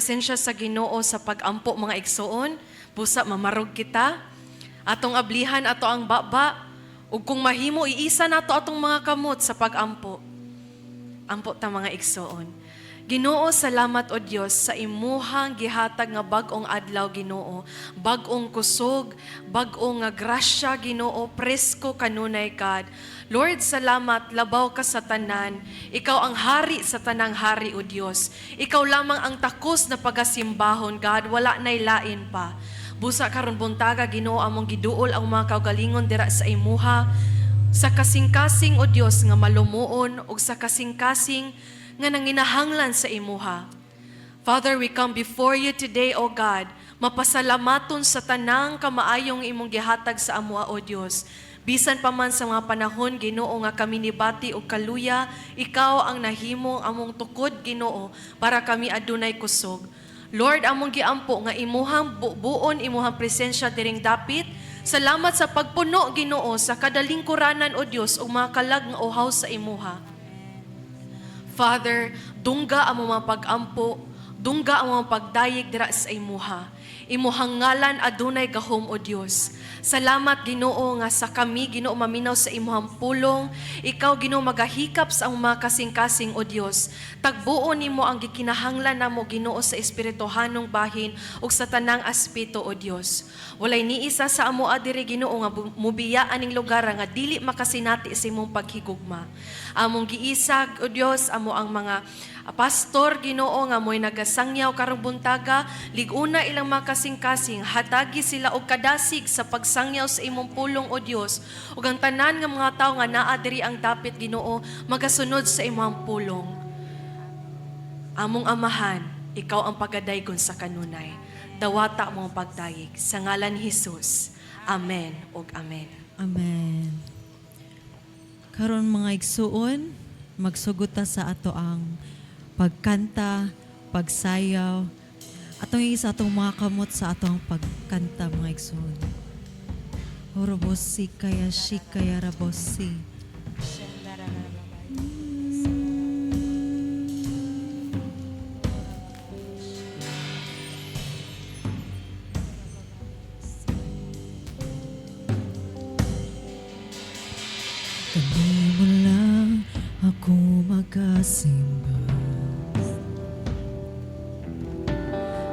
presensya sa Ginoo sa pag-ampo, mga igsoon. Busa mamarog kita. Atong ablihan ato ang baba ug kung mahimo iisa nato atong mga kamot sa pag-ampo. Ampo ta, mga igsoon. Ginoo, salamat o Dios sa imuhang gihatag nga bag-ong adlaw, Ginoo. Bag-ong kusog, bag-ong nga grasya, Ginoo, presko kanunay, God. Lord, salamat, labaw ka sa tanan. Ikaw ang hari sa tanang hari, o Dios. Ikaw lamang ang takos na pagasimbahon, God, wala nay lain pa. Busa karon buntaga, Ginoo, among giduol ang mga kaugalingon dira sa imuha sa kasing-kasing, o Dios, nga malumuon ug sa kasing-kasing nga nanginahanglan sa imuha. Father, we come before you today, O God, mapasalamaton sa tanang kamaayong imong gihatag sa amoa, O Dios. Bisan pa man sa mga panahon, Ginoo, nga kami nibati og kaluya, ikaw ang nahimo among tukod, Ginoo, para kami adunay kusog. Lord, among giampo nga imuhang bubuon imuhang presensya diring dapit. Salamat sa pagpuno, Ginoo, sa kadalingkuranan, O Dios, ug mga kalag nga uhaw sa imuha. Father, dungga ang mga pag-ampo, dungga ang mga pagdayeg dira sa imuha. Imuhang ngalan adunay gahom, O Dios. Salamat, Ginoo, nga sa kami, Ginoo, maminaw sa imuhang pulong, ikaw, Ginoo, magahikap sa among mga kasing-kasing, O Dios. Tagbuon nimo ang gikinahanglan namo, Ginoo, sa espirituhanong bahin ug sa tanang aspeto, O Dios. Walay ni isa sa amo diri, Ginoo, nga mubiya aning lugar nga dili makasinati sa imong paghigugma. Among giisag, O Dios, amo ang mga pastor, Ginoo, nga mo'y nagasangyaw karong buntaga, liguna ilang mga kasing-kasing, hatagi sila og kadasig sa pagsangyaw sa imong pulong, O Dios. Ug ang tanan nga mga tawo nga naa diri ang dapit, Ginoo, magasunod sa imong pulong. Among Amahan, ikaw ang pagadaygon sa kanunay. Dawata mo ang pagdayeg. Sa ngalan ni Jesus. Amen ug amen. Amen. Karon, mga igsuon, magsugod ta sa ato ang pagkanta, pagsayaw. Atong isa atong mga kamot sa atong pagkanta, mga igsuon. Orobosi kaya shikaya rabosi. Kanimo lang ako magasimba.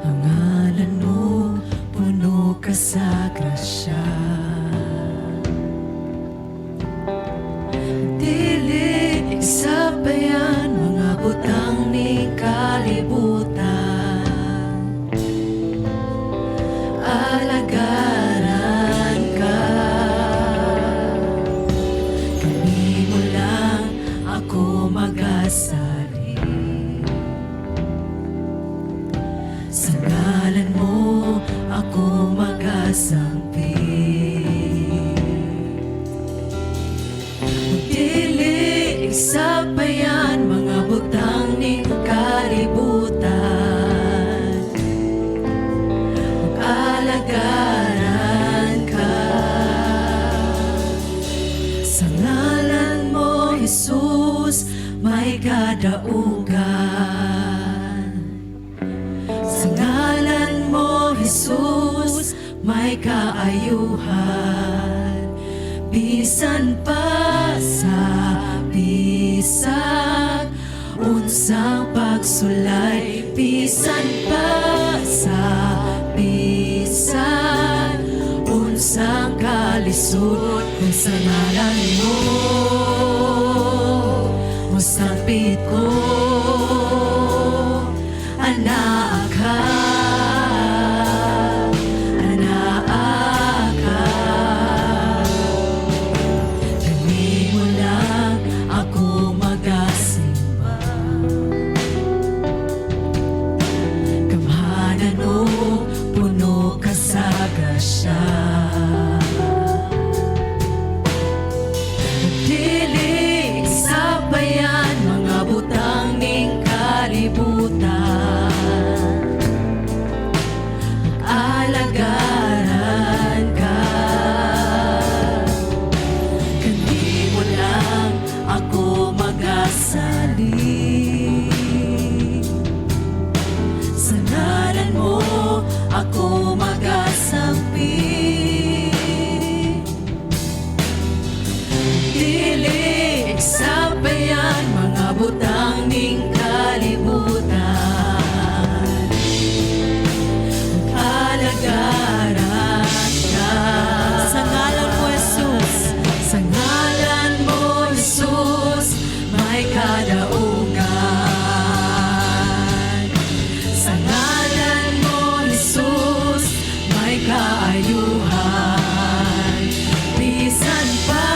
Ang ngalan mo, puno ka sa grasya. Dili isapayan mga butang ni kalibutan. Alagaran ka. Kanimo lang ako magasalig. Sa ngalan mo ako magasampit. Dili isapayan mga butang ni kalibutan. Alagaran ka. Sa ngalan mo, Jesus, may kadaugan. Sa ngalan mo, Jesus, may kaayuhan. Bisan pa sa bisag unsang pagsulay, bisan pa sa bisag unsang kalisod, kung sa ngalan mo mosampit ko, anaa ka, anaa ka. Kanimo lang ako magasimba. Gamhanan o puno ka sa grasya. Dili sapayan mga butang ning kalibutan. Alagaran ka. Kanimo lang ako magasalig. Sa Ako magasampit. Dili sapayan mga butang ning kalibutan. Alagaran ka. Sa ngalan mo, Jesus. Sa ngalan mo, Jesus, may kadaugan. Sa ngalan mo, Jesus, may kaayuhan. Bisan pa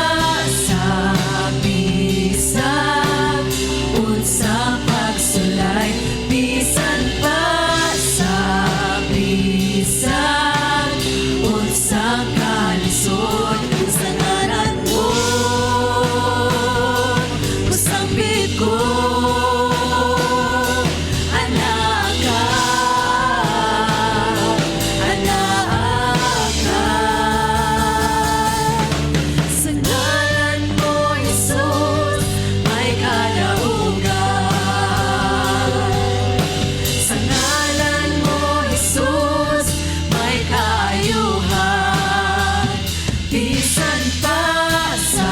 sa bisag unsang pagsulay, bisan pa sa bisag unsang kalisod, sa ngalan mo, mosampit ko. Anaa ka, anaa ka. Sa ngalan mo, Jesus, may kadaugan. Sa ngalan mo, Jesus, may kaayuhan. Bisan pa sa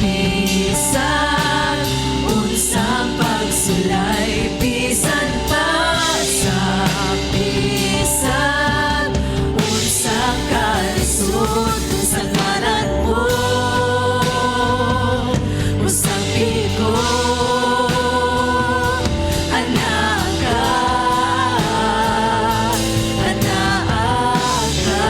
bisag unsang pagsulay, bisan pa sa bisag unsang kalisod, sa ngalan mo, mosampit ko. Anaa ka, anaa ka.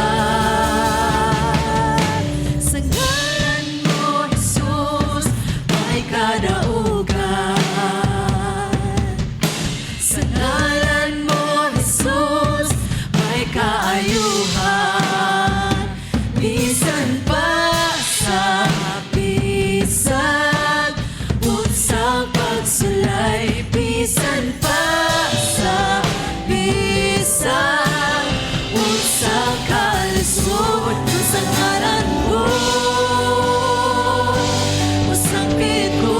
Sa ngalan mo, Jesus, may kadaugan. Sa ngalan mo, Jesus, may kaayuhan. Bisan pa sa bisag unsang pagsulay, bisan pa sa bisag unsang kalisod, sa ngalan mo, mosampit ko.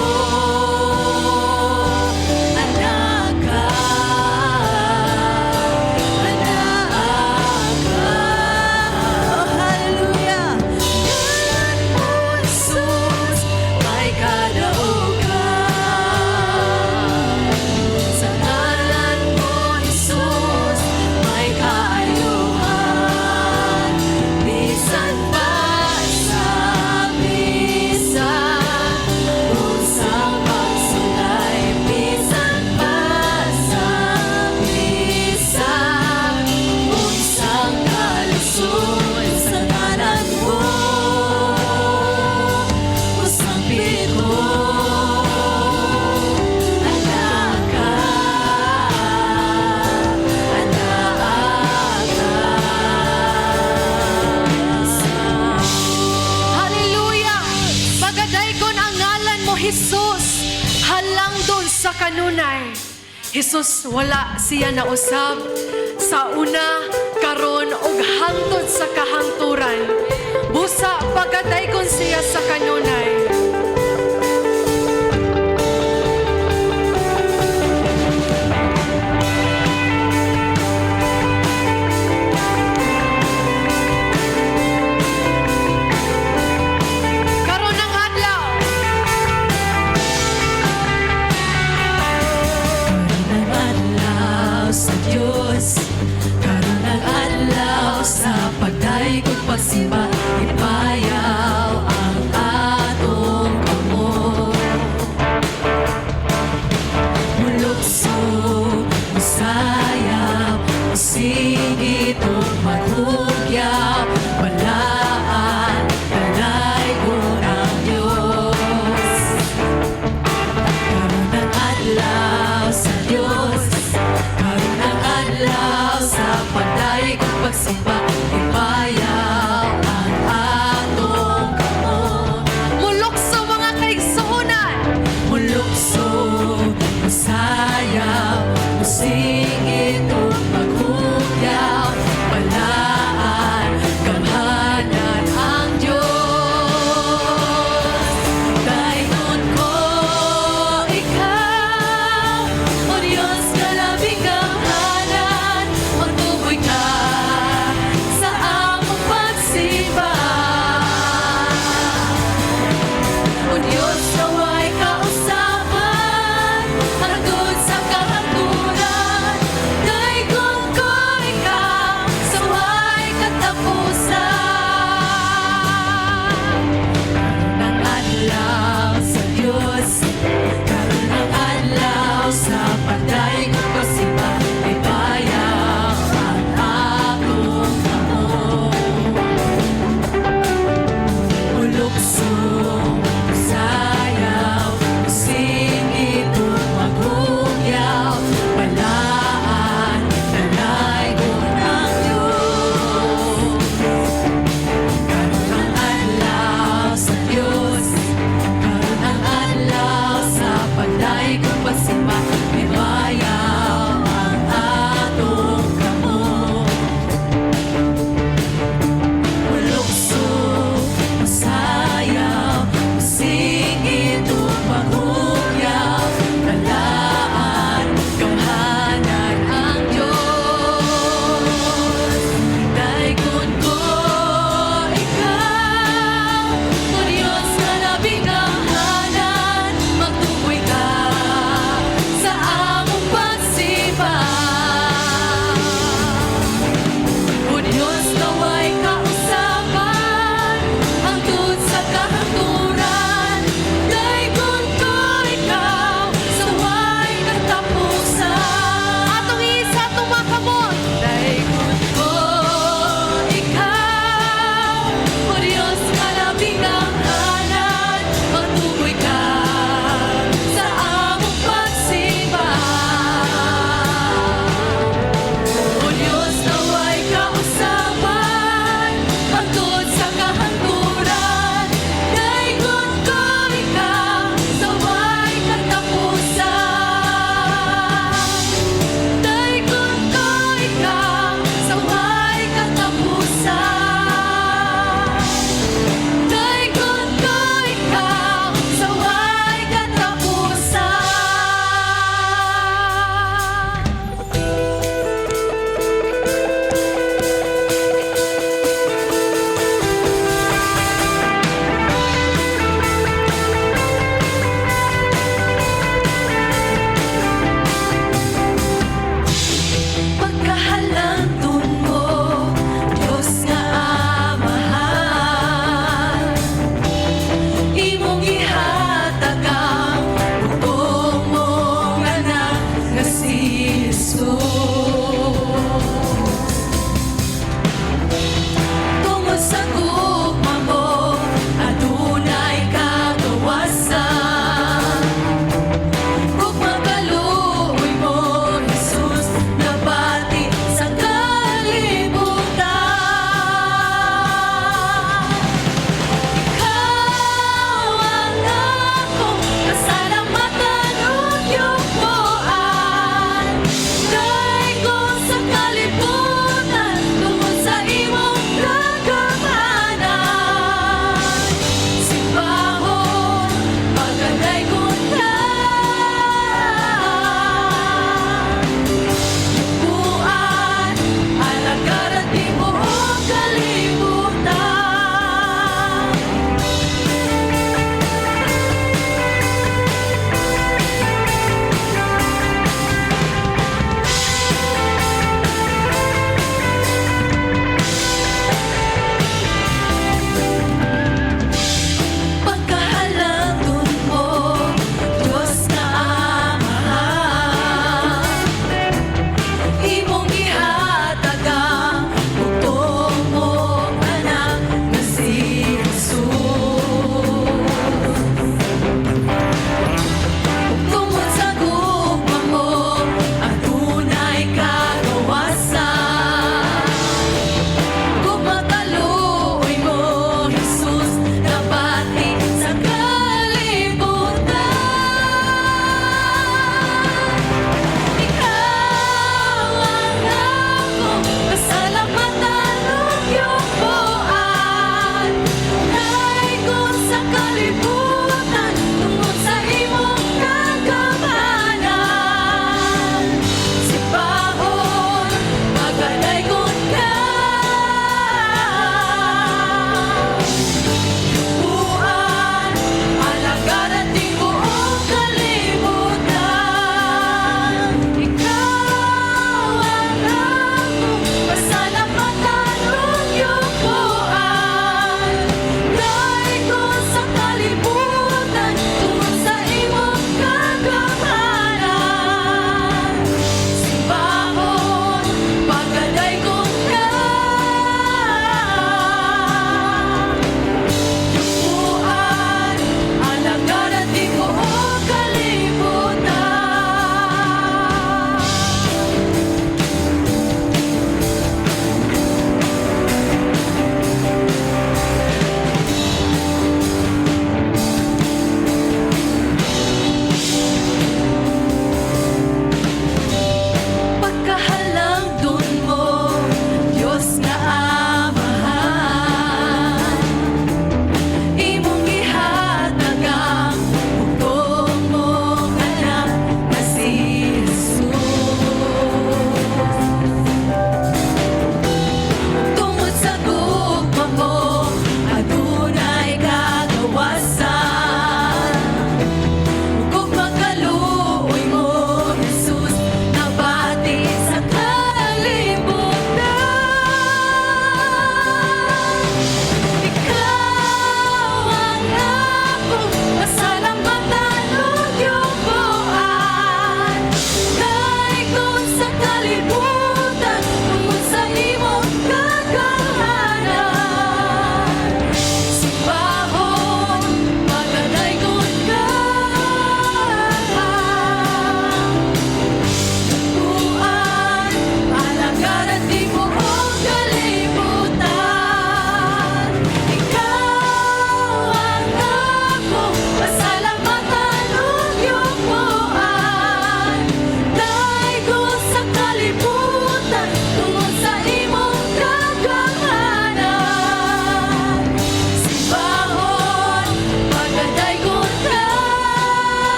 Anaa ka, anaa ka. Oh, hallelujah! Ngalan mo, Jesus, may kadaugan. Sa ngalan mo, Jesus, may kaayuhan. Bisan pa sa bisag unsang pagsulay, bisan pa sa bisag unsang kalisod, sa ngalan mo, mosampit ko. Anaa ka, anaa ka. Hallelujah! Pagadaygon ang ngalan mo, Jesus. Halangdon sa kanunay. Jesus, wala siya nausab sa una, karon ug hangtod sa kahangturan. Busa pagadaygon siya sa kanunay. Karon ang adlaw. Karon ang adlaw sa Diyos. Karon ang adlaw sa pagdayeg ug pagsimba. Ipayaw ang atong kamot. Mulukso, musayaw, musingit ug maghugyaw. Balaan, dalaygon ang Diyos. Karon ang adlaw sa Diyos. Karon ang adlaw sa pagdayeg ug pagsimba. Ipayaw ang atong kamot. Mulukso, mga kaigsuonan. Mulukso, musayaw, musingit ug maghugyaw. Balaan,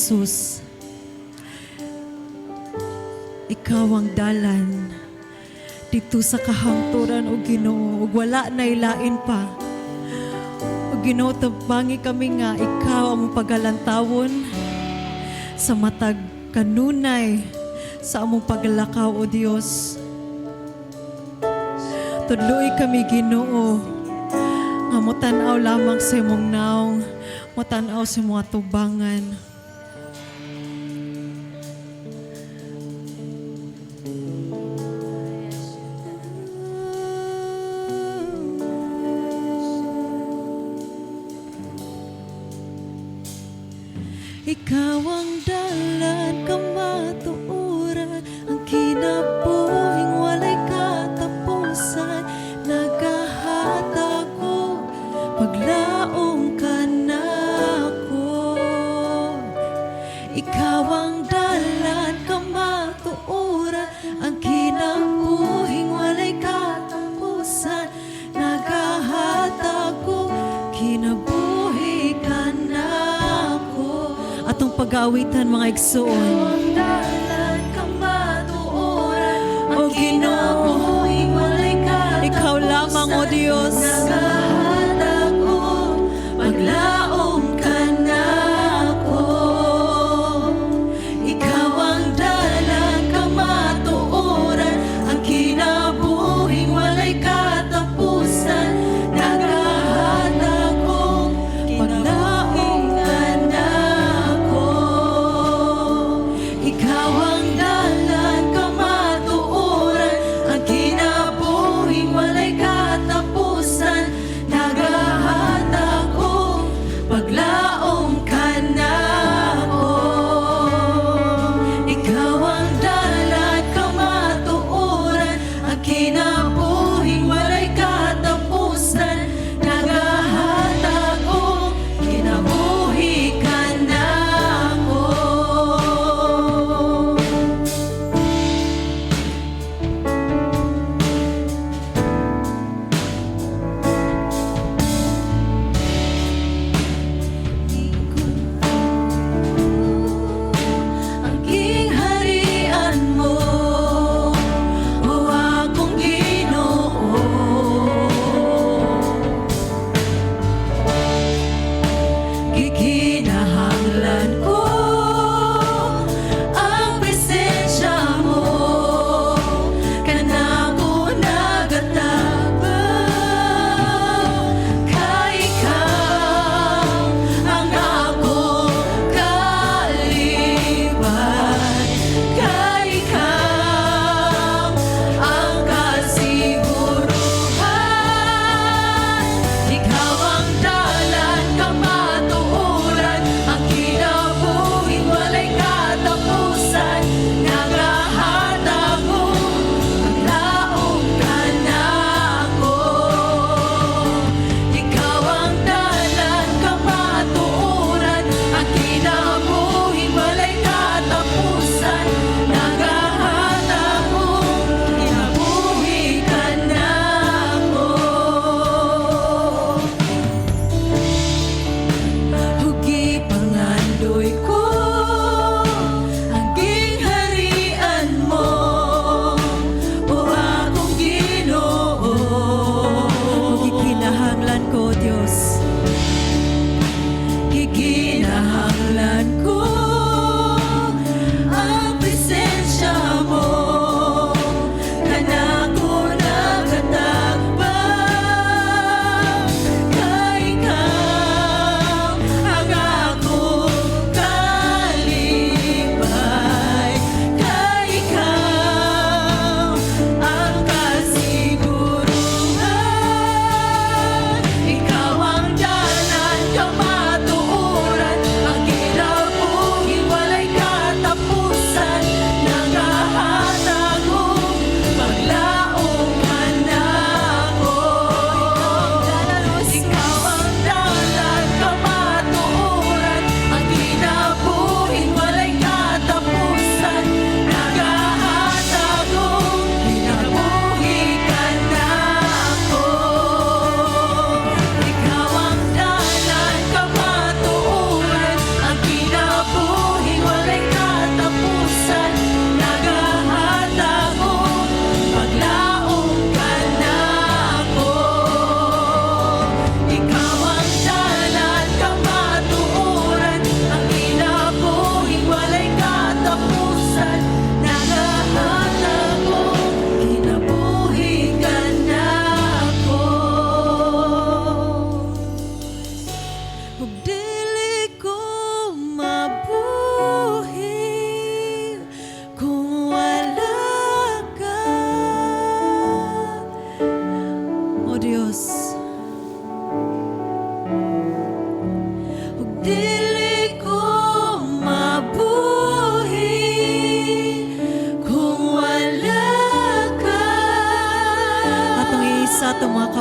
Jesus. Ikaw ang dalan didto sa kahangturan, o Ginoo, ug wala na ilain pa. O Ginoo, tabangi kami nga ikaw ang pagalantawon sa matag kanunay sa among paglakaw, O Dios. Tudloi kami, Ginoo, nga motan-aw lamang sa imong naong, motan-aw sa imong atubangan. Ikaw ang dalan, kamatuoran, ang kinabuhing walay katapusan, nagahatag og paglaom kanako. Ikaw ang dalan, kamatuoran, ang kinabuhing walay katapusan, nagahatag og kinabuhi kanako. Atong pag-aawitan, mga igsoon. O Ginoo, ikaw lamang, O Dios. Nagahatag og paglaom kanako. Ikaw ang dalan, kamatuoran, ang kinabuhing walay katapusan, nagahatag og paglaom kanako.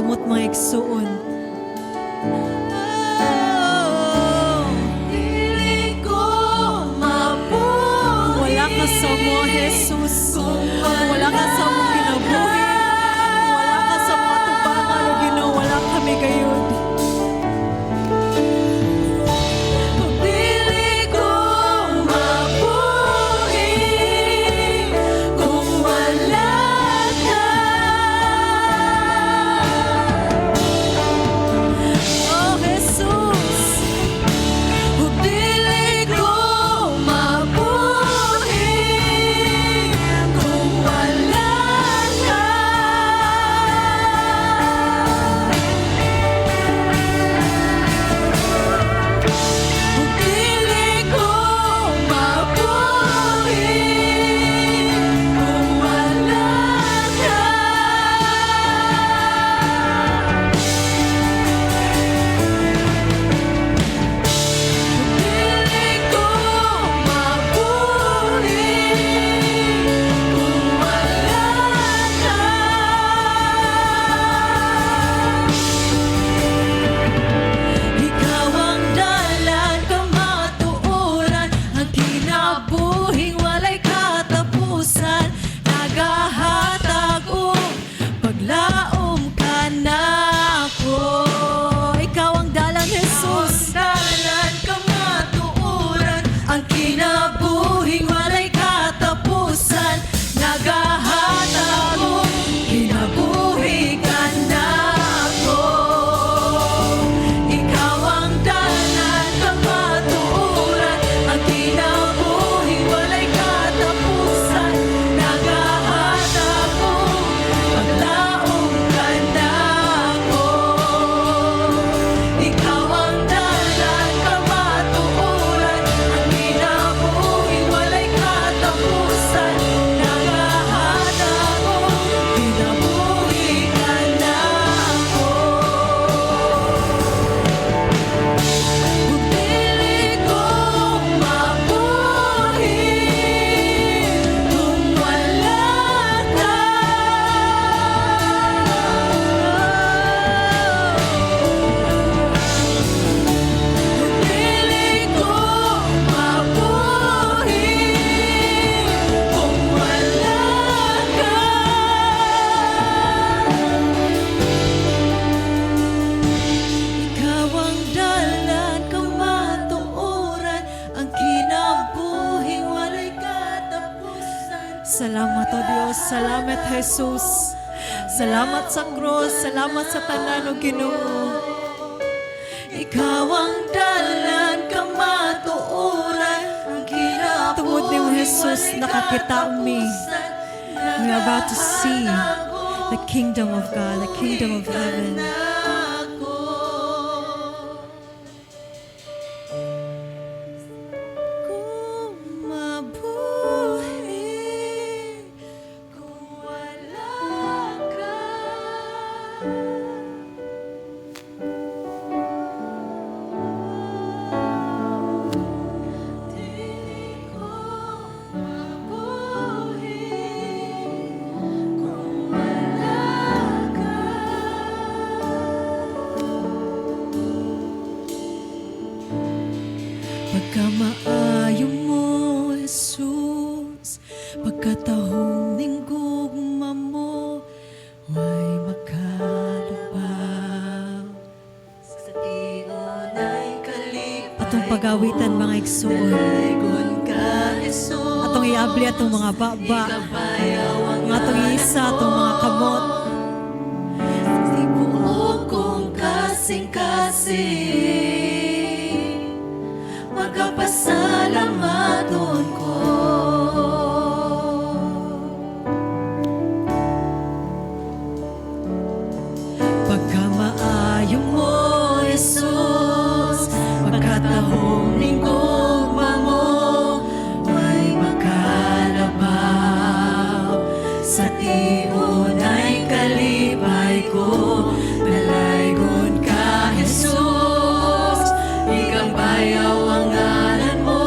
kamot, mga igsuon. Oh, Dili ko mabuhi. Wala ka sa mo, Jesus. Wala ka sa mo kinabuhi. Wala ka sa mo atubangan o Ginoo. Wala kami gayud. Dili ko mabuhi kung wala ka. Oh, Jesus. Ug dili ko mabuhi kung wala ka. Ug dili ko mabuhi kung wala ka. Dili ko mabuhi kung wala ka. Ikaw ang dalan, kamatuoran, ang kinabuhing walay katapusan. Nagahatag og paglaom kanako. Ikaw ang dalan, Jesus. Dalan, kamatuoran, ang kinabuhing walay katapusan. Nagahatag og kinabuhi kanako. Ikaw ang dalan, kamatuoran, ang kinabuhing walay katapusan. Nagahatag og paglaom kanako. Ikaw ang dalan, kamatuoran, ang kinabuhing walay katapusan. Nagahatag og kinabuhi kanako. Ug dili ko mabuhi kung wala ka. Ug dili ko mabuhi kung wala ka. Ikaw ang dalan, kamatuoran, ang kinabuhing walay katapusan. Salamat, O Diyos. Salamat, Jesus. Salamat sa cross. Salamat sa tanan, O Ginoo. Ikaw ang dalan, kamatuoran, ang kinabuhing. Tungod nimo, Jesus, nakakita mi. We are about to see the kingdom of God, the kingdom of heaven. Kung mabuhi kung wala ka. Dili ko mabuhi kung wala ka. Pagkamaayo mo, Jesus, pagkatahom ning gugma mo, way makalabaw. Sa tiunay kalipay. Atong pagawitan, mga igsuon. Dalaygon ka, Jesus. Atong iabli atong mga baba. Ikabayaw ang Nga atong isa atong mga kamot. Tibuok kong kasing-kasing, magapasalamaton ko. Pagkamaayo mo, Jesus, pagkatahom ning gugma mo, way makalabaw. Sa tiunay kalipay ko, dalaygon ka, Jesus. Ikabayaw ang ngalan mo.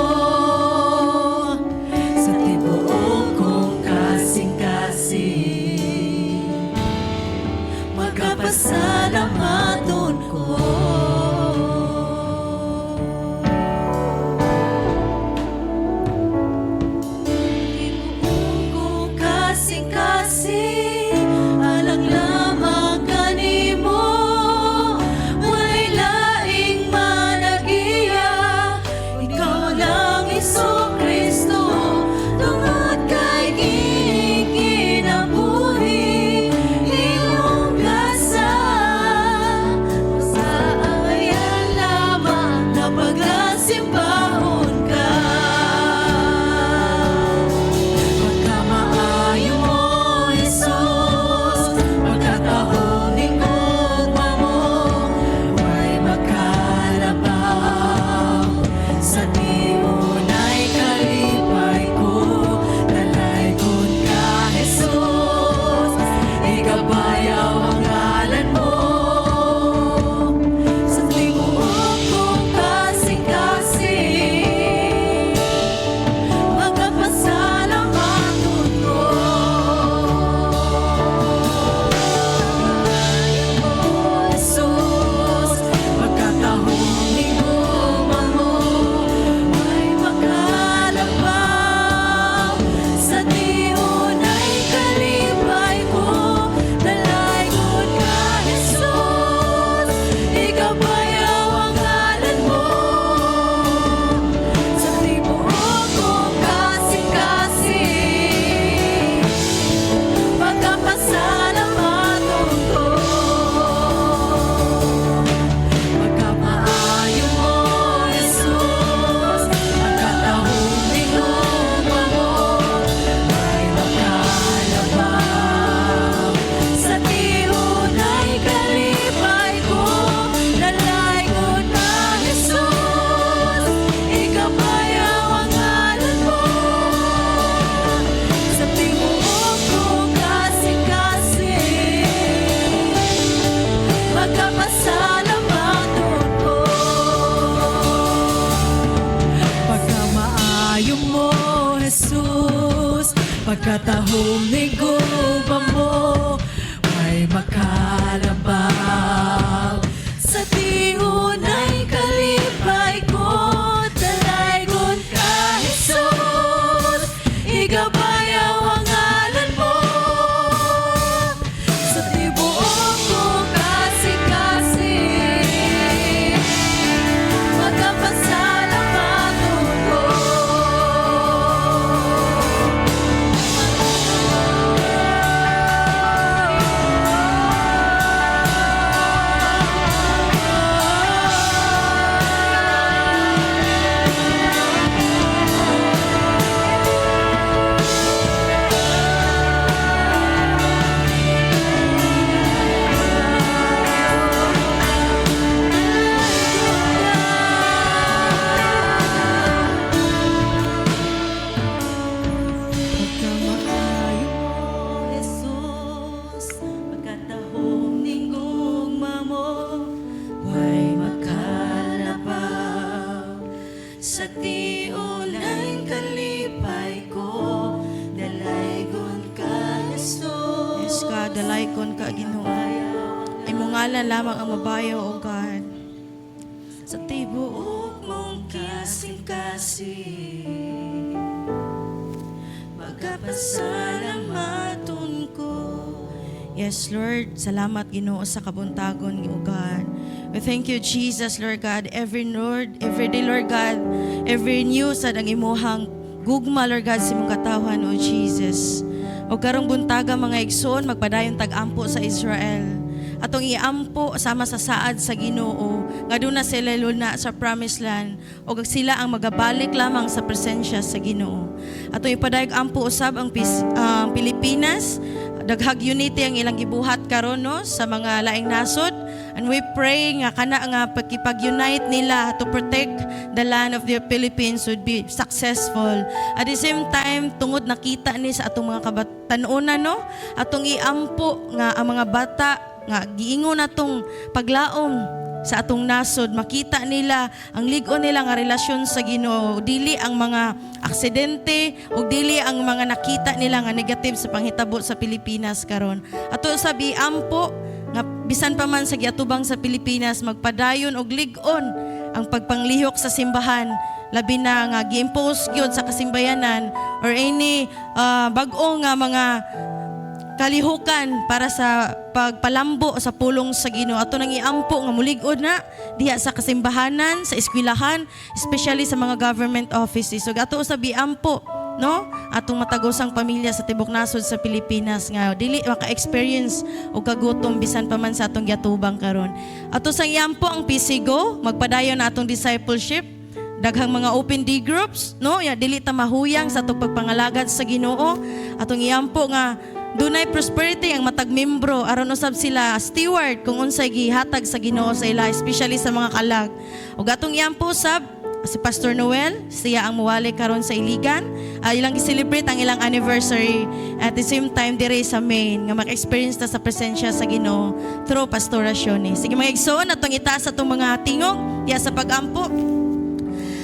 Pagkatahom ning gugma mo, may makalabaw. Sa tiunay kalipay ko, dalaygon ka, Jesus. Igabayaw ang ngalan mo sa tibuok ko kasing-kasing. Magapasalamaton ko. Pagkamaayo mo, Jesus, pagkatahom ning gugma mo, way makalabaw. Sa tiunay kalipay ko, dalaygon ka, Jesus. Yes, God, dalaygon ka, Ginoo. Imong ngalan lamang ang mabayaw, O God. Sa tibuok mong kasing-kasing, magapasalamaton ko. Yes, Lord. Salamat, Ginoo, sa kabuntagon, O God. We thank you, Jesus, Lord God. Every Lord, every day, Lord God, every new sad ang imuhang gugma, Lord God, sa imong katawhan, O Jesus. O karong buntaga, mga igsoon, magpadayon tag-ampo sa Israel. Atong iampo sama sa saad sa Ginoo nga duna sila luna sa promised land o sila ang magabalik lamang sa presensya sa Ginoo. Atong ipadayag ampo usab ang Pilipinas. Daghag unity ang ilang gibuhat karon, no, sa mga laing nasod, and we pray nga kana nga pagkipag-unite nila to protect the land of the Philippines would be successful. At the same time, tungod nakita ni sa atong mga kabatanunan, no, atong iampo nga ang mga bata nga giingon natong paglaom sa atong nasod, makita nila ang lig-on nila nga relasyon sa Ginoo, dili ang mga aksidente ug dili ang mga nakita nila nga negative sa panghitabo sa Pilipinas karon. Ato sab iampo nga bisan pa man sa giatubang sa Pilipinas, magpadayon og lig-on ang pagpanglihok sa simbahan, labi na nga gi-impose gyud sa kasimbayanan or any bag-o nga mga kalihukan para sa pagpalambo sa pulong sa Ginoo. Ato nang iampo nga mulig-on na diha sa kasimbahanan, sa eskwelahan, especially sa mga government offices. So ato usab iampo, no, atong matag-usang pamilya sa tibok nasod sa Pilipinas nga dili maka-experience og kagutom bisan pa man sa atong giatubang karon. Ato sang iampo ang PCGO, magpadayon na atong discipleship, daghang mga open D groups, no, ya dili ta mahuyang sa atong pagpangalagad sa Ginoo. Atong iampo nga dunay prosperity ang matag membro aron usab sila steward kung unsay gihatag sa Ginoo sa ila, especially sa mga kalag. Ug atong iampo sab si Pastor Noel, siya ang muwali karon sa Iligan. Ilang gi-celebrate ang ilang anniversary at the same time dire sa main nga maka-experience ta sa presensya sa Ginoo through Pastor Shoni. Sige, mga igsoon, atong itaas atong mga tingog diya sa pagampo.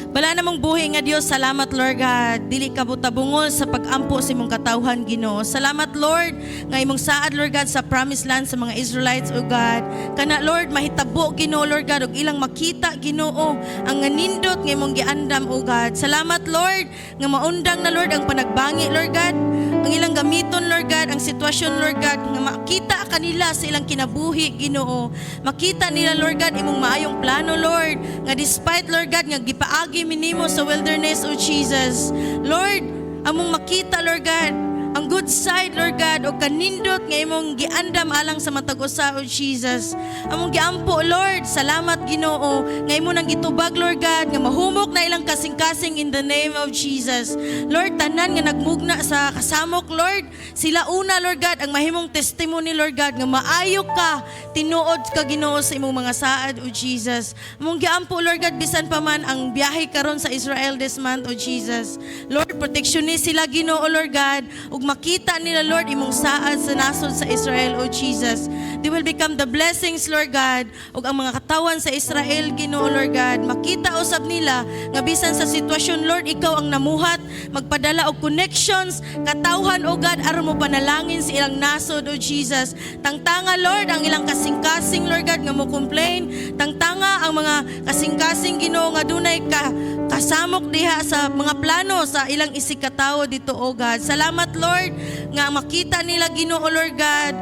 Wala namang buhi nga Dios, salamat, Lord God. Dili ka butabungol sa pagampo sa imong katawhan, Ginoo. Salamat, Lord, nga imong saad, Lord God, sa promised land sa mga Israelites, O God. Kana, Lord, mahitabo, Ginoo, Lord God, ug ilang makita, Ginoo, ang nindot nga imong giandam, O God. Salamat, Lord, nga maundang na, Lord, ang panagbangi, Lord God. Ang ilang gamiton, Lord God, ang sitwasyon, Lord God, nga makita kanila sa ilang kinabuhi, Ginoo. Makita nila, Lord God, imong maayong plano, Lord, nga despite, Lord God, nga gipaagi minimo sa wilderness, O Jesus. Lord, among makita, Lord God, ang good side, Lord God, o kanindot nga imong giandam alang sa matag usa, O Jesus. Among giampo, Lord, salamat, Ginoo, nga imo nang gitubag, Lord God, nga mahumok na ilang kasing-kasing in the name of Jesus. Lord, tanan nga nagmugna sa kasamok, Lord, sila una, Lord God, ang mahimong testimony, Lord God, nga maayo ka, tinuod ka, Ginoo, sa imong mga saad, O Jesus. Among giampo, Lord God, bisan pa man ang biyahe karon sa Israel this month, O Jesus. Lord, protection ni sila, Ginoo, Lord God, ug Ug makita nila, Lord, imong saad sa nasod sa Israel, O Jesus. They will become the blessings, Lord God. Ug ang mga katawan sa Israel, Ginoo, Lord God, makita usab nila nga bisan sa sitwasyon, Lord, ikaw ang namuhat, magpadala og connections, katawhan, O God, aron mo panalangin sa ilang nasod, O Jesus. Tangtanga, Lord, ang ilang kasing-kasing, Lord God, nga mo complain. Tangtanga ang mga kasing-kasing, Ginoo, nga dunay ka kasamok diha sa mga plano sa ilang isig katawo dito, O God. Salamat, Lord, nga makita nila, Ginoo, Lord God,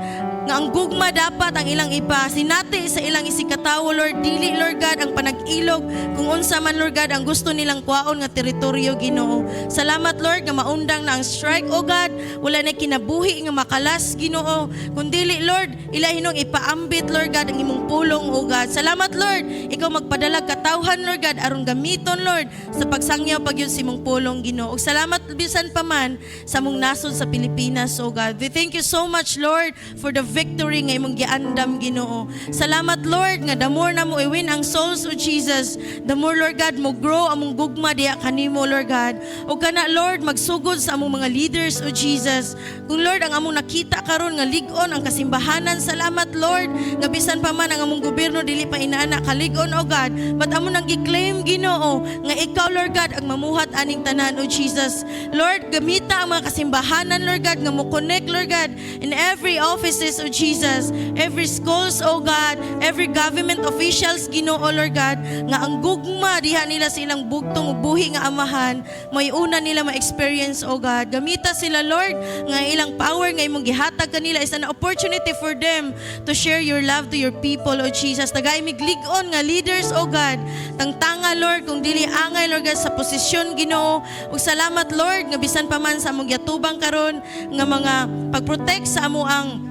nga ang gugma dapat ang ilang ipa sinati sa ilang isig katawo, Lord, dili, Lord God, ang panag-ilog kung unsa man, Lord God, ang gusto nilang kwaon nga teritoryo, Ginoo. Salamat, Lord, nga maundang na ang strike, O God. Wala na kinabuhi nga makalas, Ginoo, kundili, Lord, ila hinong ipaambit, Lord God, ang imong pulong, O God. Salamat, Lord, ikaw magpadala katawhan, Lord God, aron gamiton, Lord, sa pagsangyaw pagyud sa imong pulong, Ginoo. Ug salamat bisan pa man sa among nasod sa Pilipinas, O God. We thank you so much, Lord, for the victory nga imong giandam, Ginoo. Salamat, Lord, nga the more na mo i-win ang souls, O Jesus, the more, Lord God, mo grow among gugma diha kanimo, Lord God. Ug kana, Lord, magsugod sa among mga leaders, O Jesus. Kung, Lord, ang among nakita karon nga lig-on ang kasimbahanan, salamat, Lord, nga bisan pa man ang among gobyerno dili pa inaana kalig-on, O God, but amo nang gi-claim, Ginoo, nga ikaw, Lord God, ang mamuhat aning tanan, O Jesus. Lord, gamita ang mga kasimbahanan, Lord God, nga mo connect, Lord God, in every offices, O Jesus, every schools, O God, every government officials, Ginoo, Lord God, nga ang gugma diha nila sa ilang bugtong ug buhi nga Amahan, may una nila ma-experience, O God. Gamita sila, Lord, nga ilang power nga imong gihatag kanila is an opportunity for them to share your love to your people, O Jesus. Tagai mig lig-on nga leaders, O God. Tangtanga, Lord, kung dili angay, Lord God, sa posisyon, Ginoo. Ug salamat, Lord, nga bisan pa man sa among giatubang karon nga mga pag-protect sa amo ang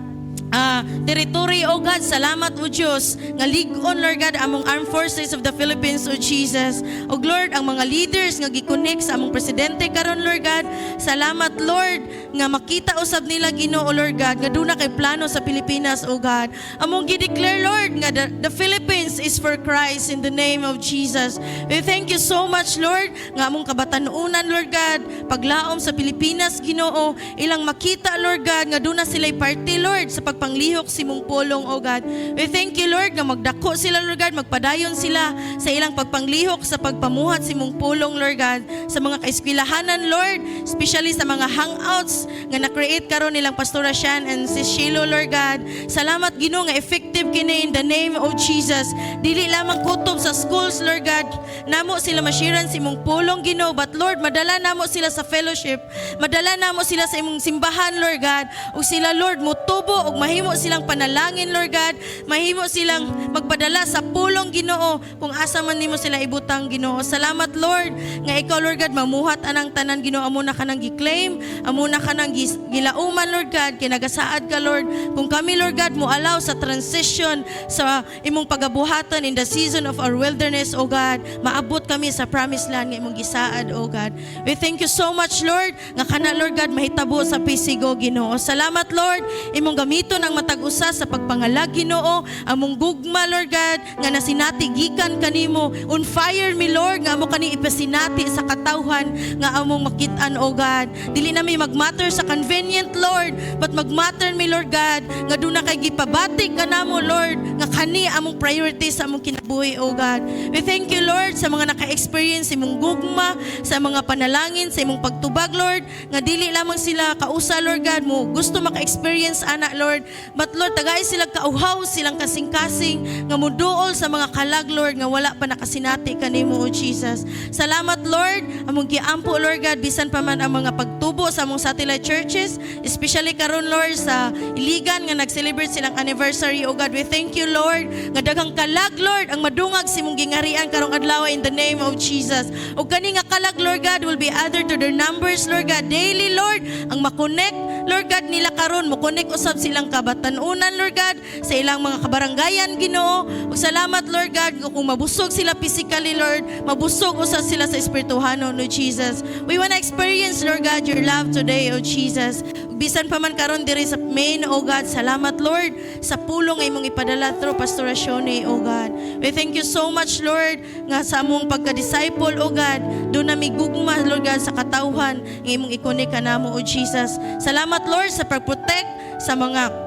territory, O God. Salamat, O Diyos, nga lig-on, Lord God, among Armed Forces of the Philippines, O Jesus. O Lord, ang mga leaders nga gi-connect sa among presidente karon, Lord God. Salamat, Lord, nga makita usab nila, Ginoo, Lord God, nga duna kay plano sa Pilipinas, O God. Among gi-declare, Lord, nga the Philippines is for Christ in the name of Jesus. We thank you so much, Lord, nga among kabatanunan, Lord God, paglaom sa Pilipinas, Ginoo, ilang makita, Lord God, nga duna sila'y party, Lord, sa pagpanglihok sa imong pulong, O God. We thank you, Lord, nga magdako sila, Lord God, magpadayon sila sa ilang pagpanglihok sa pagpamuhat sa imong pulong, Lord God, sa mga kaeskwilahanan, Lord, especially sa mga hangouts nga na-create karon nilang Pastora Shan and si Shiloh, Lord God. Salamat, Ginoo, nga effective kini in the name of Jesus. Dili lamang kutob sa schools, Lord God, namo sila ma-share-an sa imong pulong, Ginoo, but Lord, madala namo sila sa fellowship, madala namo sila sa imong simbahan, Lord God, ug sila, Lord, mutubo ug mahimo silang panalangin, Lord God, mahimo silang magpadala sa pulong, Ginoo, kung asa man nimo sila ibutang, Ginoo. Salamat, Lord, nga ikaw, Lord God, mamuhat anang tanan, Ginoo. Amo na kanang gi-claim, amo na kanang gilauman, Lord God, kinagasaad ka, Lord. Kung kami, Lord God, mo allow sa transition sa imong pagabuhatan in the season of our wilderness, O God, maabot kami sa promised land nga imong gisaad, O God. We thank you so much, Lord, nga kana, Lord God, mahitabo sa PCGO, Ginoo. Salamat, Lord, imong gamiton ang matag usa sa pagpangalag, Ginoo, among gugma, Lord God, nga nasinati gikan kanimo. On fire mi, Lord, nga amo kani ipasinati sa katawhan nga among makit-an, O God. Dili na mi magmatter sa convenient, Lord, but magmatter mi, Lord God, nga duna kay gipabati kanamo, Lord, nga kani among priority sa among kinabuhi, O God. We thank you, Lord, sa mga naka-experience imong gugma, sa mga panalangin, sa imong pagtubag, Lord, nga dili lamang sila kausa, Lord God, mo gusto maka-experience ana, Lord, but Lord, tagay sila kauhaw, silang kasing-kasing nga muduol sa mga kalag, Lord, nga wala pa nakasinati kanimo, O Jesus. Salamat, Lord, among giampo, Lord God, bisan pa man ang mga pagtubo sa among satellite churches, especially karon, Lord, sa Iligan nga nag-celebrate silang anniversary, O God. We thank you, Lord, nga daghang kalag, Lord, ang madungag sa imong gingarian karong adlaw in the name of Jesus. Ug kani nga kalag, Lord God, will be added to their numbers, Lord God, daily, Lord, ang makonect, Lord God, nila karon, mo-connect usab silang kabatanunan, Lord God, sa ilang mga kabaranggayan, Ginoo. Ug salamat, Lord God, kung mabusog sila physically, Lord, mabusog usab sila sa espirituhanon, O Jesus. We wanna experience, Lord God, your love today, O Jesus. Bisan pa man karon diri sa main, O God, salamat, Lord, sa pulong nga imong ipadala through Pastor Shone, O God. We We thank you so much, Lord, nga sa among pagka-disciple, O God, duna mi gugma, Lord God, sa katawhan nga imong i-connect kanamo, O Jesus. Salamat, Lord, sa pag-protect sa mga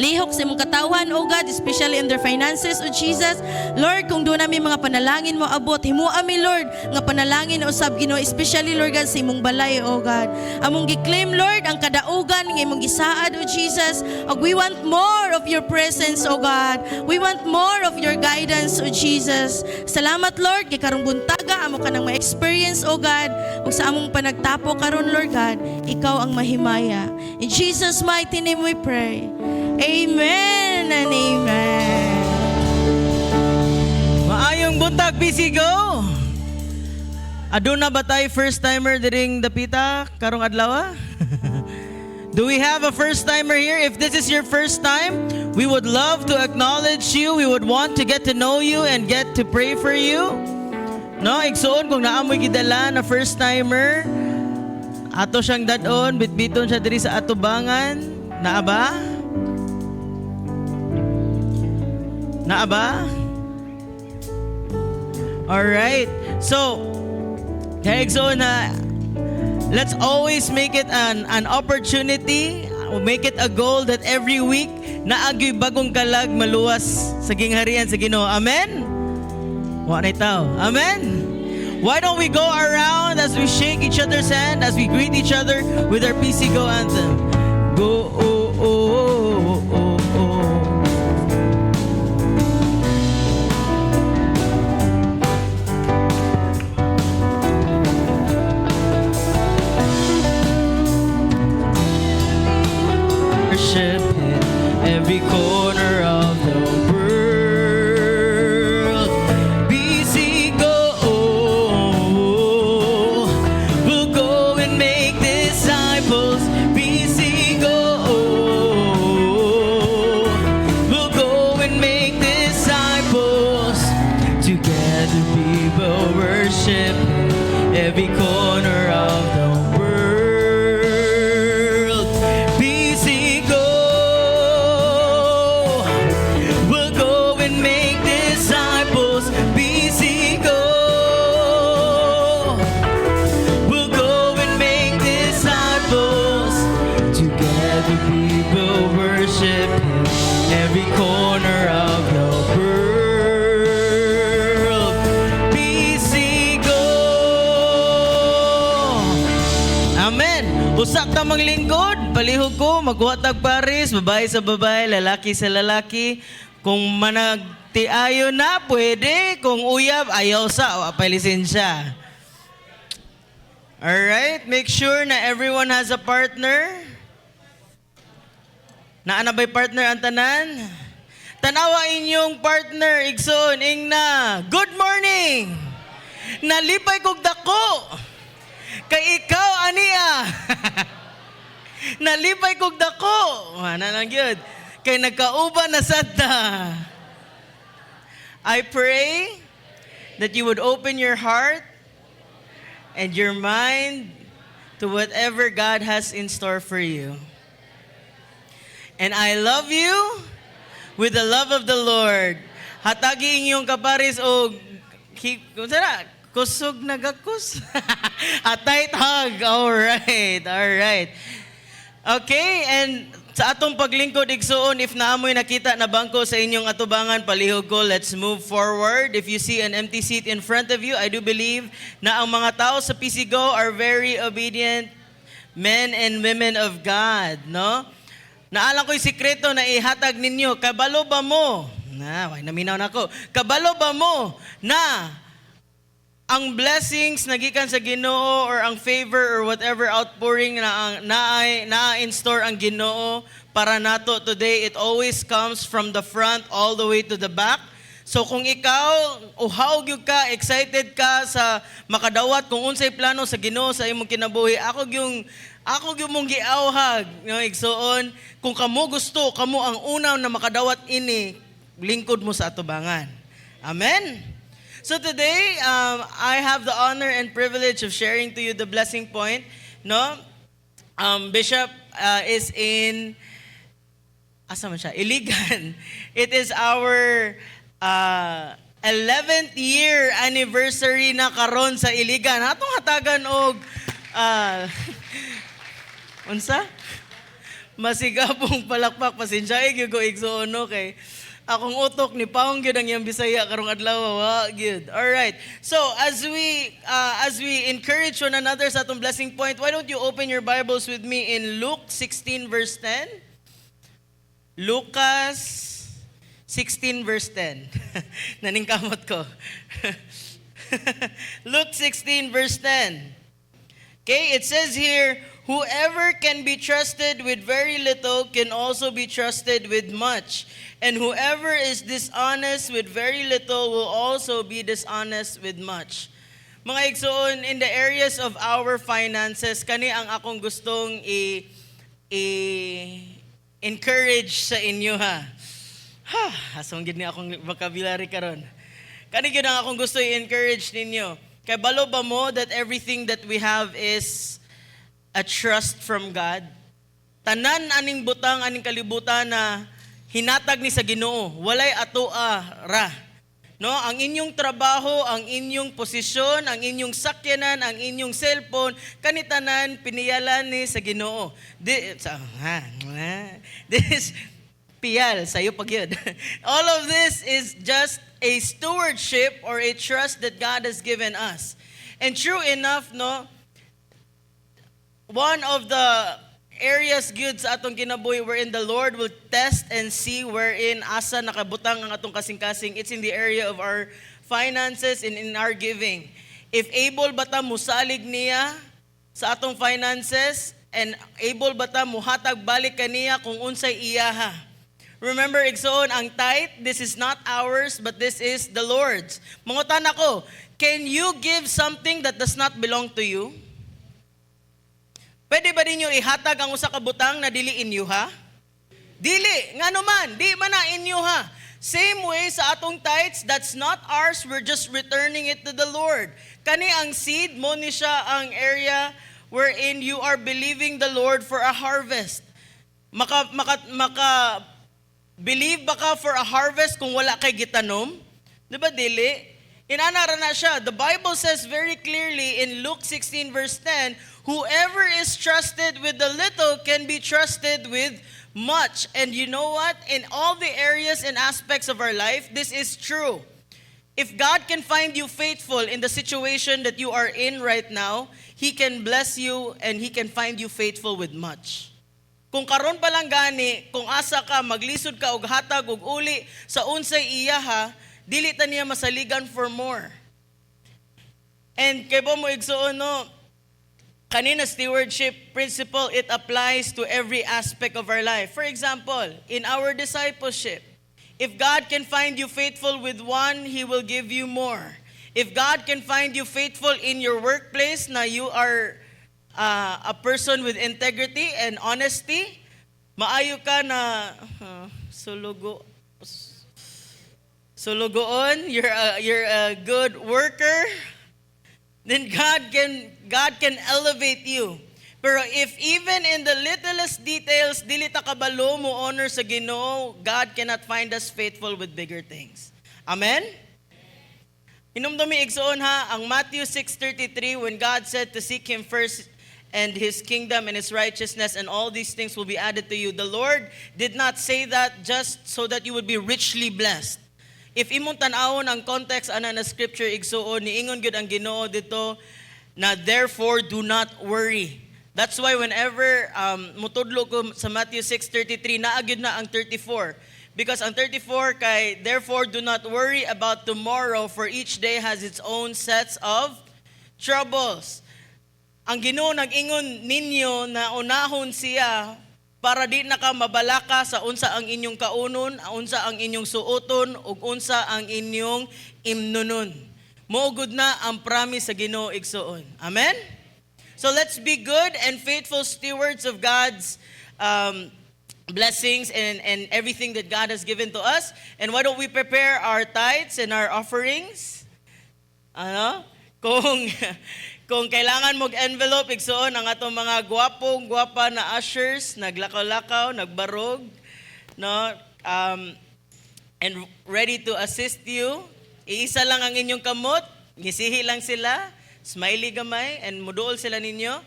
lihok sa imong katawhan, O God, especially in their finances, O Jesus. Lord, kung duna mi mga panalangin mo abot, himua mi, Lord, nga panalangin usab, Ginoo, especially, Lord God, sa imong balay, O God. Among gi-claim, Lord, ang kadaugan nga imong gisaad, O Jesus. Ug we want more of your presence, O God. We want more of your guidance, O Jesus. Salamat, Lord, kay karong buntaga amo ka nang ma-experience, O God, ug sa among panagtapo karon, Lord God, ikaw ang mahimaya. In Jesus' mighty name we pray. Amen and amen. Maayong buntag, PC Go! Aduna ba tayo first timer diring dapita karong adlaw? Do we have a first timer here? If this is your first time, we would love to acknowledge you. We would want to get to know you and get to pray for you. No, igsuon kung naa moy gidala na first timer, ato siyang dad-on, bitbiton siya diri sa atubangan. Naa ba? Naa ba? All right. So, kaya igsoon na let's always make it an opportunity, make it a goal that every week naa gyoy bagong kalag maluwas sa gingharian sa Ginoo. Amen? Wa na tao. Amen? Why don't we go around as we shake each other's hand, as we greet each other with our PC Go anthem? Go, oh. Worship in every corner of the world. PC Go, we'll go and make disciples. PC Go, we'll go and make disciples. Together we will worship in every corner of the world. PC Go, we'll go and make disciples. PC Go, we'll go and make disciples. Together we will worship in every corner of the world. PC Go. Amen. Usa ka maglingkod, palihog ko, magkuha tag pares, babae sa babae, lalaki sa lalaki. Kung managtiayo na, pwede. Kung uyab, ayaw sa, wa pay lisensya. Alright, make sure na everyone has a partner. Naa na ba'y partner ang tanan? Tanawa inyong partner, igsoon, ingna. Good morning! Nalipay kog dako. Kay ikaw, aniya. Nalipay kog dako. Mana lang yun. Kay nagkauban na sad ta. I pray that you would open your heart and your mind to whatever God has in store for you. And I love you with the love of the Lord. Hatagi inyong kapares o kung na, kusog na gakus. A tight hug. All right. All right. Okay, and sa atong paglingkod igsuon, if naa moy nakita na bangko sa inyong atubangan, palihog ko, let's move forward. If you see an empty seat in front of you, I do believe na ang mga tao sa PCGO are very obedient men and women of God, no? Naa lang ko'y sikreto na ihatag ninyo. Kabalo ba mo? Na, way naminaw na ako. Kabalo ba mo na ang blessings nagikan sa Ginoo or ang favor or whatever outpouring na ang na in store ang Ginoo para nato today, it always comes from the front all the way to the back? So kung ikaw uhaw gyud ka, excited ka sa makadawat kung unsay plano sa Ginoo sa imong kinabuhi, ako gyud mong giawhag, no, igsuon, kung kamo gusto, kamo ang una na makadawat ini, lingkod mo sa atubangan. Amen. So today, I have the honor and privilege of sharing to you the blessing point. No, Bishop is in, asa man siya? Iligan. It is our 11th year anniversary na karon sa Iligan. Atong hatagan og unsa? Masigabong palakpak. Pasensya gyud ko, igsoon, no, kay akong utok ni paong gyud ang iyang Bisaya karong adlaw, wa gyud. All right. So, as we encourage one another sa atong blessing point, why don't you open your Bibles with me in Luke 16 verse 10? Lucas 16 verse 10. Naningkamot ko. Luke 16 verse 10. Okay, it says here, "Whoever can be trusted with very little can also be trusted with much. And whoever is dishonest with very little will also be dishonest with much." Mga igsoon, in the areas of our finances, kani ang akong gustong i encourage sa inyo ha. Ha, hasong gid ni akong vocabulary karon. Kani gyud ang akong gusto i-encourage ninyo. Kay balo ba mo that everything that we have is a trust from God? Tanan aning butang aning kalibutan na hinatag ni sa Ginoo, walay atoa ra. No, ang inyong trabaho, ang inyong posisyon, ang inyong sakyanan, ang inyong cellphone, kanitanan piniyalan ni sa Ginoo. Di, sa, ha, ha, this piyal sayo pag yun. All of this is just a stewardship or a trust that God has given us. And true enough, no, one of the areas gyud sa atong kinabuhi wherein the Lord will test and see wherein asa nakabutang ang atong kasing-kasing, it's in the area of our finances and in our giving. If able ba ta musalig niya sa atong finances and able ba ta muhatag balik kaniya kung unsay iyaha. Remember, igsoon, ang tithe, this is not ours, but this is the Lord's. Mangutan ako, can you give something that does not belong to you? Pwede ba ninyo ihatag ang usa ka butang na dili inyo ha? Dili, ngano man, di man na inyo ha. Same way sa atong tithes, that's not ours, we're just returning it to the Lord. Kani ang seed mo ni siya ang area wherein you are believing the Lord for a harvest. Maka believe ba ka for a harvest kung wala kay gitanom? Di ba dili? Inana ra na siya. The Bible says very clearly in Luke 16 verse 10, "Whoever is trusted with the little can be trusted with much." And you know what? In all the areas and aspects of our life, this is true. If God can find you faithful in the situation that you are in right now, He can bless you and He can find you faithful with much. Kung karon pa lang gani, kung asa ka, maglisod ka og hatag og uli sa unsay iyaha, dili ta niya masaligan for more. And kay ba mo, igsuon, no, kanina stewardship principle, it applies to every aspect of our life. For example, in our discipleship, if God can find you faithful with one, He will give you more. If God can find you faithful in your workplace, na you are a person with integrity and honesty, maayo ka na sulugoon, you're a good worker, then God can elevate you. Pero if even in the littlest details dili ta kabalo mo honor sa Ginoo, God cannot find us faithful with bigger things. Amen? Hinumdumi, igsoon ha, ang Matthew 6:33, when God said to seek Him first and His kingdom and His righteousness, and all these things will be added to you. The Lord did not say that just so that you would be richly blessed. If imong tan-awon ang context ana na scripture, igsuon, niingon gyud ang Ginoo dito na "Therefore do not worry." That's why whenever mutudlo ko sa Matthew 6:33, naa gyud na ang 34. Because ang 34 kay "Therefore do not worry about tomorrow, for each day has its own sets of troubles." Ang Ginoo nag-ingon ninyo na unahon siya para di na ka mabalaka sa unsa ang inyong kaunon, unsa ang inyong suoton, ug unsa ang inyong imnonon. Mao gud na ang promise sa Ginoo, igsuon. Amen? So let's be good and faithful stewards of God's blessings and everything that God has given to us. And why don't we prepare our tithes and our offerings? Ano? Kung kailangan mo envelope, igsuon, ang atong mga gwapong gwapa na ushers, naglakaw-lakaw, nagbarog, no? And ready to assist you. Iisa lang ang inyong kamot, ngisihi lang sila, smiley gamay, and muduol sila ninyo.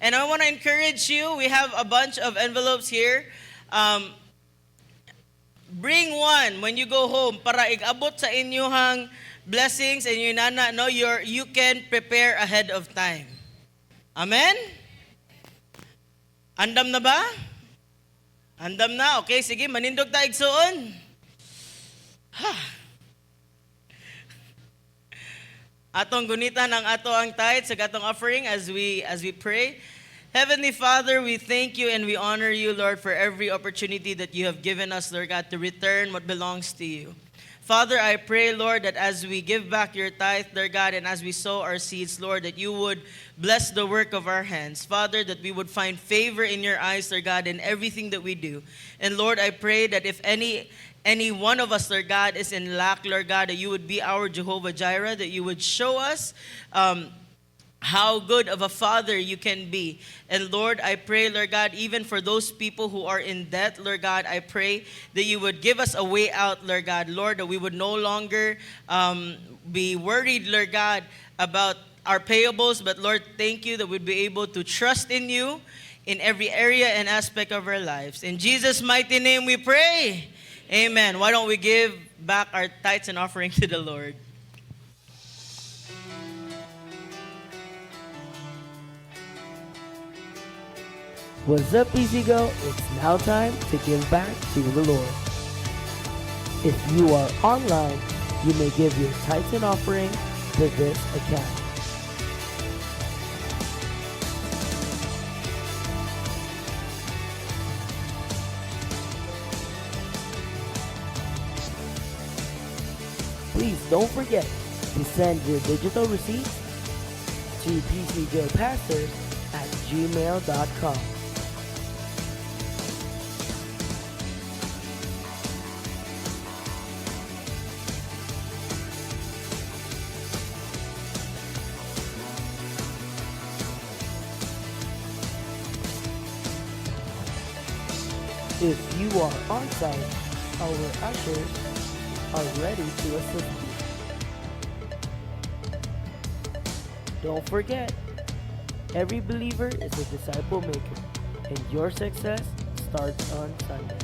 And I want to encourage you, we have a bunch of envelopes here. Bring one when you go home para igabot sa inyong blessings and yung nana, no, you can prepare ahead of time. Amen? Andam na ba? Andam na? Okay, sige, manindog ta, igsuon. Ha. Atong gunitan ang ato ang tithes sa atong offering as we pray. Heavenly Father, we thank you and we honor you, Lord, for every opportunity that you have given us, Lord God, to return what belongs to you. Father, I pray, Lord, that as we give back your tithe, Lord God, and as we sow our seeds, Lord, that you would bless the work of our hands. Father, that we would find favor in your eyes, Lord God, in everything that we do. And Lord, I pray that if any one of us, Lord God, is in lack, Lord God, that you would be our Jehovah Jireh, that you would show us how good of a father you can be. And Lord, I pray, Lord God, even for those people who are in debt, Lord God, I pray that you would give us a way out, Lord God. Lord, that we would no longer be worried, Lord God, about our payables, but Lord, thank you that we'd be able to trust in you in every area and aspect of our lives. In Jesus' mighty name we pray. Amen. Why don't we give back our tithes and offering to the Lord? What's up, EasyGo? It's now time to give back to the Lord. If you are online, you may give your tithes and offering to this account. Please don't forget to send your digital receipts to pcjpastors@gmail.com. If you are on site, our ushers are ready to assist you. Don't forget, every believer is a disciple maker, and your success starts on Sunday.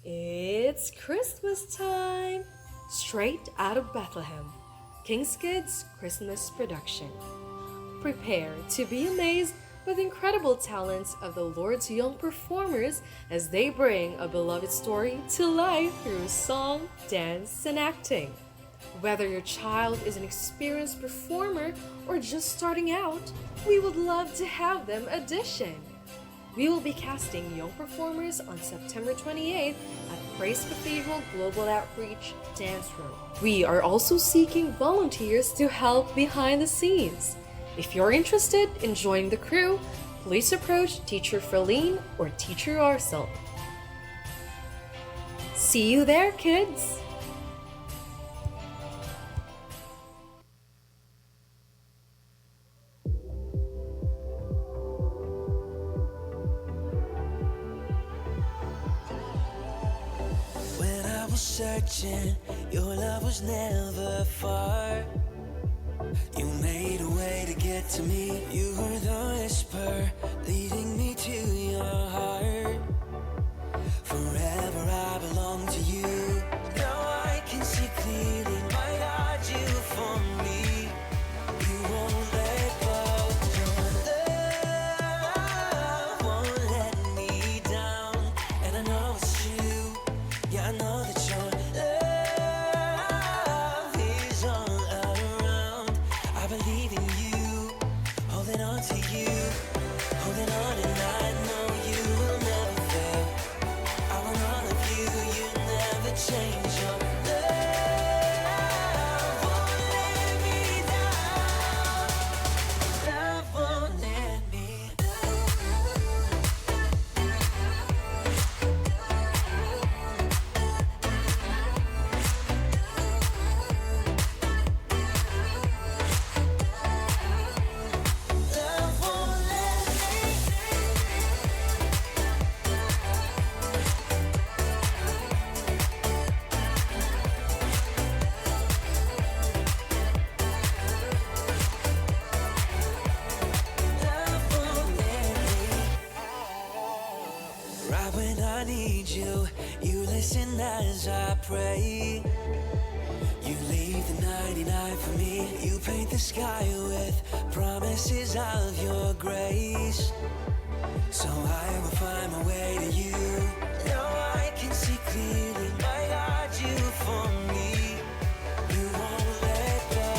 It's Christmas time! Straight out of Bethlehem, King's Kids Christmas production. Prepare to be amazed by the incredible talents of the Lord's young performers as they bring a beloved story to life through song, dance, and acting. Whether your child is an experienced performer or just starting out, we would love to have them audition. We will be casting young performers on September 28th at Praise Cathedral Global Outreach Dance Room. We are also seeking volunteers to help behind the scenes. If you're interested in joining the crew, please approach Teacher Feline or Teacher Arcel. See you there, kids! When I was searching, your love was never far. You made a way to get to me. You were the whisper leading me to your heart. Forever I belong to you. Now I can see clearly, my God, you for me. You won't let go. Your love won't let me down. And I know it's true. Yeah, I know that your love is all around. I believe in you, holding on to you, holding on. God, when I need you, you listen as I pray. You leave the 99 for me. You paint the sky with promises of your grace. So I will find my way to you. Now I can see clearly, my God, you for me. You won't let go.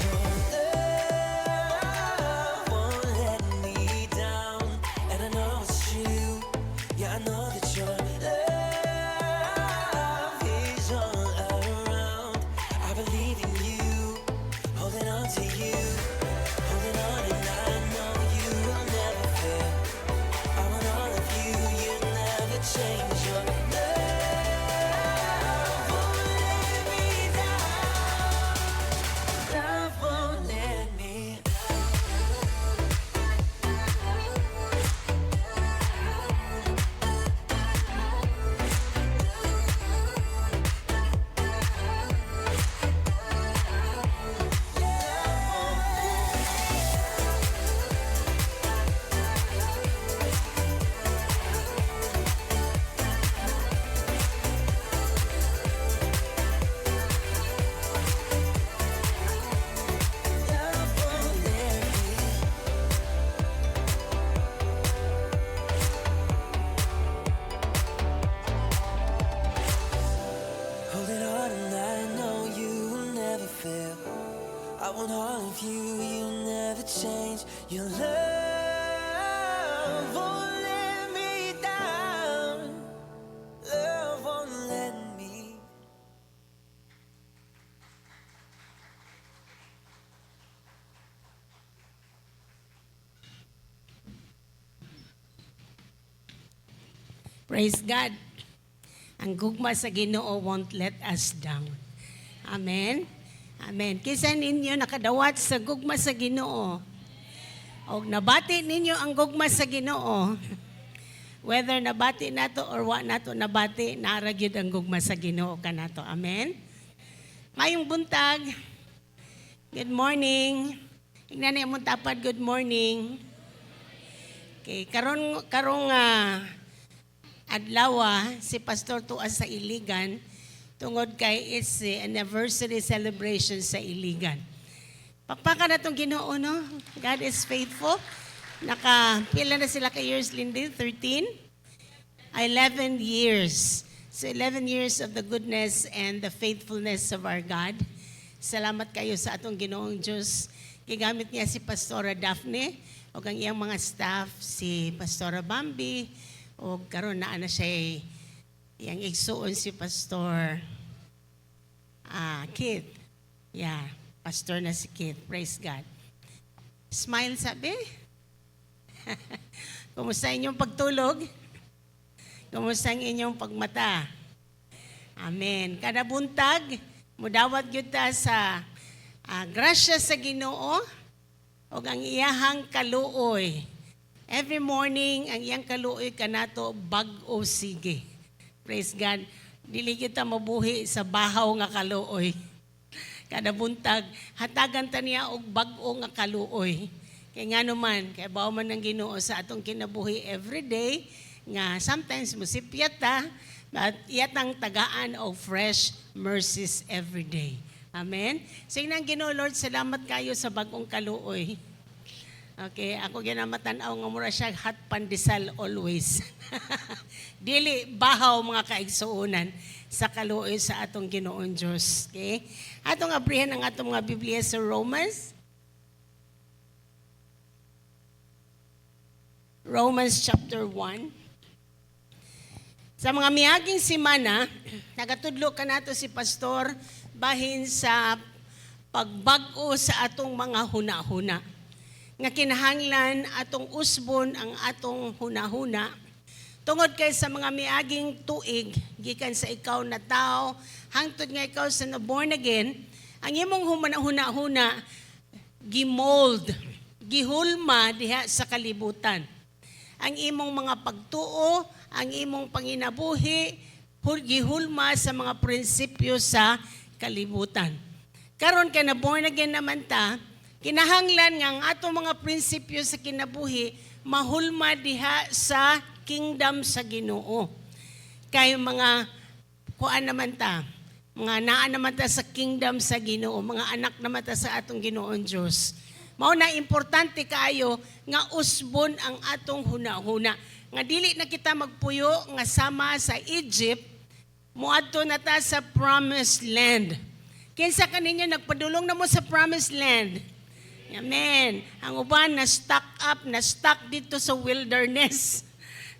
Your love won't let me down. And I know it's true. Yeah, I know that your love is all around. I believe in you, holding on to you, holding on, and I know you will never fail. I want all of you, you never change. Your love won't let me down. Love won't let me. Love won't let me. Holding on and I know you will never fail. I want all of you, you never change. Your love won't let me down. Love won't let me. Praise God. Ang gugma sa Ginoo won't let us down. Amen. Amen. Kinsa ninyo nakadawat sa gugma sa Ginoo? Og nabati ninyo ang gugma sa Ginoo. Whether nabati nato or wa nato nabati, naa ra gyud ang gugma sa Ginoo kanato. Amen. Mayong buntag. Good morning. Ingnan na imong tapad, good morning. Okay, karon karong adlaw si Pastor tuaa sa Iligan tungod kay it's the anniversary celebration sa Iligan. Pakpakan natong Ginoo, no? God is faithful. Naka pila na sila ka years, Lindy? 13? 11 years. So 11 years of the goodness and the faithfulness of our God. Salamat kayo sa atong Ginoong Diyos. Gigamit niya si Pastora Daphne o ang iyang mga staff, si Pastora Bambi, o karon naa na siya iyang igsuon si Pastor Keith. Yeah, pastor na si Keith. Praise God. Smile sabi. Kumusta inyong pagtulog? Kumusta ang inyong pagmata? Amen. Kada buntag, mudawat gyud ta sa grasya sa Ginoo ug ang iyahang kaluoy. Every morning, ang iyang kaluoy kanato bag-o sige. Praise God. Dili kita mabuhi sa bahaw nga kaluoy. Kada buntag, hatagan ta niya og bag-o nga kaluoy. Kay ngano man, kay bawo man ang Ginoo sa atong kinabuhi every day nga sometimes musipyat ta, but iyatang tagaan og fresh mercies every day. Amen. Sige nang Ginoo Lord, salamat kayo sa bag-ong kaluoy. Okay, ako ginamatan-aw nga mura siya hot pandesal always. Dili bahaw, mga kaigsuonan, sa kaluoy sa atong Ginoong Dios. Okay? Atong abrihan ang atong mga Biblia sa Romans. Romans chapter 1. Sa mga miaging simana, nagatudlo kanato si Pastor bahin sa pagbag-o sa atong mga huna-huna. Nga kinahanglan atong usbon ang atong huna-huna. Tungod kay sa mga miaging tuig, gikan sa ikaw na tao, hangtod nga ikaw sa na born again, ang imong huna-huna gimold, gihulma diha sa kalibutan. Ang imong mga pagtuo, ang imong panginabuhi, gihulma sa mga prinsipyo sa kalibutan. Karon kay na born again naman ta, kinahanglan nga ang atong mga prinsipyo sa kinabuhi mahulma diha sa kingdom sa Ginoo. Kay mga kuan naman ta, mga naa naman ta sa kingdom sa Ginoo, mga anak naman ta sa atong Ginoong Dios. Mao na importante kaayo nga usbon ang atong huna-huna. Nga dili na kita magpuyo nga sama sa Egypt, moadto na ta sa promised land. Kinsa kaninyo nagpadulong na mo sa promised land? Amen. Ang uban na stuck up, na stuck dito sa wilderness.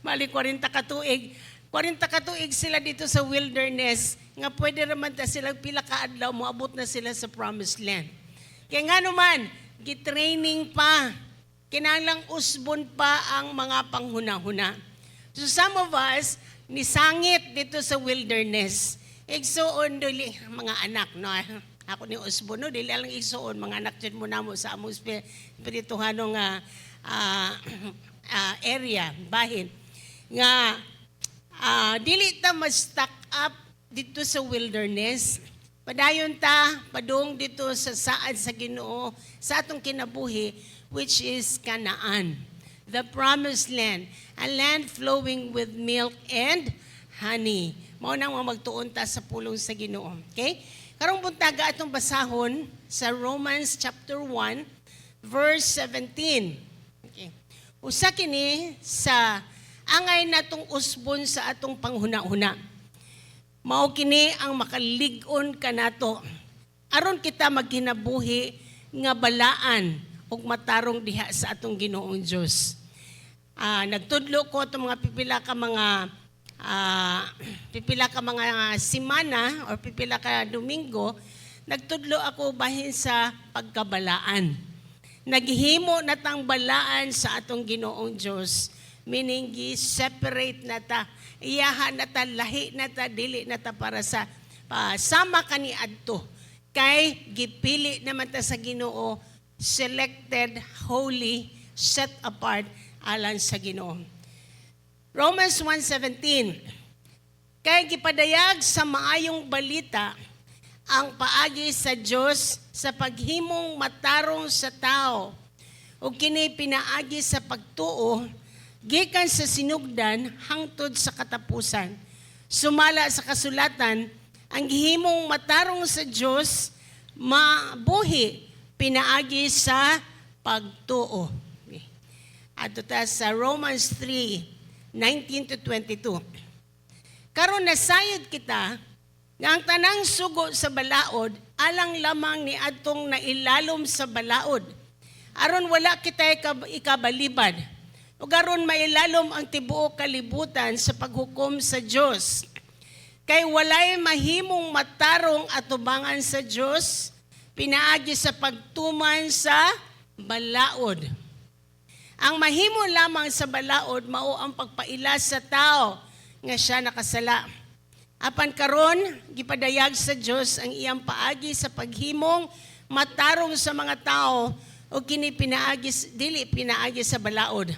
Mali 40 ka tuig. 40 ka tuig sila dito sa wilderness nga pwede raman ta sila pila ka adlaw moabot na sila sa promised land. Kaya nga naman, gitraining pa. Kinahanglang usbon pa ang mga panghuna-huna. So some of us, nisangit dito sa wilderness. Igsuon dili mga anak, no? Ako ni usbon, no, dili lang igsuon mga anak jud mo namo sa among espirituhano nga area, bahin nga dili ta ma-stuck up dito sa wilderness. Padayon ta padung dito sa saad sa Ginoo sa atong kinabuhi, which is Canaan, the promised land, a land flowing with milk and honey. Mao nang mga magtuon ta sa pulong sa Ginoo. Okay? Karong buntaga, atong basahon sa Romans chapter 1 verse 17. Okay. Usa kini sa angay natong usbon sa atong panghuna-huna. Mao kini ang makalig-on kanato aron kita magkinabuhi nga balaan ug matarong diha sa atong Ginoong Dios. Nagtudlo ko itong mga pipila ka mga simana or pipila ka Domingo, nagtudlo ako bahin sa pagkabalaan. Naghimo na tang balaan sa atong Ginoong Dios, meaning gi-separate na ta, iyaha na ta, lahi na ta, dili na ta para sa sama kani adto. Kay gipili naman ta sa Ginoo, selected, holy, set apart alang sa Ginoo. Romans 1:17. Kay gipadayag sa maayong balita ang paagi sa Dios sa paghimong matarong sa tao. Ug kini pinaagi sa pagtuo gikan sa sinugdan hangtod sa katapusan. Sumala sa kasulatan, ang gihimong matarong sa Dios mabuhi pinaagi sa pagtuo. Okay. Adto ta sa Romans 3:19 to 22. Karon nasayod kita nga ang tanang sugo sa balaod alang lamang ni adtong nailalom sa balaod, aron wala kita ikabalibad. Ug aron mailalom ang tibuok kalibutan sa paghukom sa Dios. Kay walay mahimong matarong atubangan sa Dios pinaagi sa pagtuman sa balaod. Ang mahimo lamang sa balaod mao ang pagpaila sa tao nga siya nakasala. Apan karon, gipadayag sa Dios ang iyang paagi sa paghimong matarong sa mga tao ug kini pinaagi, dili pinaagi sa balaod.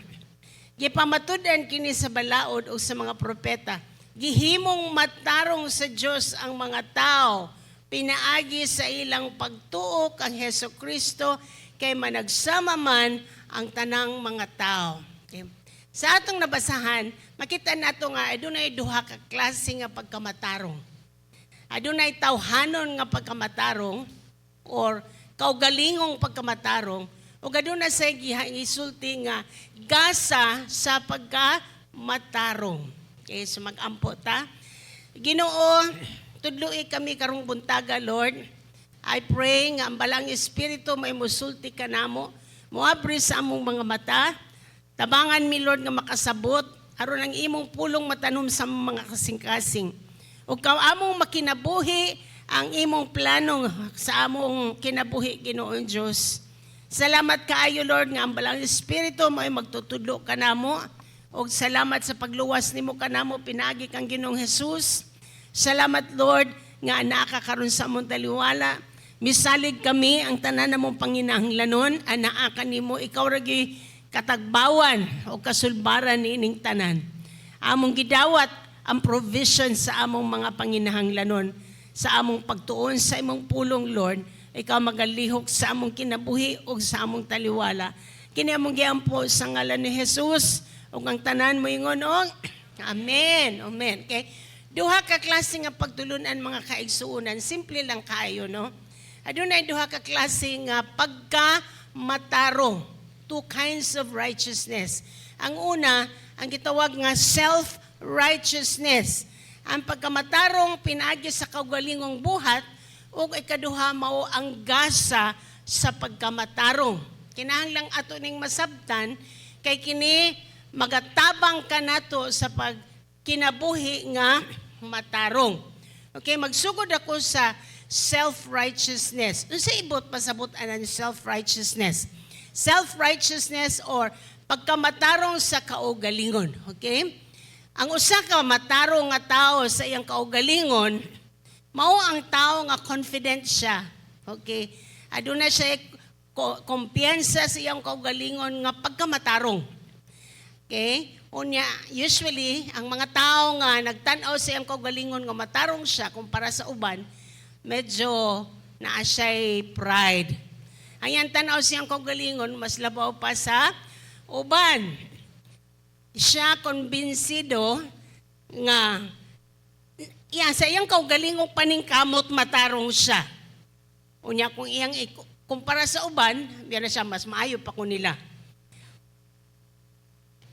Gipamatud-an kini sa balaod ug sa mga propeta. Gihimong matarong sa Dios ang mga tao pinaagi sa ilang pagtuo kang Heso Kristo, kay managsama man ang tanang mga tao. Okay. Sa atong nabasahan, makita nato nga adunay duha ka klase nga pagkamatarong. Adunay tawhanon nga pagkamatarong or kaugalingong pagkamatarong ug aduna sa gisulti nga gasa sa pagkamatarong. Okay, so mag-ampo ta. Ginoo, tudloi kami karong buntaga, Lord. I pray nga ang Balaang Espiritu may musulti kanamo, moabri sa among mga mata. Tabangan mi, Lord, nga makasabot aron ang imong pulong matanom sa among mga kasing-kasing. Ug among makinabuhi ang imong plano sa among kinabuhi, Ginoong Dios. Salamat kaayo, Lord, nga ang Balaang Espiritu mo ay magtutudlo kanamo. Ug salamat sa pagluwas nimo kanamo pinaagi kang Ginoong Jesus. Salamat, Lord, nga naa ka karon sa among taliwala. Misalig kami ang tanan namong panginahanglanon, anaa ka nimo, ikaw ragi katagbawan o kasulbaran niining tanan. Among gidawat ang provision sa among mga panginahanglanon, sa among pagtuon sa imong pulong, Lord. Ikaw magalihok sa among kinabuhi o sa among taliwala. Kini among giampo sa ngalan ni Jesus. Ug ang tanan moingon og Amen. Amen. Okay? Duha ka klase nga pagtulunan, mga kaigsuonan, simple lang kaayo, no? Adunay duha ka klase nga pagka matarong. Two kinds of righteousness. Ang una, ang gitawag nga self-righteousness. Ang pagkamatarong pinaagi sa kaugalingong buhat, ug ikaduha mao ang gasa sa pagkamatarong. Kinahanglang ato ning masabtan kay kini magatabang kanato sa pagkinabuhi nga matarong. Okay, magsugod ako sa self-righteousness. Unsa ibot pasabot anan self-righteousness? Self-righteousness or pagkamatarong sa kaugalingon, okay? Ang usa ka matarong nga tao sa iyang kaugalingon, mao ang tao nga confident siya. Okay? Aduna siya kumpiyansa sa iyang kaugalingon nga pagkamatarong. Okay? Unya, usually, ang mga tao nga nagtan-aw sa iyang kaugalingon nga matarong siya kumpara sa uban, medyo naa siya'y pride. Ang iyang tan-aw sa iyang kaugalingon, mas labaw pa sa uban. Siya kumbinsido nga iya, sa iyang kaugalingong paningkamot, matarong siya. Unya, kung iyang kumpara sa uban, biya na siya, mas maayo pa ko nila.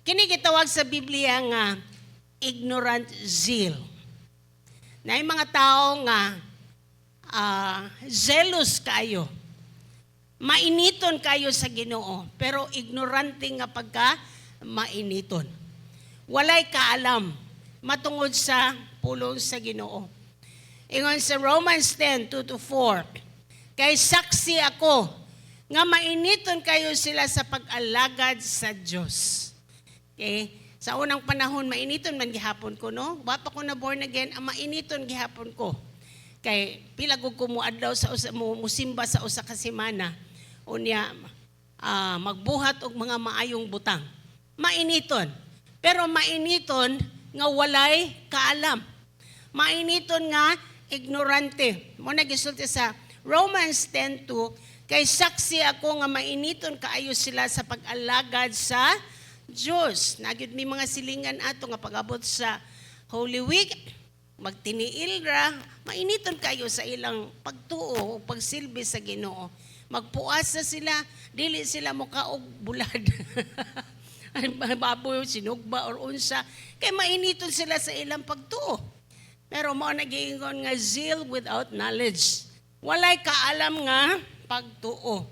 Kini gitawag sa Biblia nga ignorant zeal. Na yung mga tao nga zealous kayo. Mainiton kayo sa Ginoo, pero ignorante nga pagka mainiton. Walay kaalam matungod sa pulong sa Ginoo. Ingon sa Romans 10, 2 to 4, "Kay saksi ako nga mainiton kayo sila sa pag-alagad sa Dios." Okay? Sa unang panahon, mainiton man gihapon ko, no? Wa pa ko na born again, ang mainiton gihapon ko. Kay pila gud ko mo adlaw sa usa, mo musimba sa usa ka semana. Unya magbuhat og mga maayong butang. Mainiton. Pero mainiton nga walay kaalam. Mainiton nga ignorante. Mao na gisulti sa Romans 10:2, "Kay saksi ako nga mainiton kaayo sila sa pag-alagad sa Diyos." Naa gyud may mga silingan ato nga pag-abot sa Holy Week, magtiniil ra, mainiton kayo sa ilang pagtuo o pagsilbi sa Ginoo. Magpuasa sila, dili sila mukaog bulad. Ay, baboy, sinugba or unsa. Kay mainiton sila sa ilang pagtuo. Pero mao nagiingon nga zeal without knowledge. Walay kaalam nga pagtuo.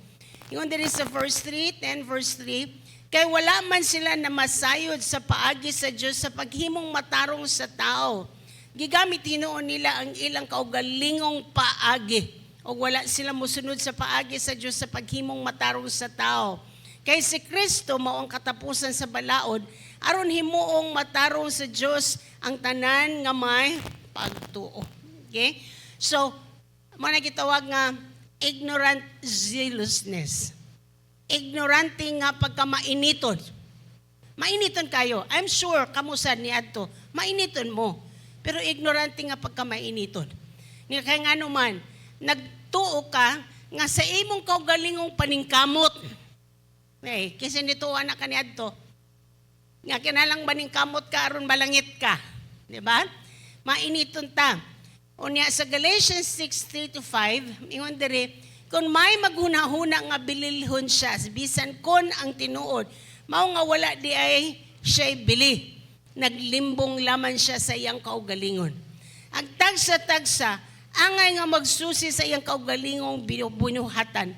Ingon diri sa verse 3, 10 verse 3, "Kay wala man sila na masayod sa paagi sa Dios sa paghimong matarong sa tao. Gigamit hinuon nila ang ilang kaugalingong paagi. O wala sila musunod sa paagi sa Dios sa paghimong matarong sa tao. Kay si Kristo mao ang katapusan sa balaod aron himuong matarong sa Dios ang tanan nga may pagtuo." Okay? So, mao na gitawag nga ignorant zealousness. Ignorante nga pagkamainiton. Mainiton kayo. I'm sure kamo sad niadto, mainiton mo. Pero ignorante nga pagkamainiton. Ni kay ngano man, nagtuo ka nga sa imong kaugalingong paningkamot. Eh, kasi nituo na ka niadto. Nga kinalang maningkamot ka aron malangit ka. Di ba? Mainiton ta. Unya sa Galatians 6, 3 to 5, ingon diri, "Kung may maghunahuna nga bililhon siya, bisan kon ang tinuod, mao nga wala di ay siya'y bili. Naglimbong laman siya sa iyang kaugalingon. Ang tagsa-tagsa, angay nga magsusi sa iyang kaugalingong binuhatan.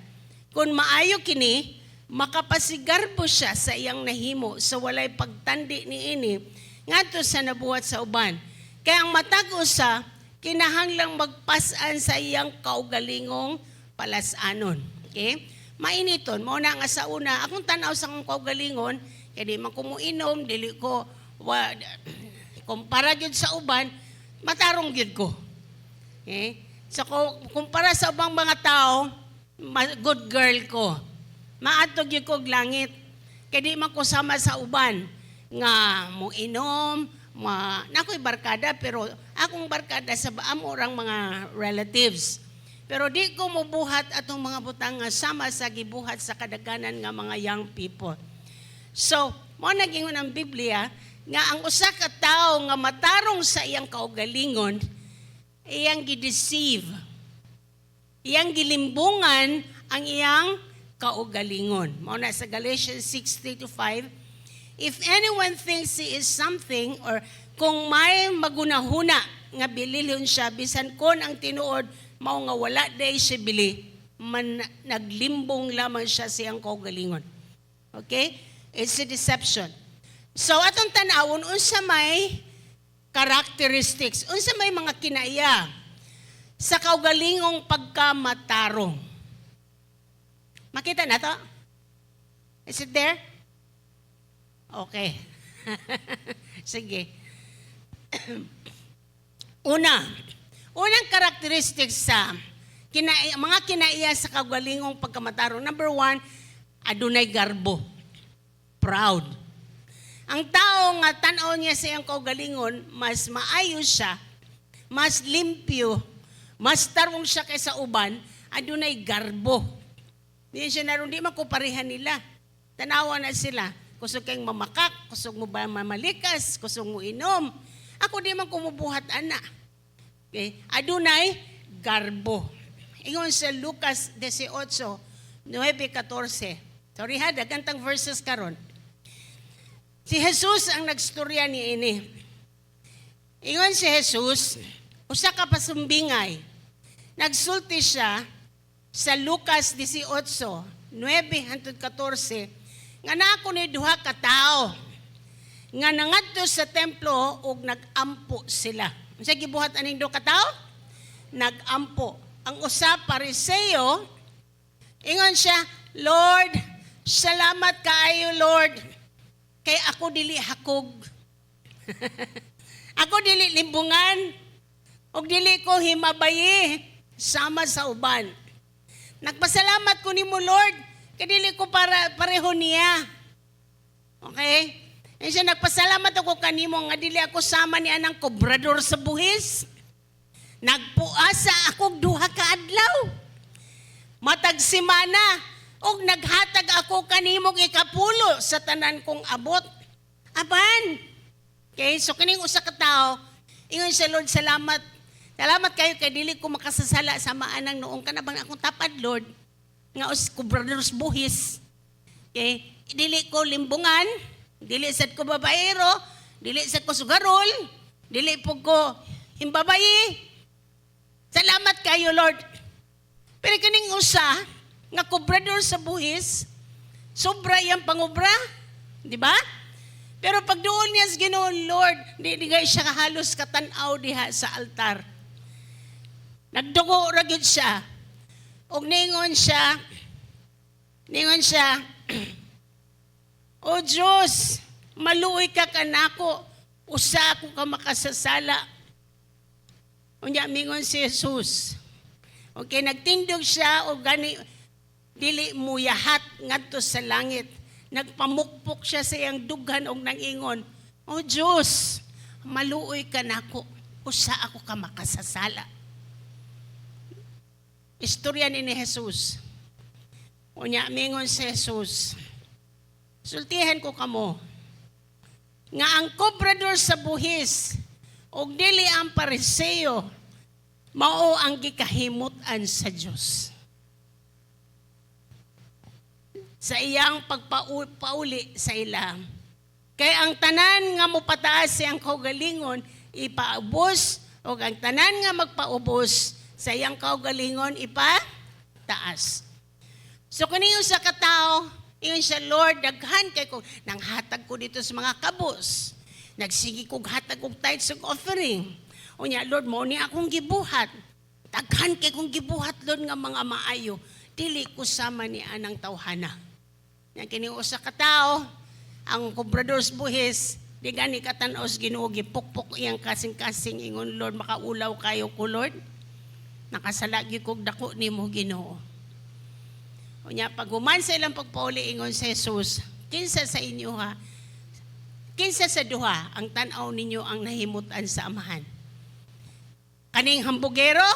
Kung maayo kini, makapasigarbo siya sa iyang nahimo sa walay pagtandi niini ngadto sa nabuhat sa uban. Kaya ang matag usa kinahanglang magpas-an sa iyang kaugalingong palas-anon." Okay? Mainiton. Mao na nga sa una, akong tanaw sa akong kaugalingon, kay di man ko muinom, dili ko, wa, kumpara gyud sa uban, matarong gyud ko. Okay? So, kumpara sa ubang mga tao, good girl ko. Maadto gyud ko og langit. Kay di man ko sama sa uban nga mo inom, ma nakoy barkada, pero akong barkada sa amo orang mga relatives. Pero di ko mobuhat atong mga butang nga sama sa gibuhat sa kadaghanan nga mga young people. So, Mao nagingon ang Biblia nga ang usa ka tawo nga matarong sa iyang kaugalingon, iyang gi-deceive. Iyang gilimbungan ang iyang kaugalingon. Mao na sa Galatians 6:3 to 5, if anyone thinks he is something, or kung may magunahuna nga bililhon siya, bisan kon ang tinuod mao nga wala day siya bili, man naglimbong lamang siya sa iyang kaugalingon. Okay? It's a deception. So atong tan-awon unsa may characteristics, unsa may mga kinaiya sa kaugalingong pagkamatarong. Makita na to? Is it there? Okay. Sige. Una, unang characteristics sa mga kinaiya sa kaugalingong pagkamatarong. Number one, adunay garbo. Proud. Ang tao nga tan-aw niya sa iyang kaugalingon, mas maayo siya, mas limpyo, mas tarong siya kaysa uban, adunay garbo. Di siya naroon, di man ko pareha nila. Tanawa na sila. Kusog kayong mamakak, kusog mo ba mamalikas, kusog mo inom. Ako di man kumubuhat ana. Okay? Adunay garbo. Ingon sa Lucas 18, 9:14. Sorry ha, daghan tang verses karon. Si Jesus ang nagstorya ni ini. Ingon si Jesus, usa ka pasumbingay. Nagsulti siya sa Lucas 18, 9 hangtod 14, nga naa kunoy duha ka tawo nga nangadto sa templo ug nagampo sila. Unsa gibuhat aning duha ka tawo? Nagampo. Ang usa, Pariseo, ingon siya, "Lord, salamat kaayo, Lord, kay ako dili hakog. Ako dili limbungan, ug dili ko himabayi sama sa uban. Nagpasalamat ko nimo, Lord, kay dili ko para pareho niya." Okay? Yan siya, "Nagpasalamat ako kanimo nga dili ako sama ni anang kobrador sa buhis. Nagpuasa ako duha ka adlaw matag semana ug naghatag ako kanimo ikapulo sa tanan kong abot." Apan. Okay, so kining usa ka tawo, ingon siya, "Lord, salamat. Salamat kayo kay dili ko makasasala sa maanang noong kanabang akong tapad, Lord, nga us kobrador sa buhis. Okay, dili ko limbungan, dili sad ko babaero, dili sad ko sugarol, dili po ko himbabayi. Salamat kayo, Lord." Pero kining usa nga kobrador sa buhis, sobra iyang pangobra, di ba? Pero pag duol niya sa Ginoo, "Lord," di gay siya halos katan-aw diha sa altar. Nagdugo ra gyud siya. Ug ningon siya, "O Diyos, maluoy ka kanako, usa ako ka makasasala." Unya mingon si Jesus. Okay, nagtindog siya o gani dili muyahat ngadto sa langit. Nagpamukpok siya sa iyang dughan og nangingon, "O Diyos, maluoy ka nako, usa ako ka makasasala." Istorya ni Jesus. Unya mingon si Jesus, "Sultihan ko kamo nga ang kobrador sa buhis ug dili ang Pariseo mao ang gikahimut-an sa Dios sa iyang pagpauli sa ila. Kay ang tanan nga mopataas sa iyang kaugalingon ipaubos, ug ang tanan nga magpaubos sa iyang kaugalingon ipataas." So kini usa ka tawo, ingon siya, "Lord, daghan kay ko nanghatag ko dito sa mga kabus. Nagsigi kog hatag og tithes ug offering. Unya, Lord, mao ni akong gibuhat. Daghan kay kong gibuhat, Lord, nga mga maayo. Dili ko sama ni anang tawhana." Yan kini usa ka tawo, ang kobrador sa buhis, di gani katan-aw sa Ginoo, gipukpok iyang kasing-kasing, ingon, "Lord, makaulaw kayo ko, Lord. Nakasala gyud kog dako nimo, Ginoo." Unya pag human sa ilang pagpauli, ingon sa Jesus, "Kinsa sa inyo ha? Kinsa sa duha ang tan-aw ninyo ang nahimutan sa Amahan? Kaning hambugero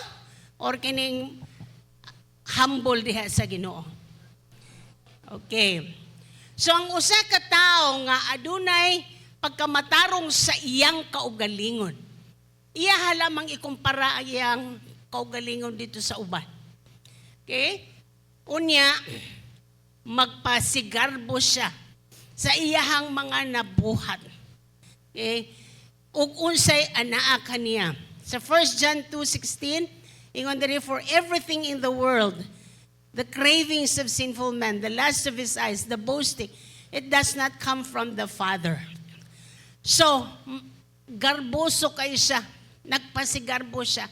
or kining humble diha sa Ginoo?" Okay. So ang usa ka tawo nga adunay pagkamatarong sa iyang kaugalingon, iya lamang ikumpara ang iyang kaugalingon dito sa uban. Okay? Unya, magpasigarbo siya sa iyahang mga nabuhat. Okay? Ug unsay anaa kaniya. Sa 1 John 2:16, ingon diri, "For everything in the world, the cravings of sinful man, the lust of his eyes, the boasting, it does not come from the Father." So, garboso kay siya. Nagpasigarbo siya.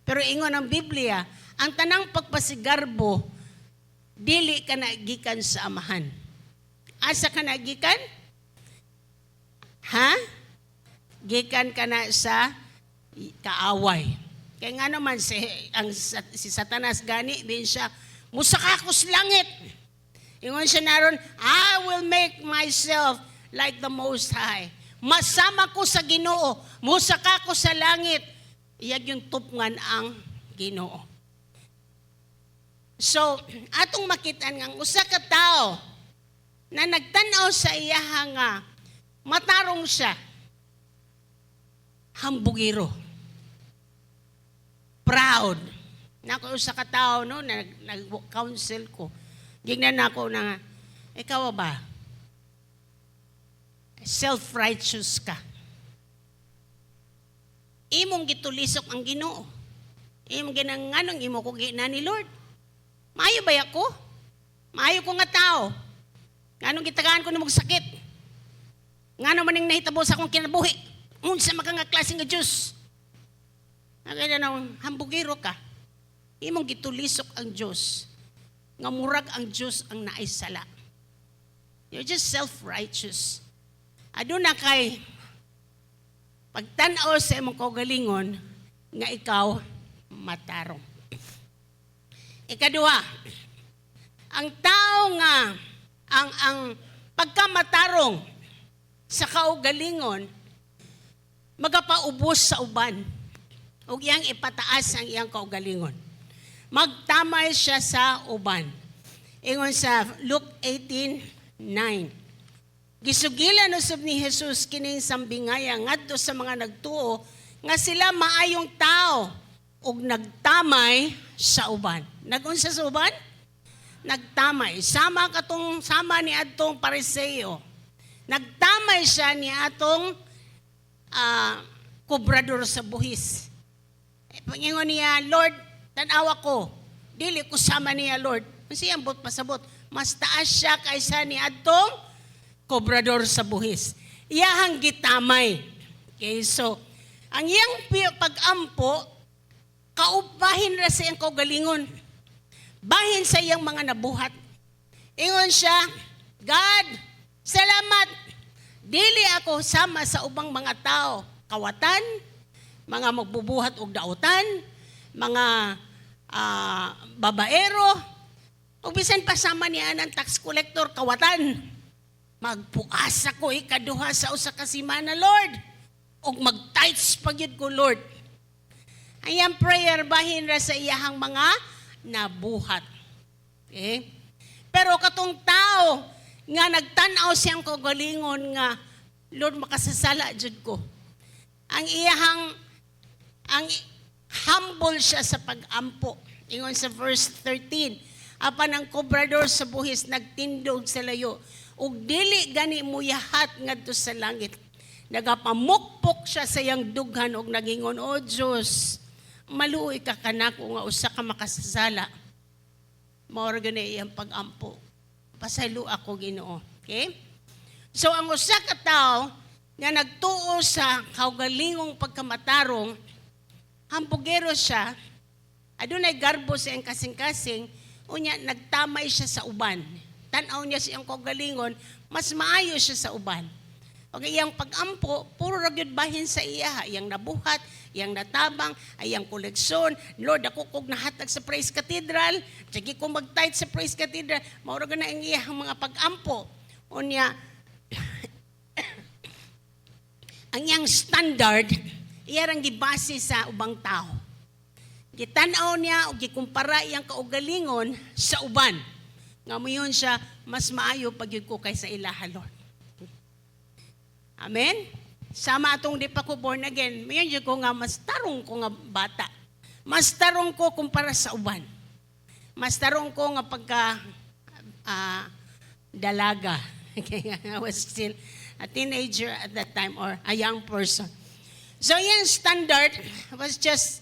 Pero ingon ang Biblia, ang tanang pagpasigarbo, dili ka na gikan sa Amahan. Asa ka na gikan? Ha? Gikan ka na sa kaaway. Kaya nga naman si Satanas gani bin siya, "Musaka ko sa langit." Ingon siya naron, "I will make myself like the Most High. Masama ko sa Ginoo, musaka ko sa langit." Iyag yung tupngan ang Ginoo. So, atong makita nga ang usa ka tawo na nagtan-aw sa iyaha nga matarong siya, hambugiro. Proud. Nako usa ka tawo, no, na nag-counsel ko. Gingnan nako na, "Ikaw ba? Self-righteous ka. Imong gitulisok ang Ginoo. Imong ginanganong imo ko gina ni Lord. Maayo ba ako? Maayo ko nga tao. Nganong gitagaan ko nimog sakit? Ngano man ning nahitabo sa akong kinabuhi? Unsa man ka nga klase nga Diyos?" Ang na hambugiro ka. Imong gitulisok ang Diyos. Nga murag ang Diyos ang naay sala. You're just self-righteous. Aduna kay pagtan-aw sa imong kaugalingon nga ikaw matarong. Ikaduha, ang tao nga ang pagkamatarong sa kaugalingon magapaubos sa uban ug iyang ipataas ang iyang kaugalingon. Magtamay siya sa uban. Ingon sa Luke 18:9. Gisugilan usab ni Jesus kining sambingaya ngadto sa mga nagtuo nga sila maayong tao ug nagtamay sa uban. Nagunsa sa uban? Nagtamay. Sama katong sama ni adtong Pariseo. Nagtamay siya ni atong kobrador sa buhis. Eh, pangingon niya, "Lord, tanawa ko. Dili ko sama niya, Lord." Unsa iyang buot pasabot? Mas taas siya kaysa ni adtong kobrador sa buhis. Iyahang gitamay. Okay, so, ang iyang pag-ampo, kaubahin ra sa iyang kaugalingon. Bahin sa iyang mga nabuhat. Ingon siya, "God, salamat. Dili ako sama sa ubang mga tao. Kawatan, mga magbubuhat og dautan, mga babaero, ug bisan pa sama niya ang tax collector, kawatan. Magpuasa ko ikaduha sa usa ka semana, Lord. Ug mag-tithes pa gyud ko, Lord." Ayang prayer bahin ra sa iyahang mga nabuhat. Okay? Pero katong tao nga nagtan-aw siyang kaugalingon nga, "Lord, makasasala jud ko." Ang iyahang ang humble siya sa pag-ampo. Ingon sa verse 13, apan ang kobrador sa buhis nagtindog sa layo ug dili gani muyahat ngadto sa langit. Nagapamukpok siya sa iyang dughan ug nagingon, "O Diyos, maluoy ka kanako nga usa ka makasasala." Mao ra gani iyang pag-ampo. Pasaylo ako, Ginoo. Okay? So ang usa ka tawo nga nagtuo sa kaugalingong pagkamatarong, hambugero siya, adunay garbo sa iyang kasing-kasing, unya nagtamay siya sa uban. Tan-aw niya sa iyang kaugalingon, mas maayo siya sa uban. Pag iyang pag-ampo, puro ra gyud bahin sa iya, iyang nabuhat, iyang natabang, iyang koleksyon. "Lord, ako kog nahatag sa Praise Cathedral, sige ko mag-tithe sa Praise Cathedral." Mao ra na ang iyang mga pag-ampo. Unya, ang iyang standard, iya rang gibase sa ubang tao. Gitan-aw niya o gikumpara iyang kaugalingon sa uban. Nga moingon siya, Mas maayo pa gyud ko kaysa ilaha, Lord. Amen? Sama atong di pa ko born again, mayon jud ko nga mas tarong ko nga bata. Mas tarong ko kumpara sa uban. Mas tarong ko nga pagka dalaga. Okay, I was still a teenager at that time or a young person. So yung standard was just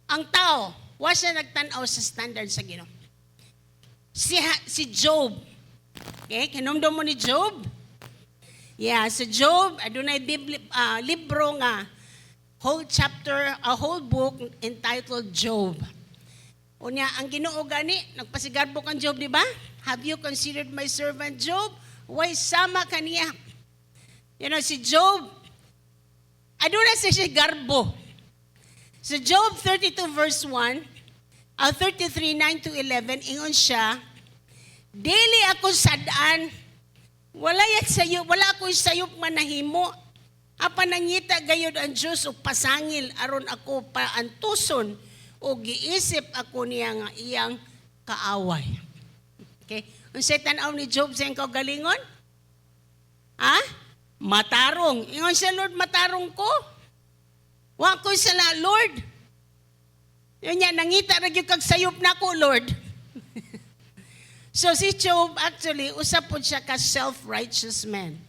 ang tao, wa siya nagtanaw sa standard sa Ginoo. Si Job. Okay, kinumdum mo ni Job? Yeah, si Job, adunay libro nga whole chapter, a whole book entitled Job. Unya, ang Ginoo gani, nagpasigarbo kang Job, di ba? "Have you considered my servant Job? Way sama kaniya." Si Job, aduna siya garbo. Sa Job 32 verse 1, 33, 9 to 11, ingon siya, "Dili ako sad-an, wala yat sayo, wala ako sayop manahimo. Apan nangita gayud ang Dios og pasangil aron ako paantuson o giisip ako niya nga iyang kaaway." Okay? Unsay tan-aw ni Job sa iyang kaugalingon? Ha? Matarong. Ingon siya, "Lord, matarong ko. Wa ko sala, Lord. Yun niya, nangita ra gyud kag sayop nako, Lord." So si Job actually, usa pod siya ka self-righteous man.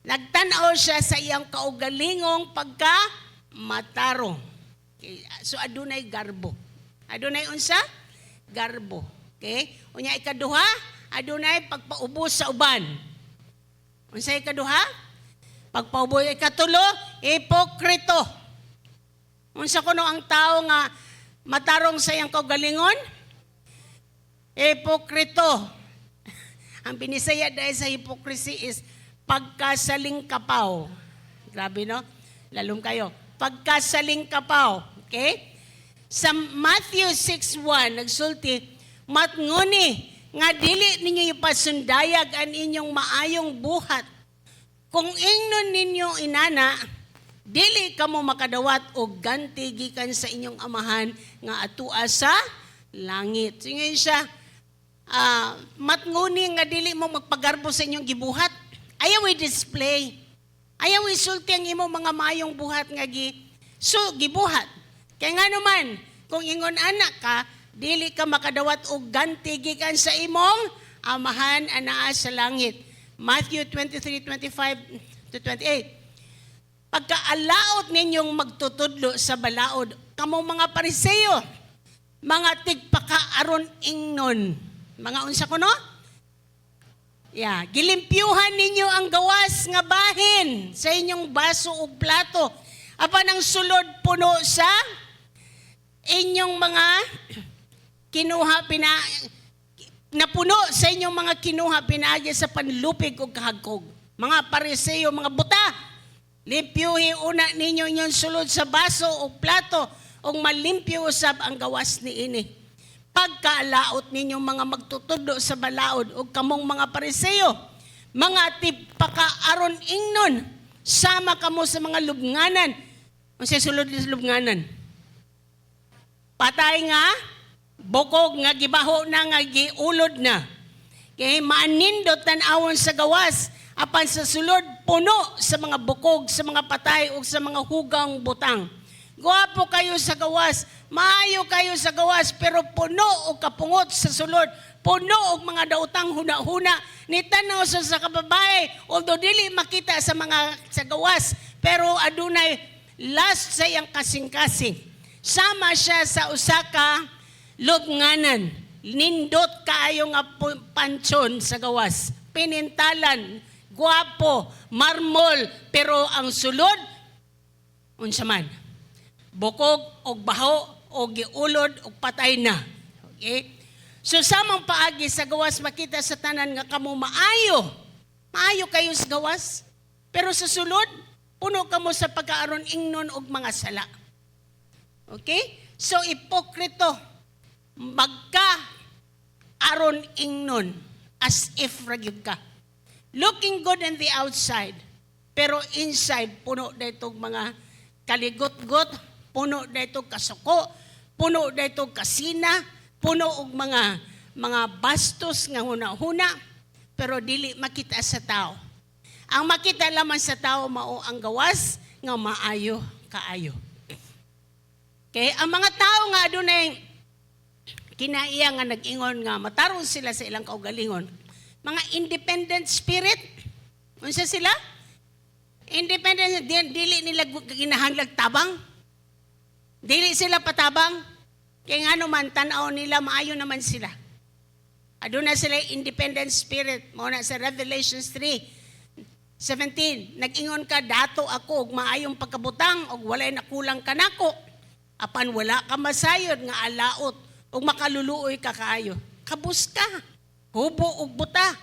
Nagtanaw siya sa iyang kaugalingong pagka matarong. Okay. So adunay garbo. Adunay unsa? Garbo. Okay? Unya ikaduha, adunay pagpaubos sa uban. Unsa ikaduha? Pagpaubos. Ikatulo, hipokrito. Unsa kuno ang tao nga matarong sa iyang kaugalingon? Hipokrito. Ang binisaya dahil sa hypocrisy is pagkasalingkapaw. Grabe, no? Lalong kayo. Pagkasalingkapaw. Okay? Sa Matthew 6:1, nagsulti, "Matnguni, nga dili ninyo ipasundayag ang inyong maayong buhat. Kung ingnon ninyo inana, dili kamo makadawat og ganti gikan sa inyong Amahan nga atua sa langit." So ngayon siya, matnguni nga dili mo magpagarbo sa inyong gibuhat. Ayaw i-display. Ayaw isulti ang imong mga maayong buhat nga so gibuhat. Kaya nga naman, kung ingon anak ka, dili ka makadawat og ganti gikan sa imong Amahan anaa sa langit. Matthew 23:25 to 28. "Pagkaalaot ninyong magtutudlo sa balaod, kamong mga Pariseo, mga tigpakaaron ingnon." Mga unsa kuno? Yeah, "Gilimpyuhan ninyo ang gawas nga bahin sa inyong baso ug plato. Apan ang sulod puno sa inyong mga kinuha pina napuno sa inyong mga kinuha pinaagi sa panlupig ug kahagkog. Mga Pariseo, mga buta. Limpyuhi una ninyo inyong sulod sa baso ug plato ug malimpyo usab ang gawas niini. Pagkaalaot ninyong mga magtutudlo sa balaod ug kamong mga Pariseo, mga tigpakaaron ingnon, sama kamo sa mga lubnganan." Unsay sulod sa lubnganan? Patay nga, bukog nga gibaho na nga giulod na. Kay maanindot tan-awon sa gawas, apan sa sulod puno sa mga bukog, sa mga patay ug sa mga hugang butang. Gwapo kayo sa gawas, maayo kayo sa gawas, pero puno og kapungot sa sulod, puno og mga daotang huna-huna. Ni tanaw sa kababae, although dili makita sa mga sa gawas, pero adunay lust sa iyang kasing-kasing. Sama siya sa usa ka lubnganan. Nindot kaayo nga pansyon sa gawas. Pinintalan, guwapo, marmol, pero ang sulod, unsa man? Bukog og baho og giulod og patay na. Okay? So samang paagi sa gawas makita sa tanan nga kamo maayo. Maayo kayo sa gawas. Pero sa sulod, puno kamo sa pagkaaron ingnon og mga sala. Okay? So ipokrito, magka aron ingnon as if ra gyud ka. Looking good on the outside, pero inside puno daytog mga kaligot-got, puno daytog kasuko, puno daytog kasina, puno og mga mga bastos nga huna-huna, pero dili makita sa tao. Ang makita lamang sa tao mao ang gawas nga maayo kaayo. Okay, ang mga tao nga adunay kinaiya nga nag-ingon nga matarong sila sa ilang kaugalingon, mga independent spirit, unsa sila? Independent, dili nila ginahanglag tabang. Dili sila patabang. Kaya nga naman, tanaw nila, maayo naman sila. Aduna sila independent spirit. Mao na sa Revelations 3:17, nag-ingon ka, "Dato ako, og maayong pagkabutang, og walay nakulang kanako. Apan wala ka masayod nga alaot, og makaluluoy ka kaayo. Kabus ka, hubo og buta.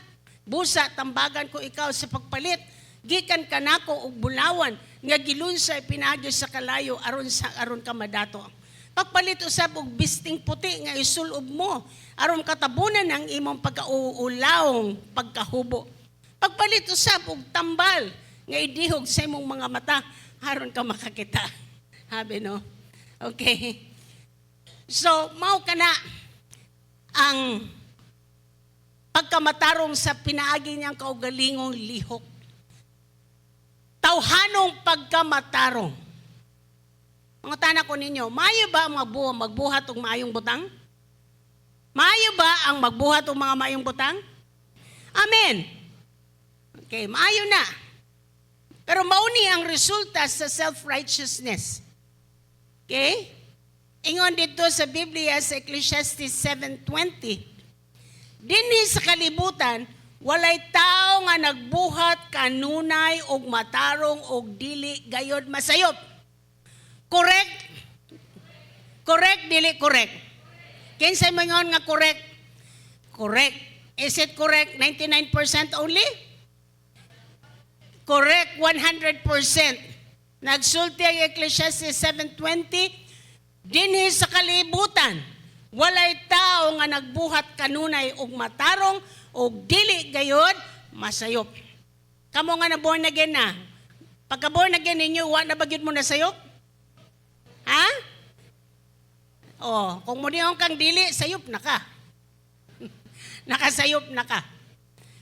Busa, tambagan ko ikaw sa pagpalit. Gikan kanako og bulawan nga gilunsay pinaagi sa kalayo aron sa aron ka madato. Pagpalit usab og bisting puti nga isulob mo aron katabunan ang imong pagkaulawong pagkahubo. Pagpalit usab og tambal nga idihog sa imong mga mata aron ka makakita." Habi, no? Okay. So, mao kana ang pagkamatarong sa pinaagi niyang kaugalingong lihok. Tawhanong pagkamatarong. Mangutana ko ninyo, maayo ba ang magbuhat og maayong butang? Maayo ba ang magbuhat og mga maayong butang? Amen. Okay, maayo na. Pero mauni ang resulta sa self-righteousness. Okay? Ingon dito sa Biblia sa Ecclesiastes 7:20, "Dinhi sa kalibutan, walay tao nga nagbuhat kanunay og matarong og dili gayod masayop." Correct? Correct, dili correct? Kinsay moingon nga correct? Correct. Is it correct 99% only? Correct 100%. Nagsulti ang Ecclesiastes 7:20, "Dinhi sa kalibutan, walay tao nga nagbuhat kanunay og matarong og dili gayod masayop." Kamo nga na born again na. Pagka born again ninyo, wa na ba gyud mo nasayop? Ha? Oh, kung mo kang dili, sayop na ka. Nakasayop na ka.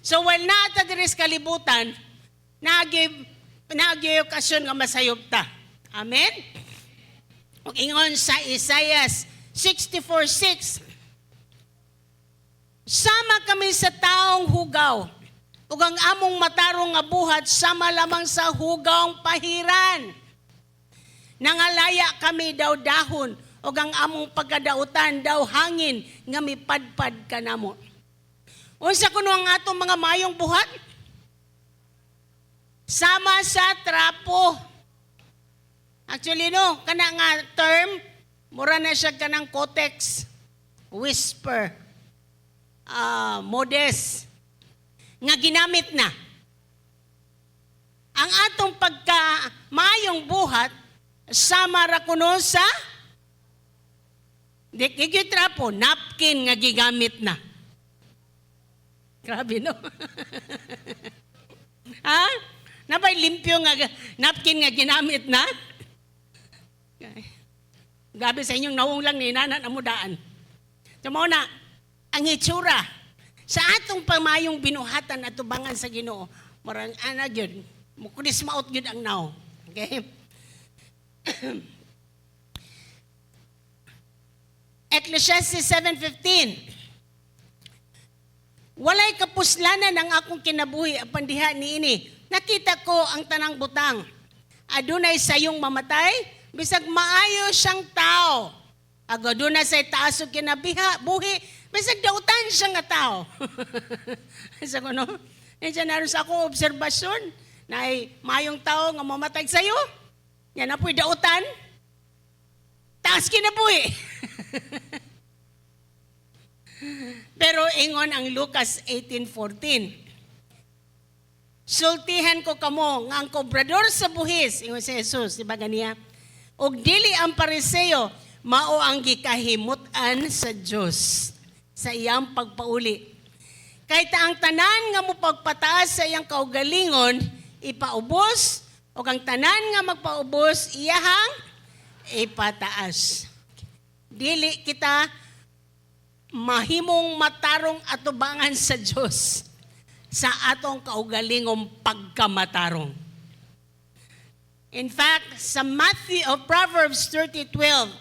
So while naa ta diri sa kalibutan, naagi naagi okasyon nga masayop ta. Amen? Ug ingon sa Isaiah 64:6, "Sama kami sa taong hugaw, ug ang among matarong nga buhat sama lamang sa hugawng pahiran. Nangalaya kami daw dahon, ug ang among pagkadautan daw hangin nga mipadpad kanamo." Unsa kuno ang atong mga mayong buhat? Sama sa trapo. Actually, no, kana nga term, mura na siya kanang Kotex, Whisper, Modess, nga ginamit na. Ang atong pagka maayong buhat, sama ra kuno sa di kigi trapo, napkin nga gigamit na. Grabe, no? Ha? Nabay limpyo nga napkin nga ginamit na? Grabe sa inyong nawong lang ni nana na mudaan. So mao na, ang hitsura sa atong pamayong binuhatan at tubangan sa Ginoo, marang ana gyud, mukulis maot gyud ang naw. Okay? Ecclesiastes 7:15. "Walay kapuslanan ang akong kinabuhi apan diha niini. Nakita ko ang tanang butang. Adunay sayong mamatay, bisag maayo siyang tao. Ug aduna say taas og kinabiha, buhi, bisag dautan siya nga tao." Sa kuno, yan naron sa akong obserbasyon, na ay maayong tao nga mamatay sa'yo. Yan na po'y dautan. Taas kinabuhi. Pero ingon ang Lucas 18:14, "Sultihan ko kamo nga ang kobrador sa buhis," ingon si Jesus, di ba ganiya? "Og dili ang Pariseo, mao ang gikahimut-an sa Dios sa iyang pagpauli. Kay ta ang tanan nga mopagpataas sa iyang kaugalingon ipaubos, ug ang tanan nga magpaubos iyahang ipataas." Dili kita Mahimong matarong atubangan sa Dios sa atong kaugalingong pagkamatarong. In fact, sa Matthew of Proverbs 30:12,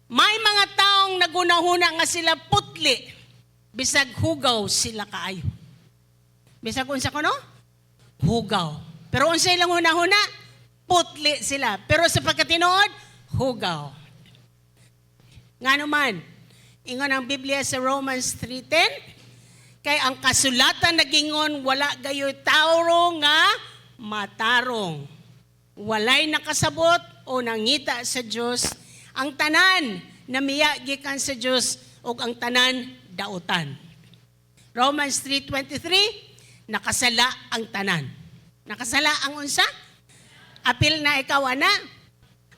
may mga taong nagunahuna nga sila putli, bisag hugaw sila kaayo. Bisag unsa kuno? Hugaw. Pero unsa ilang hunahuna? Putli sila. Pero sa pagkatinuod, hugaw. Nga naman, ingon ang Biblia sa Romans 3:10, kay ang kasulatan nagingon, wala gayoy tawo nga matarong. Walay nakasabot o nangita sa Dios. Ang tanan namiya gikan sa Dios ug ang tanan dautan. Romans 3:23, nakasala ang tanan. Nakasala ang unsa? Apil na ikaw, ana.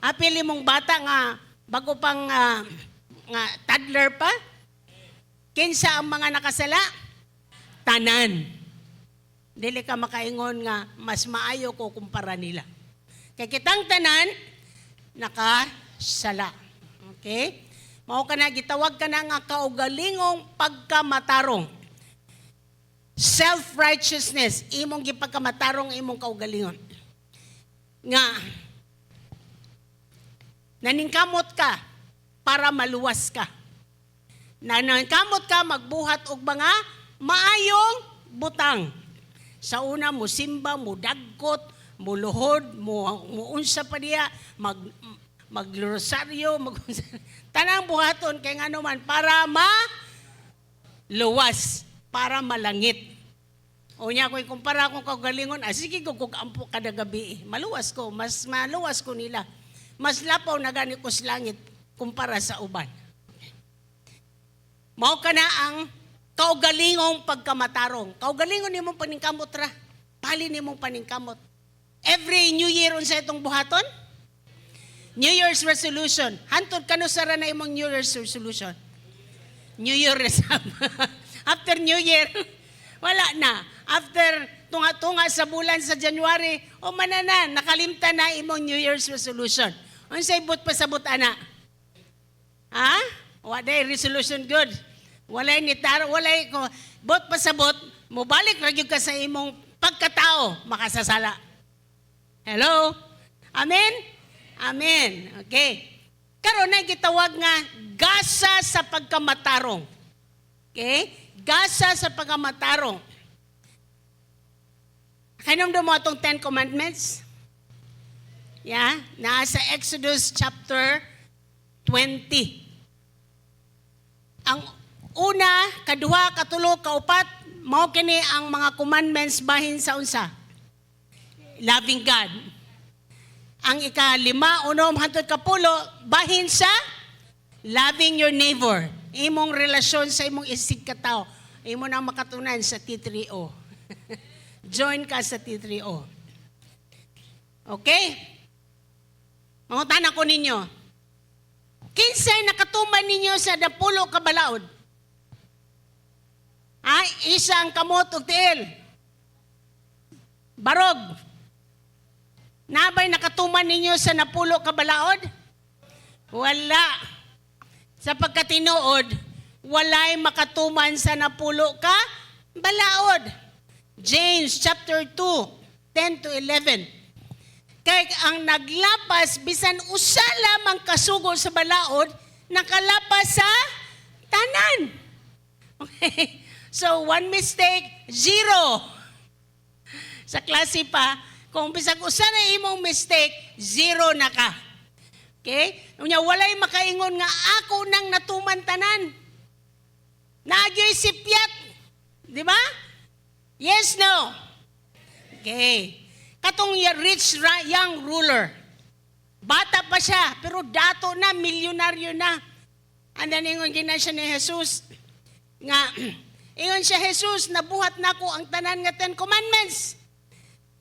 Apil imong bata nga bago pang nga toddler pa. Kinsa ang mga nakasala? Tanan. Dili ka makaingon nga mas maayo ko kumpara nila. Kay kitang tanan nakasala. Okay? Mao kana gitawag ka na nga kaugalingong pagkamatarong. Self-righteousness, imong gipagkamatarong imong kaugalingon. Nga naningkamot ka para maluwas ka. Naningkamot ka magbuhat og mga maayong butang. Sa una, musimba, mudagkot, muluhod, muunsa pa diya, magrosaryo, tanang buhaton kay ngano man para maluwas, para malangit. O nya ko ikumpara akong kaugalingon, sige ko kog ampo kada gabi, eh. Maluwas ko, mas maluwas ko nila. Mas lapaw na gani ko sa langit kumpara sa uban. Mao kana ang kaugalingong pagkamatarong. Kaugalingon nimong paningkamot ra. Pali nimong paningkamot. Every New Year, unsa itong buhaton? New Year's resolution. Hantod kanusara na imong New Year's resolution? New Year resab. After New Year, wala na. After tunga-tunga sa bulan sa January, o manana, nakalimtan na imong New Year's resolution. Unsay buot pasabot ana? Ha? Walay resolution good. Walay ni tar, walay ko buot pasabot, mobalik ra gyud ka sa imong pagkatao, makasasala. Hello? Amen? Amen. Okay. Karon na gitawag nga gasa sa pagkamatarong. Okay? Gasa sa pagkamatarong. Kahinumdom mo atong Ten Commandments? Yeah? Naa sa Exodus chapter 20. Ang una, kaduha, katulo, kaupat, mao kini ang mga commandments bahin sa unsa? Loving God. Ang ika-lima, unom, hantod kapulo, bahin sa loving your neighbor. Imong relasyon sa imong isig katao. Imo nang makatunan sa T3O. Join ka sa T3O. Okay? Mangutana ko ninyo. Kinsay nakatuman ninyo sa napulo ka balaod? Ay, isa ang kamot ug tiil. Barog. Naa bay nakatuman ninyo sa napulo ka balaod? Wala. Sa pagkatinuod, walay makatuman sa napulo ka balaod. James chapter 2, 10 to 11. Kay ang naglapas, bisan usa lamang kasugo sa balaod, nakalapas sa tanan. Okay. So, one mistake, zero. Sa klase pa, kung bisag usa na imong mistake, zero na ka. Okay? Unya, walay makaingon nga ako nang natuman tanan. Naa gyoy sipyat. Di ba? Yes, no? Okay. Katong rich young ruler. Bata pa siya, pero dato na, milyonaryo na. And then ingon gina siya ni Jesus, nga, ingon siya, "Jesus, nabuhat nako ang tanan nga Ten Commandments."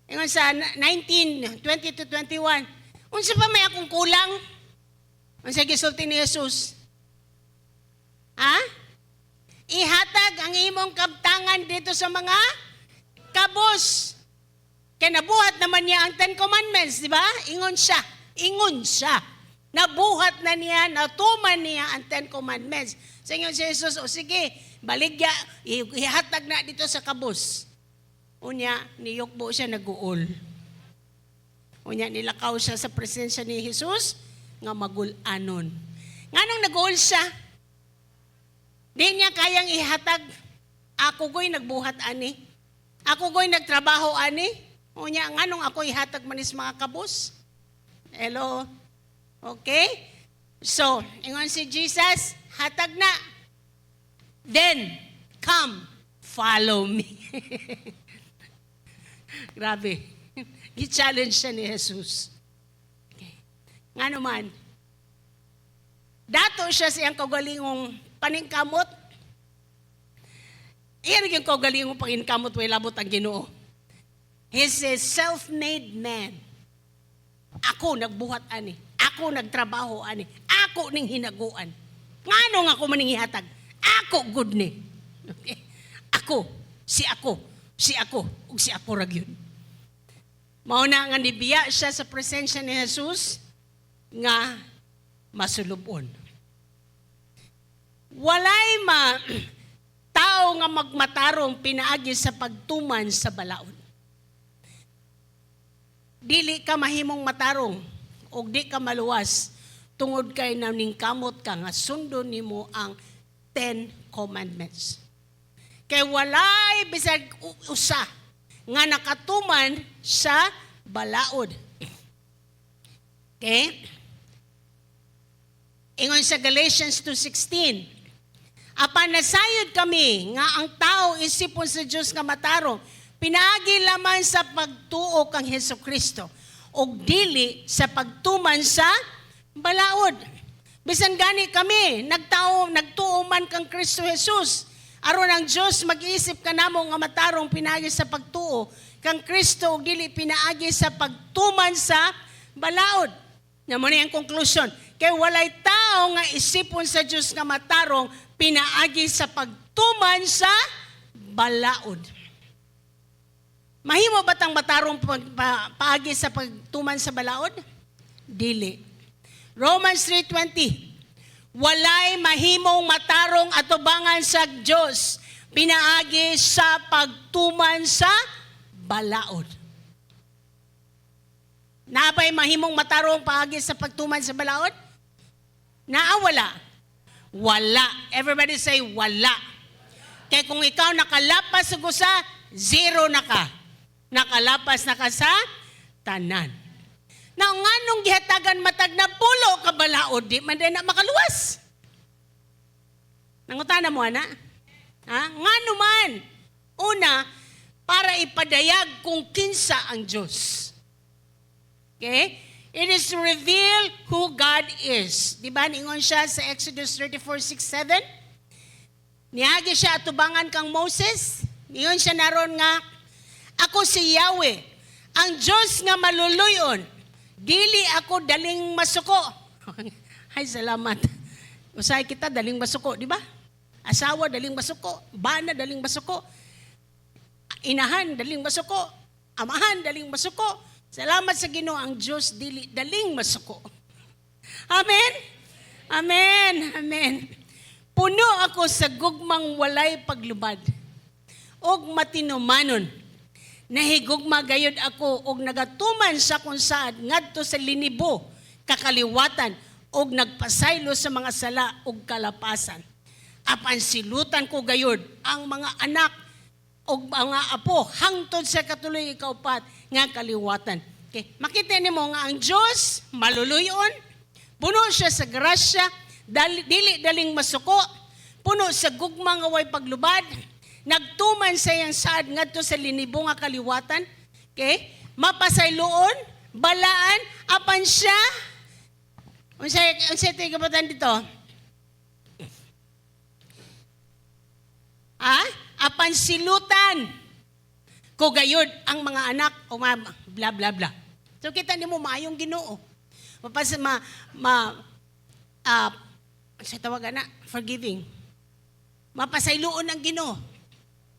Ingon sa 19, 20 to 21, "Unsa pa may akong kulang?" Unsa gisulti ni Jesus? Ha? "Ihatag ang imong kabtangan dito sa mga kabos." Kay nabuhat naman niya ang Ten Commandments, di ba? Ingon siya. Ingon siya. Nabuhat na niya, natuman niya ang Ten Commandments. Sa ingon si Jesus, "O sige, baligya, ihatag na dito sa kabus." Unya, niyukbo siya, naguol. Unya, nilakaw siya sa presensya ni Jesus, nga magul-anon. Nganong naguol siya? Di niya kayang ihatag. "Ako go'y nagbuhat ani. Ako go'y nagtrabaho ani. Unya, nganong ako ihatag manis mga kabus?" Hello? Okay? So, ingon si Jesus, "Hatag na. Then, come, follow me." Grabe. Gi-challenge siya ni Jesus. Okay. Nga naman, dato siya sa iyang kaugalingong paningkamot. Iyan yung kaugalingong paningkamot, way labot ang Ginoo. He's a self-made man. "Ako nagbuhat ani. Ako nagtrabaho ani. Ako ning hinaguan. Ngano nga ako maning ihatag? Ako gud ni." Okay? Ako, si ako, si ako, ug si ako ra gyud. Mao na nga nibiya siya sa presensya ni Jesus nga masulubon. Walay ma tao nga magmatarong pinaagi sa pagtuman sa balaod. Dili ka mahimong matarong og di ka maluwas tungod kay naningkamot ka nga sundon nimo ang Ten Commandments. Kay walay bisag usa nga nakatuman sa balaod. Okay? Ingon sa Galatians 2:16, "Apan nasayod kami nga ang tao isipon sa Dios nga matarong pinaagi lamang sa pagtuo kang Hesus Kristo ug dili sa pagtuman sa balaod. Bisan gani kami nagtao nagtuo man kang Kristo Jesus aron ang Dios mag-isip kanamo nga matarong pinaagi sa pagtuo kang Kristo ug dili pinaagi sa pagtuman sa balaod." Na mo ni ang conclusion. Kay walay tao nga isipon sa Dios nga matarong pinaagi sa pagtuman sa balaod. Mahimo ba tang matarong paagi sa pagtuman sa balaod? Dili. Romans 3:20. "Walay mahimong matarong atubangan sa Dios pinaagi sa pagtuman sa balaod." Naa bay mahimong matarong paagi sa pagtuman sa balaod? Naa, wala? Wala. Everybody say, "Wala." Kaya kung ikaw nakalapas sa usa, zero na ka. Nakalapas na ka sa tanan. Now, nganong gihatagan matag 10 ka balaod, di man din na makaluwas? Nangutana mo, ana? Ha? Ngano man? Una, para ipadayag kung kinsa ang Diyos. Okay? It is to reveal who God is. Di ba? Ningon siya sa Exodus 34, 6, 7. Niagi siya atubangan kang Moses. Ningon siya naron nga, "Ako si Yahweh, ang Diyos nga maluluyon. Dili ako daling masuko." Ay, salamat. Usahay kita, daling masuko, di ba? Asawa, daling masuko. Bana, daling masuko. Inahan, daling masuko. Amahan, daling masuko. Salamat sa Ginoo, ang Diyos dili daling masuko. Amen? Amen. Amen. "Puno ako sa gugmang walay paglubad og matinumanon. Nahigugma gayud ako og nagatuman sa kung saad ngadto sa linibo kakaliwatan og nagpasaylo sa mga sala og kalapasan. Apan silutan ko gayud ang mga anak og mga apo hangtod sa katuloy ikaupat nga kaliwatan." Okay. Makita nimo nga ang Dios maluluyon, puno siya sa grasya, dili daling masuko, puno sa gugma nga way paglubad, nagtuman sa iyang saad ngadto sa linibo nga kaliwatan. Okay? Mapasayloon, balaan, apan siya unsay ito'y kabatan dito? Ha? "Apan silutan ko gayud ang mga anak o ma, bla bla bla." So kita nimo maayong Ginoo. Mapas ma ma sa tawag na forgiving. Mapasayloon ang Ginoo.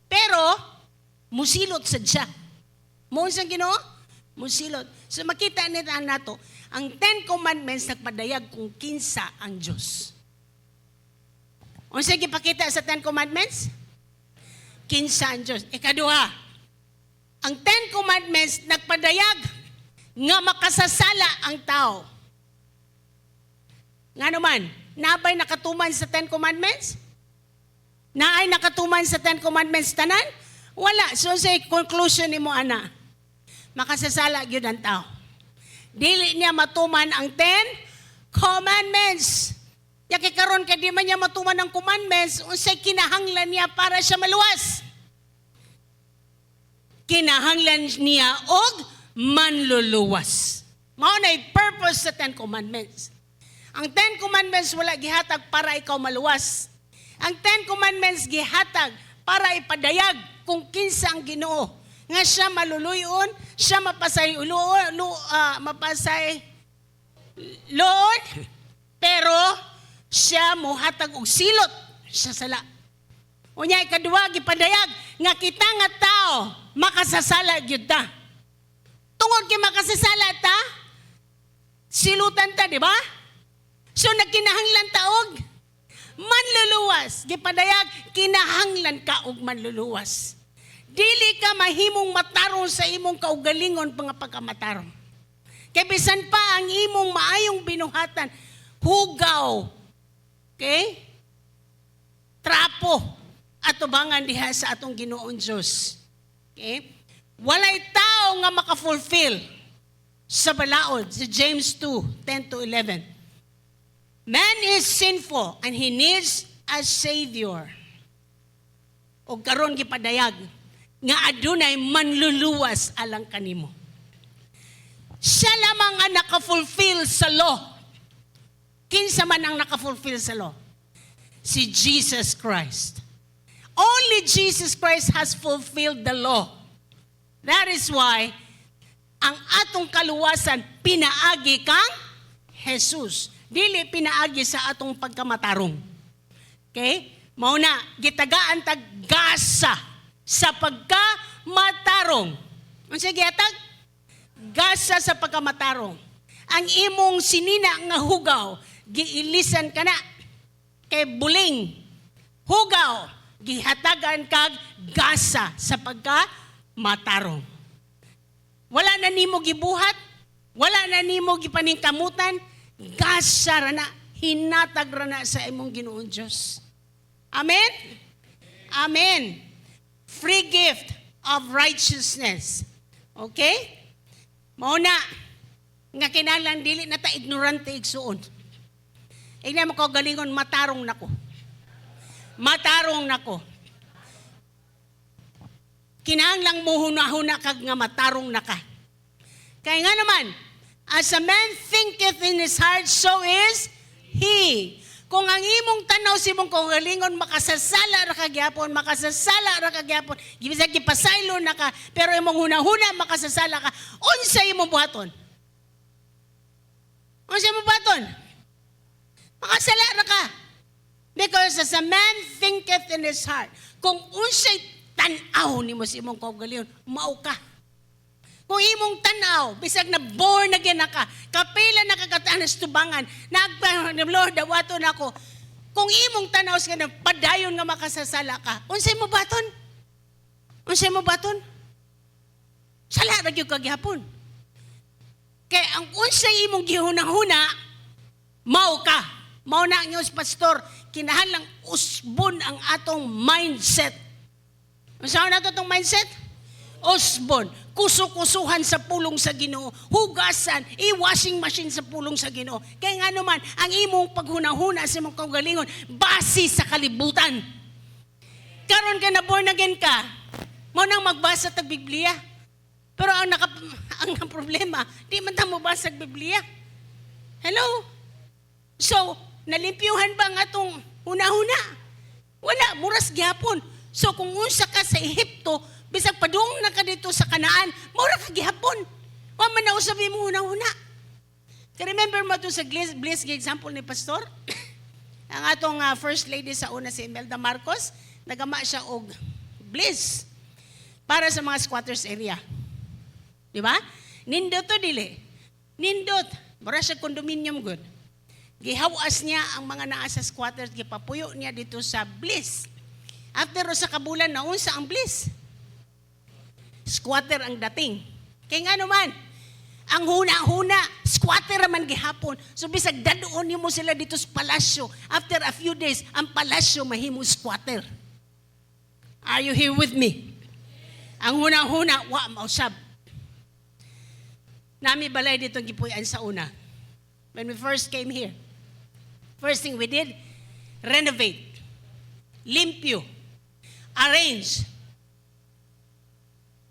Pero musilot sad siya. Mo sa Ginoo? Musilot. So makita nita nato Ang Ten Commandments nagpadayag kung kinsa ang Diyos. Unsa gipakita sa Ten Commandments? Kinsa ang Diyos. Ikaduha, ang Ten Commandments nagpadayag nga makasasala ang tao. Nga naman, naa bay nakatuman sa Ten Commandments? Naay nakatuman sa Ten Commandments tanan? Wala. So sa conclusion nimo ana, makasasala gyud ang tao. Dili niya matuman ang Ten Commandments. Ya kay karon kay di man niya matuman ang commandments, unsay kinahanglan niya para siya maluwas? Kinahanglan niya og manluluwas. Mao na purpose sa Ten Commandments. Ang Ten Commandments wala gihatag para ikaw maluwas. Ang Ten Commandments gihatag para ipadayag kung kinsa ang Ginoo. Nga siya maluluyon, siya mapasay ulo, lu, mapasay loon, pero siya muhatag og silot sa sala. Unya, ikaduha, gipadayag nga kita nga tao makasasala gyud ta. Tungod kay makasasala ta, silutan ta, di ba? So nagkinahanglan ta og manluluwas. Gipadayag, kinahanglan ka og manluluwas. Dili ka mahimong matarong sa imong kaugalingon nga pagkamatarong. Kay bisan pa ang imong maayong binuhatan, hugaw. Okay? Trapo atubangan diha sa atong Ginoong Dios. Okay? Walay tao nga maka-fulfill sa balaod sa James 2, 10 to 11. Man is sinful and he needs a savior. O karon gipadayag nga adunay manluluwas alang kanimo. Siya lamang ang naka-fulfill sa law. Kinsa man ang naka-fulfill sa law? Si Jesus Christ. Only Jesus Christ has fulfilled the law. That is why ang atong kaluwasan pinaagi kang Jesus. Dili pinaagi sa atong pagkamatarong. Okay? Mao na gitagaan tag gasa sa pagkamatarong. Unsa gihatag? Gasa sa pagkamatarong. Ang imong sinina nga hugaw, giilisan ka na kay buling. Hugaw, gihatagan kag gasa sa pagkamatarong. Wala na nimo gibuhat, wala na nimo gipaningkamutan, gasa ra na, hinatag ra na sa imong Ginoong Dios. Amen? Amen. Free gift of righteousness. Okay? Mao na nga kinahanglan dili na ta ignorante, igsuon. Ingna mo kaugalingon, "Matarong nako. Matarong nako." Kinahanglang mo huna-huna kag nga matarong na ka. Kaya nga naman, as a man thinketh in his heart, so is he. Kung ang imong tanaw sa imong kaugalingon, makasasala ra ka gyapon, makasasala ra ka gyapon, gibisag gipasaylo na ka, pero imong hunahuna makasasala ka, unsa imong buhaton? Unsa imong buhaton? Makasala ra ka. Because as a man thinketh in his heart, kung unsay tan-aw nimo sa imong kaugalingon, mao ka. Kung imong tanaw, bisag na born again na ka, kapila na kagataan sa tubangan, nagpa, "Lord, dawaton ako." Kung imong tanaw sa kanang padayon nga makasasala ka, unsay mo baton? Unsay mo baton? Sala ra gyud ka gihapon. Kay ang unsay imong gihunahuna, mao ka. Mao na ang inyong pastor, kinahanglang usbon ang atong mindset. Unsa na to tong mindset? Usbon. Kusu-kusuhan sa pulong sa Ginoo. Hugasan, i-washing machine sa pulong sa Ginoo. Kaya nga naman, ang imong paghunahuna sa imong kaugalingon, base sa kalibutan. Karon ka na born again ka, mao nang magbasa tag Biblia. Pero ang problema, di man ta mo basa Biblia. Hello? So, nalimpyuhan ba ang atong huna-huna? Wala, muras gihapon. So, kung unsa ka sa Ehipto, bisag padung na ka dito sa Kanaan, mura ka gihapon. Wa man na usab imong huna-huna. Kaya remember mo to sa bliss example ni Pastor? Ang atong first lady sa una, si Imelda Marcos, nagama siya og bliss para sa mga squatters area. Di ba? Nindot to dili. Nindot. Mura siya condominium gud. Gihawas niya ang mga naa sa squatters, gipapuyo niya dito sa Bliss. After sa kabulan, naunsa ang Bliss? Squatter ang dating. Kay nga naman, ang huna-huna, squatter man gihapon. So bisag dad-on nimo sila dito sa palasyo, after a few days, ang palasyo mahimo squatter. Are you here with me? Ang huna-huna, wa mausab. Nami balay dito gipuy-an sa una. When we first came here, first thing we did, renovate, limpyo, arrange.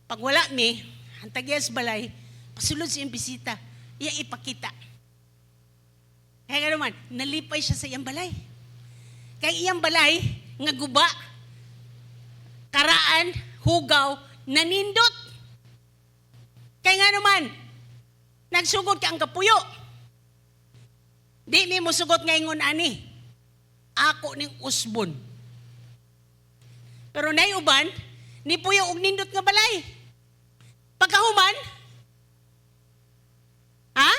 Pag wala mi, ang tag-iya sa balay, pasulod sa iyang bisita, iya ipakita. Kaya nga naman, nalipay siya sa iyang balay. Kaya iyang balay, nga guba, karaan, hugaw, nanindot. Kaya nga naman, nagsugod ka ang kapuyo. Di mi musugot nga ingon ani. Ako ning usbon. Pero nay uban, ni puyo og nindot nga balay. Pagkahuman, ha?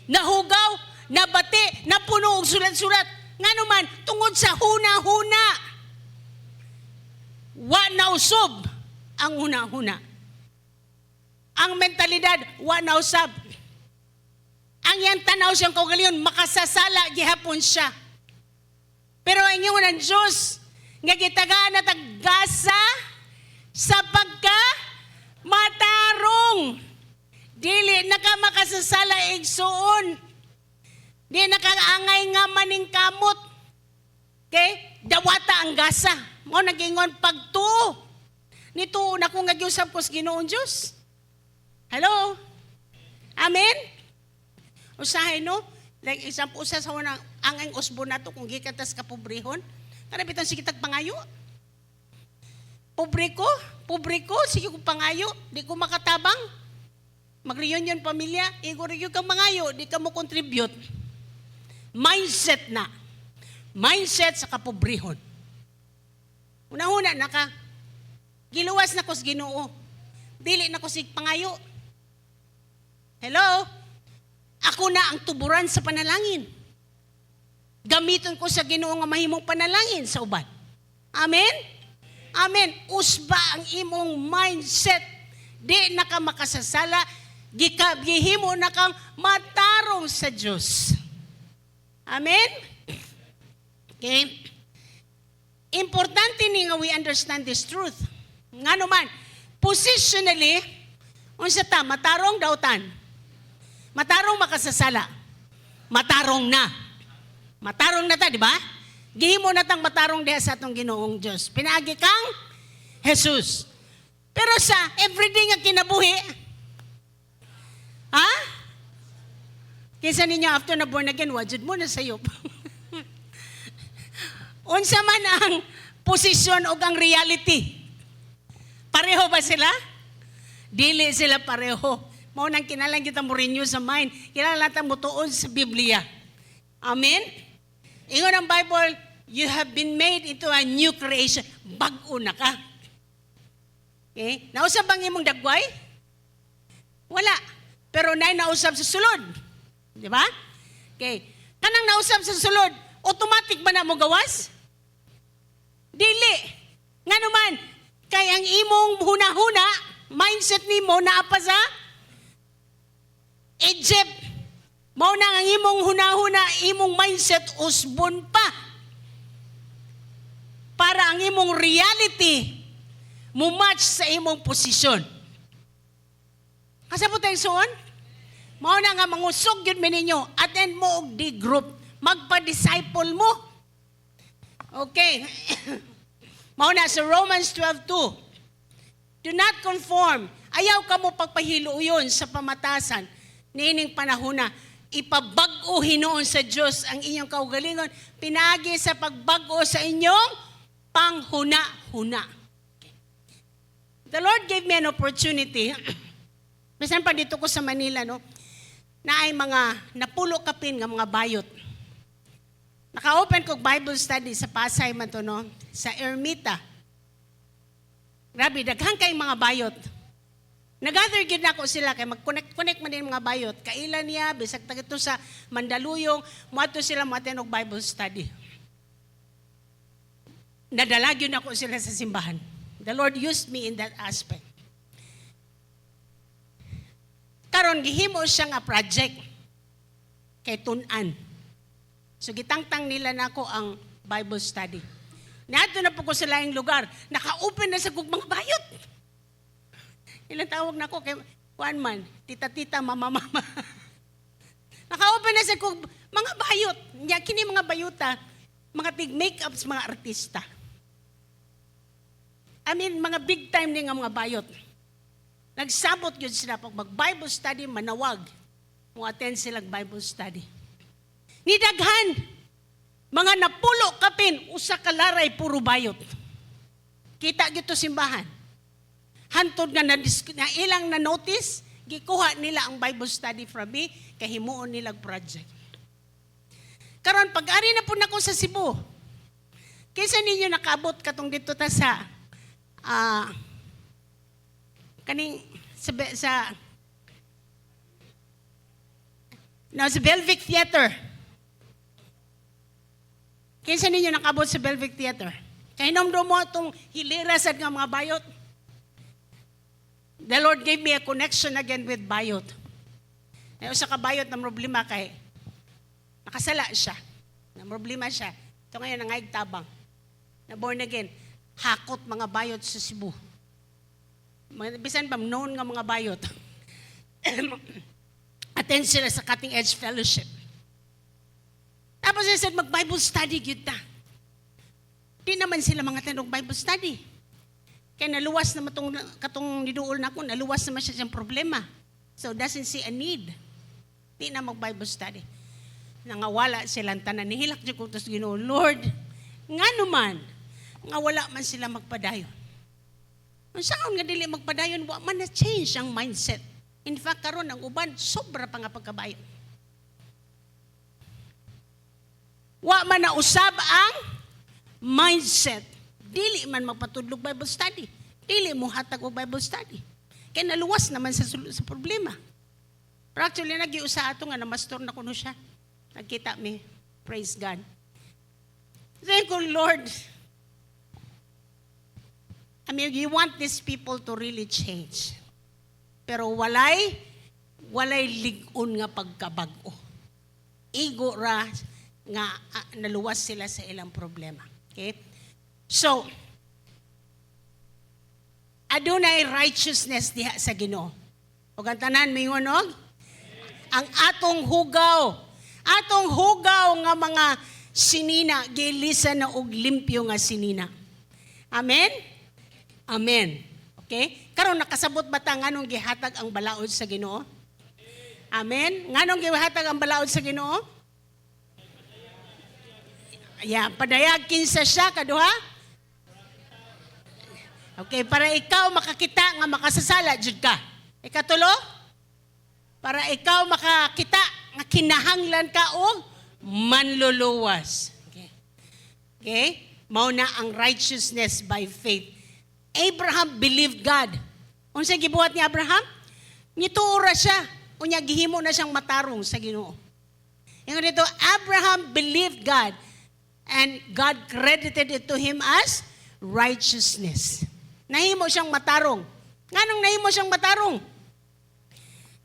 Nahugaw, nabati, napuno og sulat-sulat. Nga naman, tungod sa huna-huna. Wa nausob ang huna-huna. Ang mentalidad, wa nausab. Ang iyang tanaw siyang kaugalingon, makasasala gihapon siya. Pero ang ingon ng Diyos, nga gitagaan na tag gasa sa pagka matarong. Dili na ka makasasala, igsuon. Di na ka angay nga maningkamot. Okay? Dawata ang gasa. Mo nagingon pagtuo. Nituo na ko nga giusab ko sa Ginoong Diyos. Hello? Amen? Usahay, no? Like example, usa sa unang ang usbo nato kung gikan tas kapobrehon. Kana bitong sige tag pangayo. Pobre ko, sige kong pangayo, di ko makatabang. Mag-reunion pamilya, igo rin kang mangayo, di ka mo contribute. Mindset na. Mindset sa kapobrehon. Una-una na ka. Giluwas na ko sa Ginoo. Dili na ko sig pangayo. Hello? Ako na ang tuburan sa panalangin. Gamiton ko sa Ginoo nga mahimong panalangin sa uban. Amen? Amen. Usba ang imong mindset. Di na ka makasasala. Gika, gihimo na kang matarong sa Diyos. Amen? Okay? Importante ni nga we understand this truth. Nga naman, positionally, unsa ta, matarong dautan. Matarong makasasala. Matarong na. Matarong na ta, di ba? Gihimo na tang matarong diha sa atong Ginoong Diyos. Pinaagi kang Jesus. Pero sa everyday nga kinabuhi, ha? Kinsa ninyo after na born again, wa jud mo na sayop. Unsa man ang posisyon o ang reality? Pareho ba sila? Dili sila pareho. Mao nang kinahanglan kita mo renew sa mind. Kinahanglan ta mo tuod sa Biblia. Amen? Ingon ang Bible, you have been made into a new creation. Bag-o na ka. Okay? Nausab bang imong dagway? Wala. Pero nay nausab sa sulod. Di ba? Okay. Kanang nausab sa sulod, automatic ba na mo gawas? Dili. Nga naman, kay ang imong huna-huna, mindset nimo naa pa sa Egypt. Mao na ang imong huna-huna, imong mindset usbon pa. Para ang imong reality mo match sa imong posisyon. Kasabot tayo soon? Mao na nga mangusog yun mi ninyo. Attend mo og di group. Magpa-disciple mo. Okay. Mao na sa Romans 12:2. Do not conform. Ayaw ka mo pagpahiluyon sa pamatasan niining panahona. Ipabag-o hinuon sa Diyos ang inyong kaugalingon. Pinagi sa pagbag-o sa inyong panghuna-huna. The Lord gave me an opportunity. Bisan pa dito ko sa Manila, no? Na ay mga napulo kapin nga mga bayot. Naka-open ko Bible study sa Pasay man to, no? Sa Ermita. Grabe, daghan kay mga bayot. Nagather gyud nako sila kay mag-connect-connect man din mga bayot. Kaila niya bisag taga sa Mandaluyong, moadto sila mo-attend og Bible study. Nadala gyud nako sila sa simbahan. The Lord used me in that aspect. Karon gihimo siya nga project kay tun-an. So gitangtang nila nako ang Bible study. Niadto na po ko sa laing lugar. Naka-open na sa kog mga bayot. Ilang tawag nako kay kuan man, tita-tita, mama-mama. Naka-open na sa kog mga bayot. Nya kini mga bayuta, mga tig make-ups, mga artista. I mean, mga big time ni nga mga bayot. Nagsabot yun sila pag mag-Bible study, manawag. Mo attend sila Bible study. Nidaghan, mga napulo kapin, usa ka laray, puro bayot. Kita gito simbahan. Hantod nga na ilang na notice, gikuha nila ang Bible study from me, kay himuon nilang project. Karon pag ari na po nako sa Cebu, kinsa ninyo nakaabot katong dito ta sa kaning sa no, sa Belvic Theater. Kinsa ninyo nakaabot sa Belvic Theater? Kahinomdom mo atong hilira sad nga mga bayot. The Lord gave me a connection again with bayot. Ay, usa ka bayot na problema kay nakasala siya. Na problema siya. Ito ngayon nangayag tabang. Na born again. Hakot mga bayot sa Cebu. Mga, bisan pa known nga mga bayot. Attend sila sa Cutting Edge Fellowship. Tapos I said, mag-Bible study gyud ta. Di naman sila mga tanong Bible study. Kaya naluwas na matong, katong niduol na ako, naluwas naman siya siyang problema. So doesn't see a need. Di na mag-Bible study. Nangawala silang tanan. Nihilak jud ko sa Ginoo, Lord, nga naman, nga wala man sila magpadayon. Unsaon nga dili magpadayon, wa man na change ang mindset. In fact, karon ang uban, sobra pa nga pagkabayo. Wa man na usab ang mindset. Dili man magpatudlog Bible study. Dili mo hatag og Bible study. Kaya naluwas naman sa problema. Pero actually, nag-iusa ato nga, namastor na kuno siya. Nagkita mi. Praise God. Sabi ko, Lord, I mean, you want these people to really change. Pero walay lig-on nga pagkabag-o. Igo ra nga naluwas sila sa ilang problema. Okay? So, adunay righteousness diha sa Ginoo. Ug ang tanan mingon og ang atong hugaw nga mga sinina gilisan na og limpyo nga sinina. Amen? Amen. Okay? Karon nakasabot ba ta nganong gihatag ang balaod sa Ginoo? Amen? Nganong gihatag ang balaod sa Ginoo? Yeah, padayag kinsa siya kaduha? Okay, para ikaw makakita nga makasasala jud ka. Ikatulo? Para ikaw makakita nga kinahanglan ka og manluluwas. Okay. Okay? Mao na ang righteousness by faith. Abraham believed God. Unsa gibuhat ni Abraham? Nituo ra siya. Unya gihimo na siyang matarong sa Ginoo. Ingon dito, Abraham believed God and God credited it to him as righteousness. Nahimo siyang matarong. Nganong nahimo siyang matarong?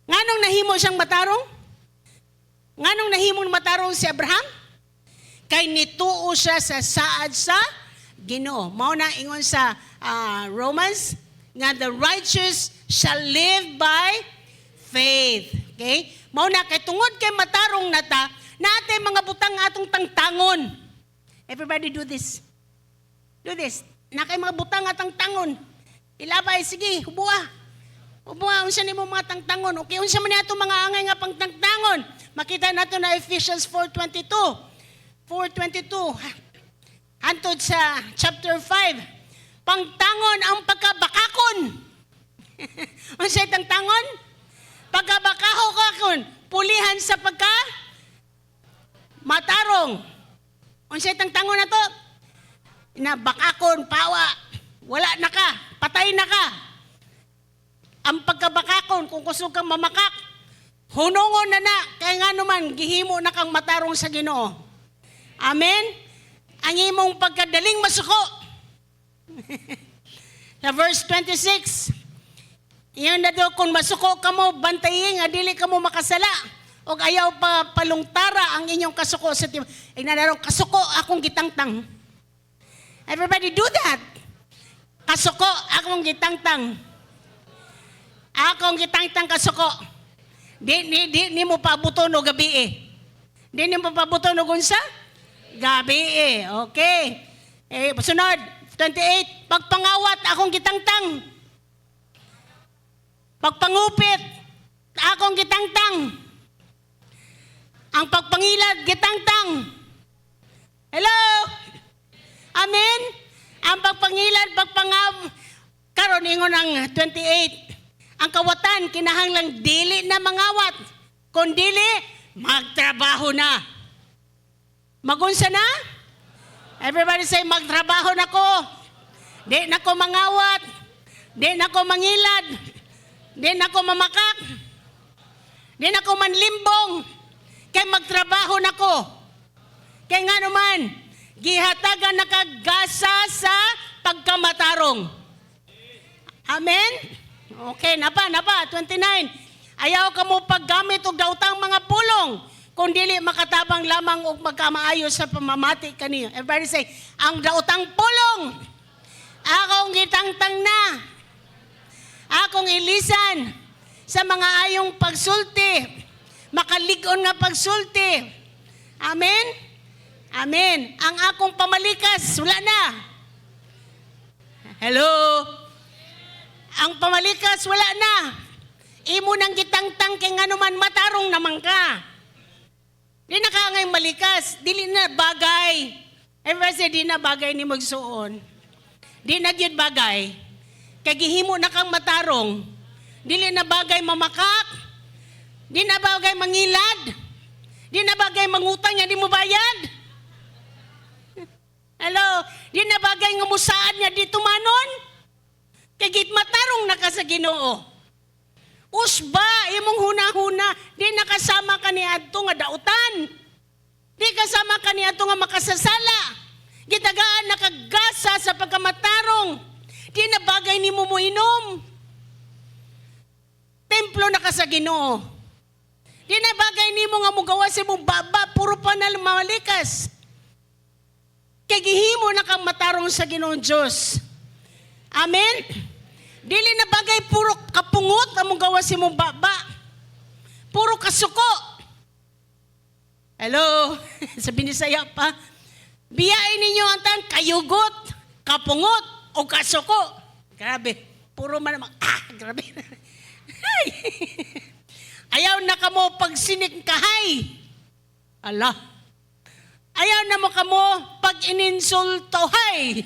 Nganong nahimo siyang matarong? Nganong nahimong matarong si Abraham? Kay nituo siya sa saad sa Ginoo. Mao na ingon sa Romans nga the righteous shall live by faith. Okay? Mao na kay tungod kay matarong nata, naatay mga butang atong tangtangon. Everybody do this. Do this. Na kay mga butang atang tangon. Ilabay, sige, hubua. Hubua, unsa nimo mga tangtangon? Okay, unsa man ato mga angay nga pangtangtangon? Makita nato na Ephesians 4:22. 4:22. Hantod sa chapter 5. Pangtangon ang pagkabakakon. Unsa tangtangon? Pagkabakahon, pulihan sa pagka matarong. Unsa tangtangon na to? Na bakakon, pawa, wala na ka, patay na ka. Ang pagkabakakon, kung kusog kang mamakak, hunongon na na, kaya nga naman, gihimo na kang matarong sa Ginoo. Amen? Ang imong pagkadaling masuko. Sa verse 26, iyan na daw, kung masuko kamo, bantayi nga, dili kamo makasala. O ayaw pa palungtara ang inyong kasuko sa tibuok. Ay nanarong, kasuko akong gitangtang. Everybody do that. Kasuko akong gitangtang. Akong gitangtang kasuko. Di, di, di, ni mo paabuton og gabi eh. Di ni mo paabuton og unsa? Gabi eh. Okay. Eh, sunod, 28, pagpangawat akong gitangtang. Pagpangupit, akong gitangtang. Ang pagpangilad, gitangtang. Hello? Amen? Ang pagpangilad, karon ingon ang 28. Ang kawatan, kinahanglang dili na mangawat. Kung dili, magtrabaho na. Magunsa na? Everybody say, magtrabaho na ko. Di na ko mangawat. Di na ko mangilad. Di na ko mamakak. Di na ko manlimbong. Kay magtrabaho na ko. Kay nga naman, gihatagan nakagasa sa pagkamatarong. Amen? Okay, napa, napa, 29. Ayaw ka mo paggamit og daotang mga pulong, kung dili makatabang lamang og magkamaayo sa pamamati kaniyo. Everybody say, ang daotang pulong, akong gitangtang na, akong ilisan sa mga ayong pagsulti, makalig-on nga pagsulti. Amen? Amen. Ang akong pamalikas, wala na. Hello? Ang pamalikas, wala na. Imo nang gitangtang kay nganuman matarong naman ka. Di na ka ngay malikas, dili na bagay. Everybody say, di na bagay ni magsuon. Di na gyud bagay. Kay gihimo na kang matarong. Dili na bagay mamakak. Di na bagay mangilad. Di na bagay mangutang nga di mo bayad. Hello? Di na bagay nga musaad nga di tumanon. Kay git matarong na ka sa Ginoo. Usba imong huna-huna, di nakasama ka ni adto nga dautan. Di kasama ka ni adto nga makasasala. Gitagaan nakagasa sa pagkamatarong. Di na bagay nimo moinom. Templo na ka sa Ginoo. Di na bagay nimo nga mugawa sa imong baba, puro pa na malikas. Kay gihimo na kang matarong sa Ginoong Diyos. Amen? Dili na bagay puro kapungot ang mugawa sa imong baba. Puro kasuko. Hello? Sa Binisaya pa. Biyain ninyo ang tan kayugot, kapungot, o kasuko. Grabe. Puro man naman. Ah, grabe. Ay. Ayaw na kamo pagsinik kahay. Ala. Ayaw na mo kamo pag ininsultohay.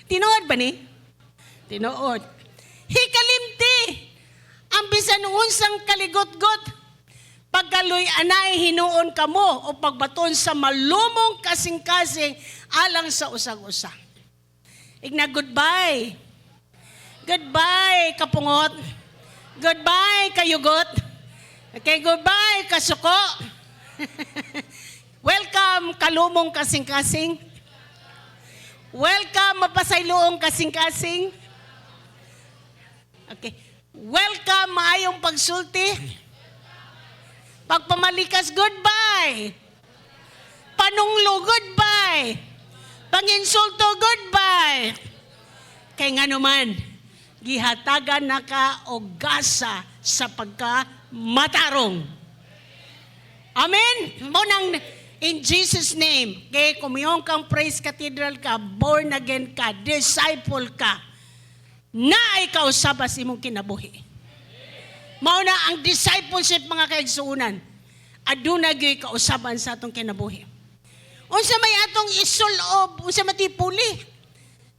Tinuod ba ni? Tinuod. Hikalimti. Ang bisan unsang kaligot-got. Pagkaloy anay hinuon kamo o pagbaton sa malumong kasing-kasing alang sa usag-usa. Igna goodbye. Goodbye, kapungot. Goodbye, kayugot. Okay, goodbye, kasuko. Welcome, kalumong kasing-kasing. Welcome, mapasayloong kasing-kasing. Okay. Welcome, maayong pagsulti. Pagpamalikas, goodbye. Panunglo, goodbye. Panginsulto, goodbye. Kay nga naman, gihatagan na ka og gasa sa pagka matarong. Amen? Mo nang in Jesus name, kay kumiyon kang Praise Cathedral ka, born again ka, disciple ka, na ay kausabas imong kinabuhi. Mao na ang discipleship, mga kaigsuonan. Aduna gyud kausaban sa atong kinabuhi. Unsa may atong isulob, unsa may puli?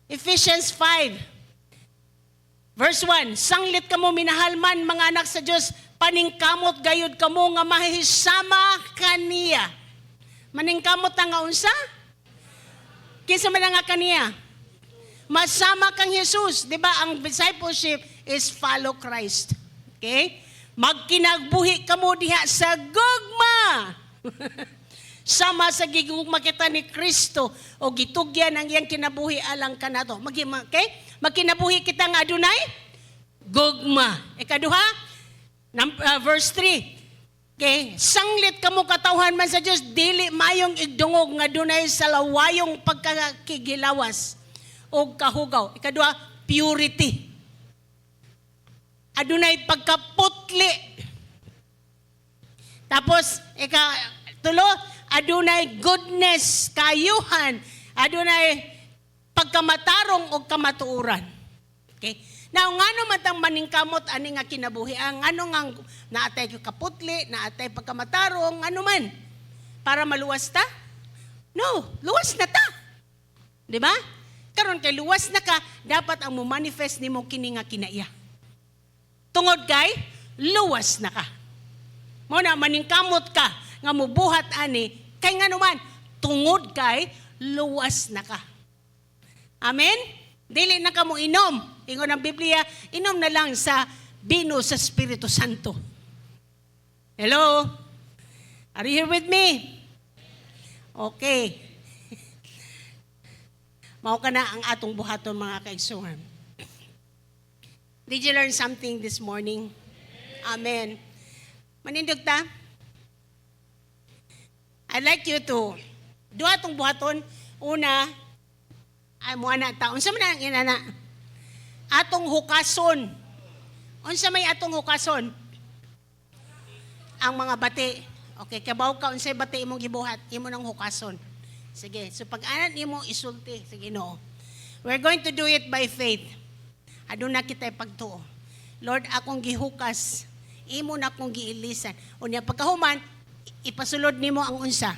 Ephesians 5 verse 1, sanglit kamo minahalman mga anak sa Dios, paningkamot gayud kamo nga mahisama kaniya. Maningkamot ang nga unsa? Kinsa man nga kaniya? Masama kang Jesus. Di ba? Ang discipleship is follow Christ. Okay? Magkinagbuhi kamo diha sa gugma. Sama sa gigugma kita ni Kristo o gitugyan ang iyang kinabuhi alang kanato. Okay? Magkinabuhi kita nga adunay gugma. Ikaduha, verse 3. Okay, sanglit kamo katawhan man sa Dios, dili mayong igdungog nga dunay sa lawayong pagkakigilawas o kahugaw. Ikaduha, purity. Adunay pagkaputli. Tapos, ika, tulo, adunay goodness, kayuhan, adunay pagkamatarong o kamatuoran. Okay? Now, ngano man tang maningkamot ani nga kinabuhi? Ang ano nga naatay kaputli, naatay pagkamatarong, ano man? Para maluwas ta? No, luwas na ta. Di ba? Karon kay luwas na ka, dapat ang mo manifest nimo kini nga kinaiya. Tungod kay luwas na ka. Mao na maningkamot ka nga mubuhat ani kay ngano man, tungod kay luwas na ka. Amen? Dili na ka mo inom. Ingon ang Biblia, inom na lang sa bino sa Espiritu Santo. Hello? Are you here with me? Okay. Mao ka na ang atong buhaton, mga kaigsuonan. Did you learn something this morning? Amen. Manindog ta? I'd like you to do atong buhaton. Una, ay mo ana ta. Unsa man ang inana? Atong hukason. Unsa may atong hukason? Ang mga bati. Okay, kabaw ka unsay bati imong gibuhat, imo nang hukason. Sige, so pag anan nimo isulti sa Ginoo. We're going to do it by faith. Aduna kita pagtuo. Lord, akong gihukas, imo na akong giilisan. Unya pagkahuman, ipasulod nimo ang unsa?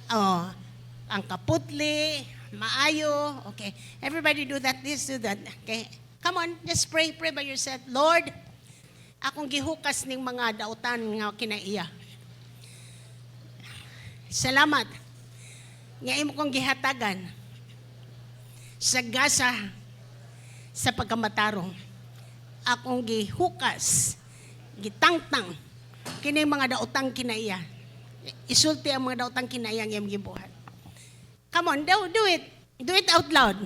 Oh, ang kaputli, maayo. Okay. Everybody do that, this, do that. Okay. Come on, just pray, pray by yourself. Lord, akong gihukas ning mga dautan nga kinaiya. Salamat nga imo kong gihatagan sa gasa sa pagkamatarong. Akong gihukas, gitangtang kini mga daotang kinaiya. Isulti ang mga daotang kinaiya nga imong gibuhat. Come on, do it. Do it out loud.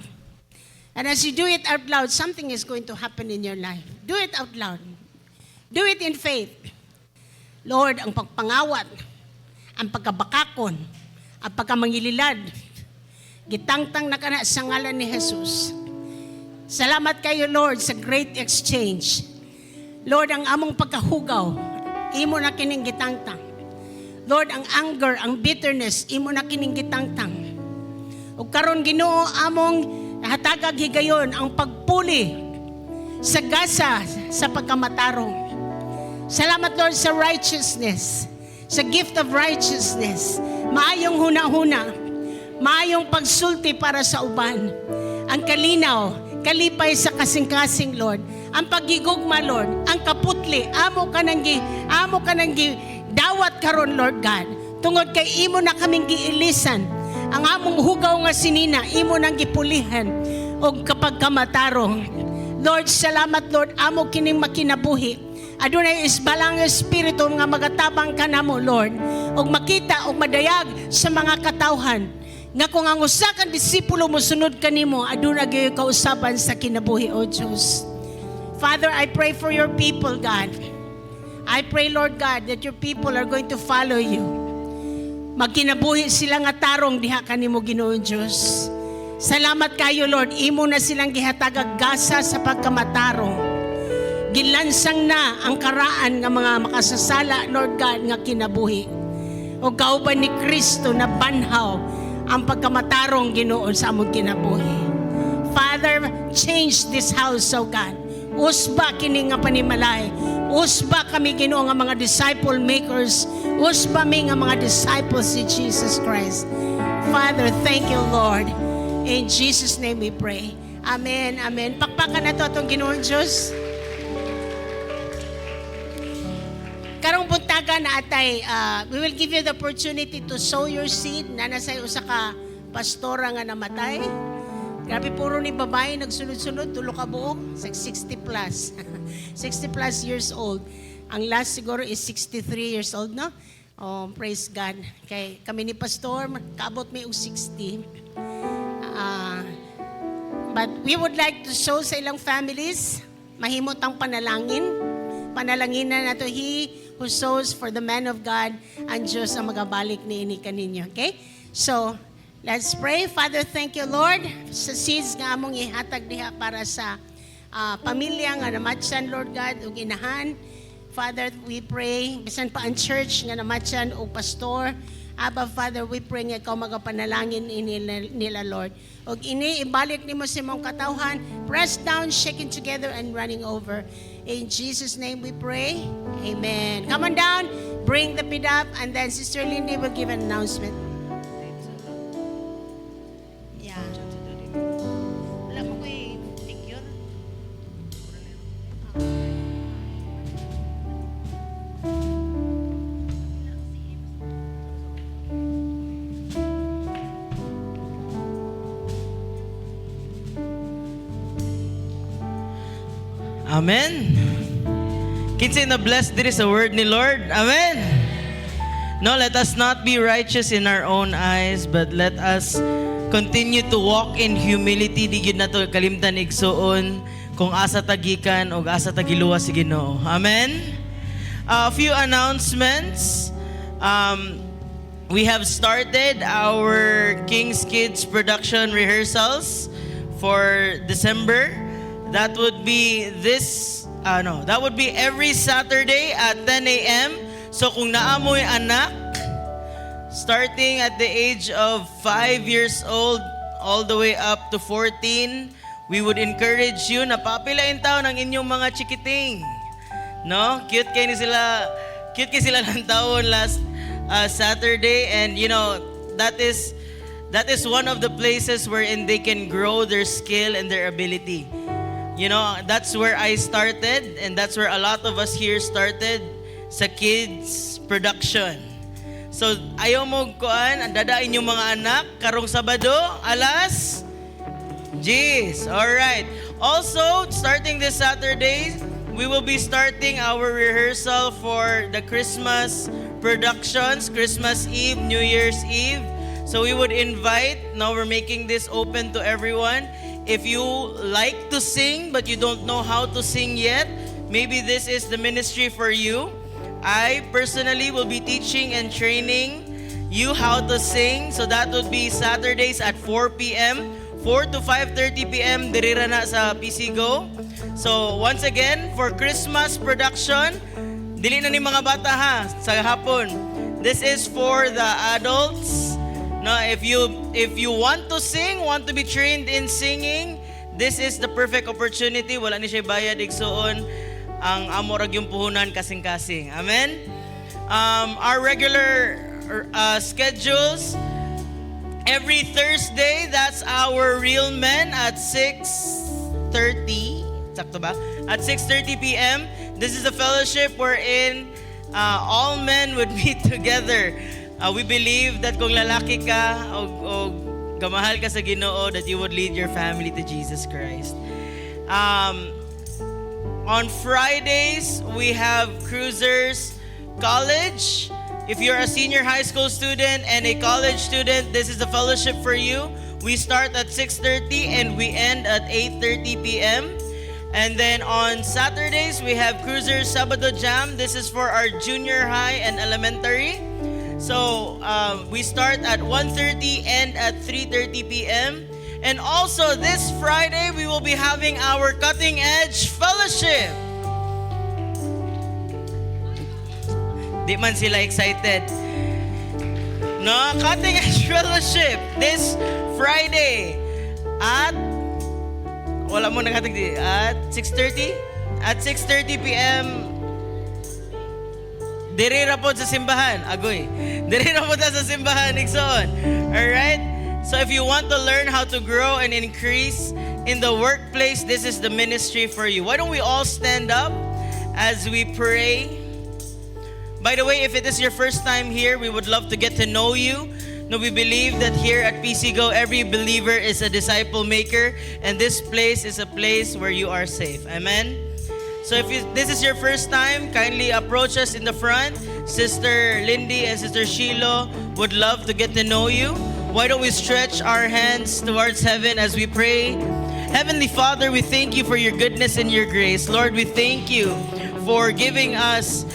And as you do it out loud, something is going to happen in your life. Do it out loud. Do it in faith. Lord, ang pagpangawat, ang pagkabakakon, ang pagkamangililad, gitangtang na kana sa ngalan ni Jesus. Salamat kayo, Lord, sa great exchange. Lord, ang among pagkahugaw, imo na kining gitangtang. Lord, ang anger, ang bitterness, imo na kining gitangtang. Ug karon, Ginoo, among hatagag higayon ang pagpuli sa gasa sa pagkamatarong. Salamat, Lord, sa righteousness, sa gift of righteousness. Maayong huna-huna, maayong pagsulti para sa uban. Ang kalinaw, kalipay sa kasing-kasing, Lord. Ang pagigugma, Lord, ang kaputli, amo ka nang gi, dawat karon, Lord God. Tungod kay imo na kaming giilisan, ang among hugaw nga sinina, imo nang gipulihan og kapag kamatarong. Lord, salamat, Lord, amo kining makinabuhi. Adunay isbalang espiritu nga magatabang kanamo, Lord, og makita og madayag sa mga katawhan nga kung ang usa ka disipulo mosunod kanimo, aduna gyud kausaban sa kinabuhi, O Dios. Father, I pray for your people, God. I pray, Lord God, that your people are going to follow you. Magkinabuhi sila nga tarong diha kanimo, Ginoong Dios. Salamat kayo, Lord. Imo na silang gihatagag gasa sa pagkamatarong. Gilansang na ang karaan nga mga makasasala, Lord God, nga kinabuhi. O kauban ni Kristo na banhaw ang pagkamatarong, Ginoo, sa among kinabuhi. Father, change this house, O God. Usba kini nga panimalay. Usba kami, Ginoo, nga mga disciple makers. Usba mi nga mga disciples ni Jesus Christ. Father, thank you, Lord. In Jesus' name we pray. Amen. Amen. Pakpakan nato atong Ginoong Diyos. Karong buntaga na atay, we will give you the opportunity to sow your seed na nasa usa ka pastora nga namatay. Grabe, puro ni babae nagsunod-sunod, tulo ka buok, sa 60 plus. 60 plus years old. Ang last siguro is 63 years old, no? Oh, praise God. Kay kami ni pastor, kaabot mi og 60. Ah, but we would like to show sa ilang families, mahimot ang panalangin. Panalangin na nato, he who sows for the man of God, ang Diyos ang magabalik ni ini kaninyo. Okay? So, let's pray. Father, thank you, Lord, sa seeds nga among ihatag diha para sa pamilya nga namatyan, Lord God, ug inahan. Father, we pray, bisan pa ang church nga namatyan og pastor, Abba Father, we pray nga ikaw magapanalangin ini nila, Lord. Og ini ibalik nimo sa imong katawhan, pressed down, shaken together, and running over. In Jesus' name we pray. Amen. Come on down, bring the pidap, and then Sister Lindy will give an announcement. Yeah. Wala mo ko picture. Amen. Kinsay na blessed diri sa word ni Lord. Amen. No, let us not be righteous in our own eyes, but let us continue to walk in humility. Di gyud nato kalimtan, igsuon, kung asa ta gikan og asa ta giluwas si Ginoo. Amen. A few announcements. We have started our King's Kids production rehearsals for December. That would be this, no, that would be every Saturday at 10 a.m. So kung naa moy anak, starting at the age of 5 years old all the way up to 14, we would encourage you na paapilain taon ang inyong mga chikiting. No? Cute kay ni sila, cute kay sila ng taon last Saturday, and that is one of the places wherein they can grow their skill and their ability. That's where I started, and that's where a lot of us here started, sa kids production. So, ayaw mo kuan, ang dadain yung mga anak karong Sabado, alas 10. All right. Also, starting this Saturday, we will be starting our rehearsal for the Christmas productions, Christmas Eve, New Year's Eve. So we would invite, now we're making this open to everyone. If you like to sing but you don't know how to sing yet, maybe this is the ministry for you. I personally will be teaching and training you how to sing. So that would be Saturdays at 4 p.m. 4 to 5:30 p.m. diri ra na sa PC Go. So once again, for Christmas production, dili na ni mga bata ha, sa hapon. This is for the adults. No, if you want to sing, want to be trained in singing, this is the perfect opportunity. Wala ni siya bayad, igsuon. Ang amo ra gyung puhunan, kasing-kasing. Amen. Our regular schedules. Every Thursday, that's our Real Men at 6:30. Sakto ba? At 6:30 p.m. This is a fellowship wherein all men would meet together. We believe that kung lalaki ka o gamahal ka sa Ginoo, that you would lead your family to Jesus Christ. On Fridays, we have Cruisers College. If you're a senior high school student and a college student, this is the fellowship for you. We start at 6:30 and we end at 8:30 p.m. And then on Saturdays, we have Cruisers Sabado Jam. This is for our junior high and elementary. So we start at 1:30 and at 3:30 p.m. And also this Friday, we will be having our Cutting Edge Fellowship. Di man sila excited. No, Cutting Edge Fellowship this Friday at wala mo naghatag di at 6:30, at 6:30 p.m. Diri ra pod sa simbahan. Agoy. Diri ra pod sa simbahan, igsoon. Alright? So if you want to learn how to grow and increase in the workplace, this is the ministry for you. Why don't we all stand up as we pray? By the way, if it is your first time here, we would love to get to know you. No, we believe that here at PCGO, every believer is a disciple maker, and this place is a place where you are safe. Amen? So if this is your first time, kindly approach us in the front. Sister Lindy and Sister Sheila would love to get to know you. Why don't we stretch our hands towards heaven as we pray? Heavenly Father, we thank you for your goodness and your grace. Lord, we thank you for giving us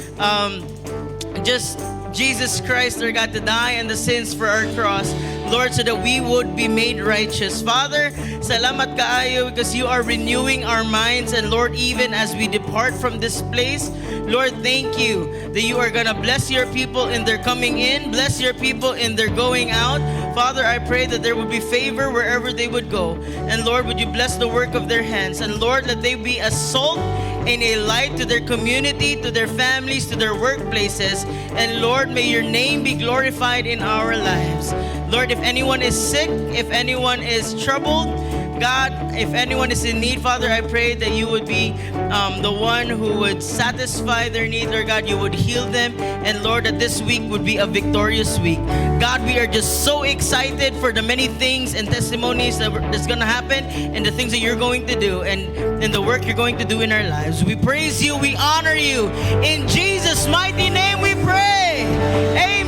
just Jesus Christ, Lord God, to die and the sins for our cross, Lord, so that we would be made righteous. Father, salamat kaayo because you are renewing our minds. And Lord, even as we depart from this place, Lord, thank you that you are going to bless your people in their coming in, bless your people in their going out. Father, I pray that there would be favor wherever they would go. And Lord, would you bless the work of their hands? And Lord, let they be a salt and a light to their community, to their families, to their workplaces. And Lord, may your name be glorified in our lives. Lord, if anyone is sick, if anyone is troubled, God, if anyone is in need, Father, I pray that you would be the one who would satisfy their need, Lord God. You would heal them. And Lord, that this week would be a victorious week. God, we are just so excited for the many things and testimonies that's going to happen and the things that you're going to do and the work you're going to do in our lives. We praise you. We honor you. In Jesus' mighty name we pray. Amen.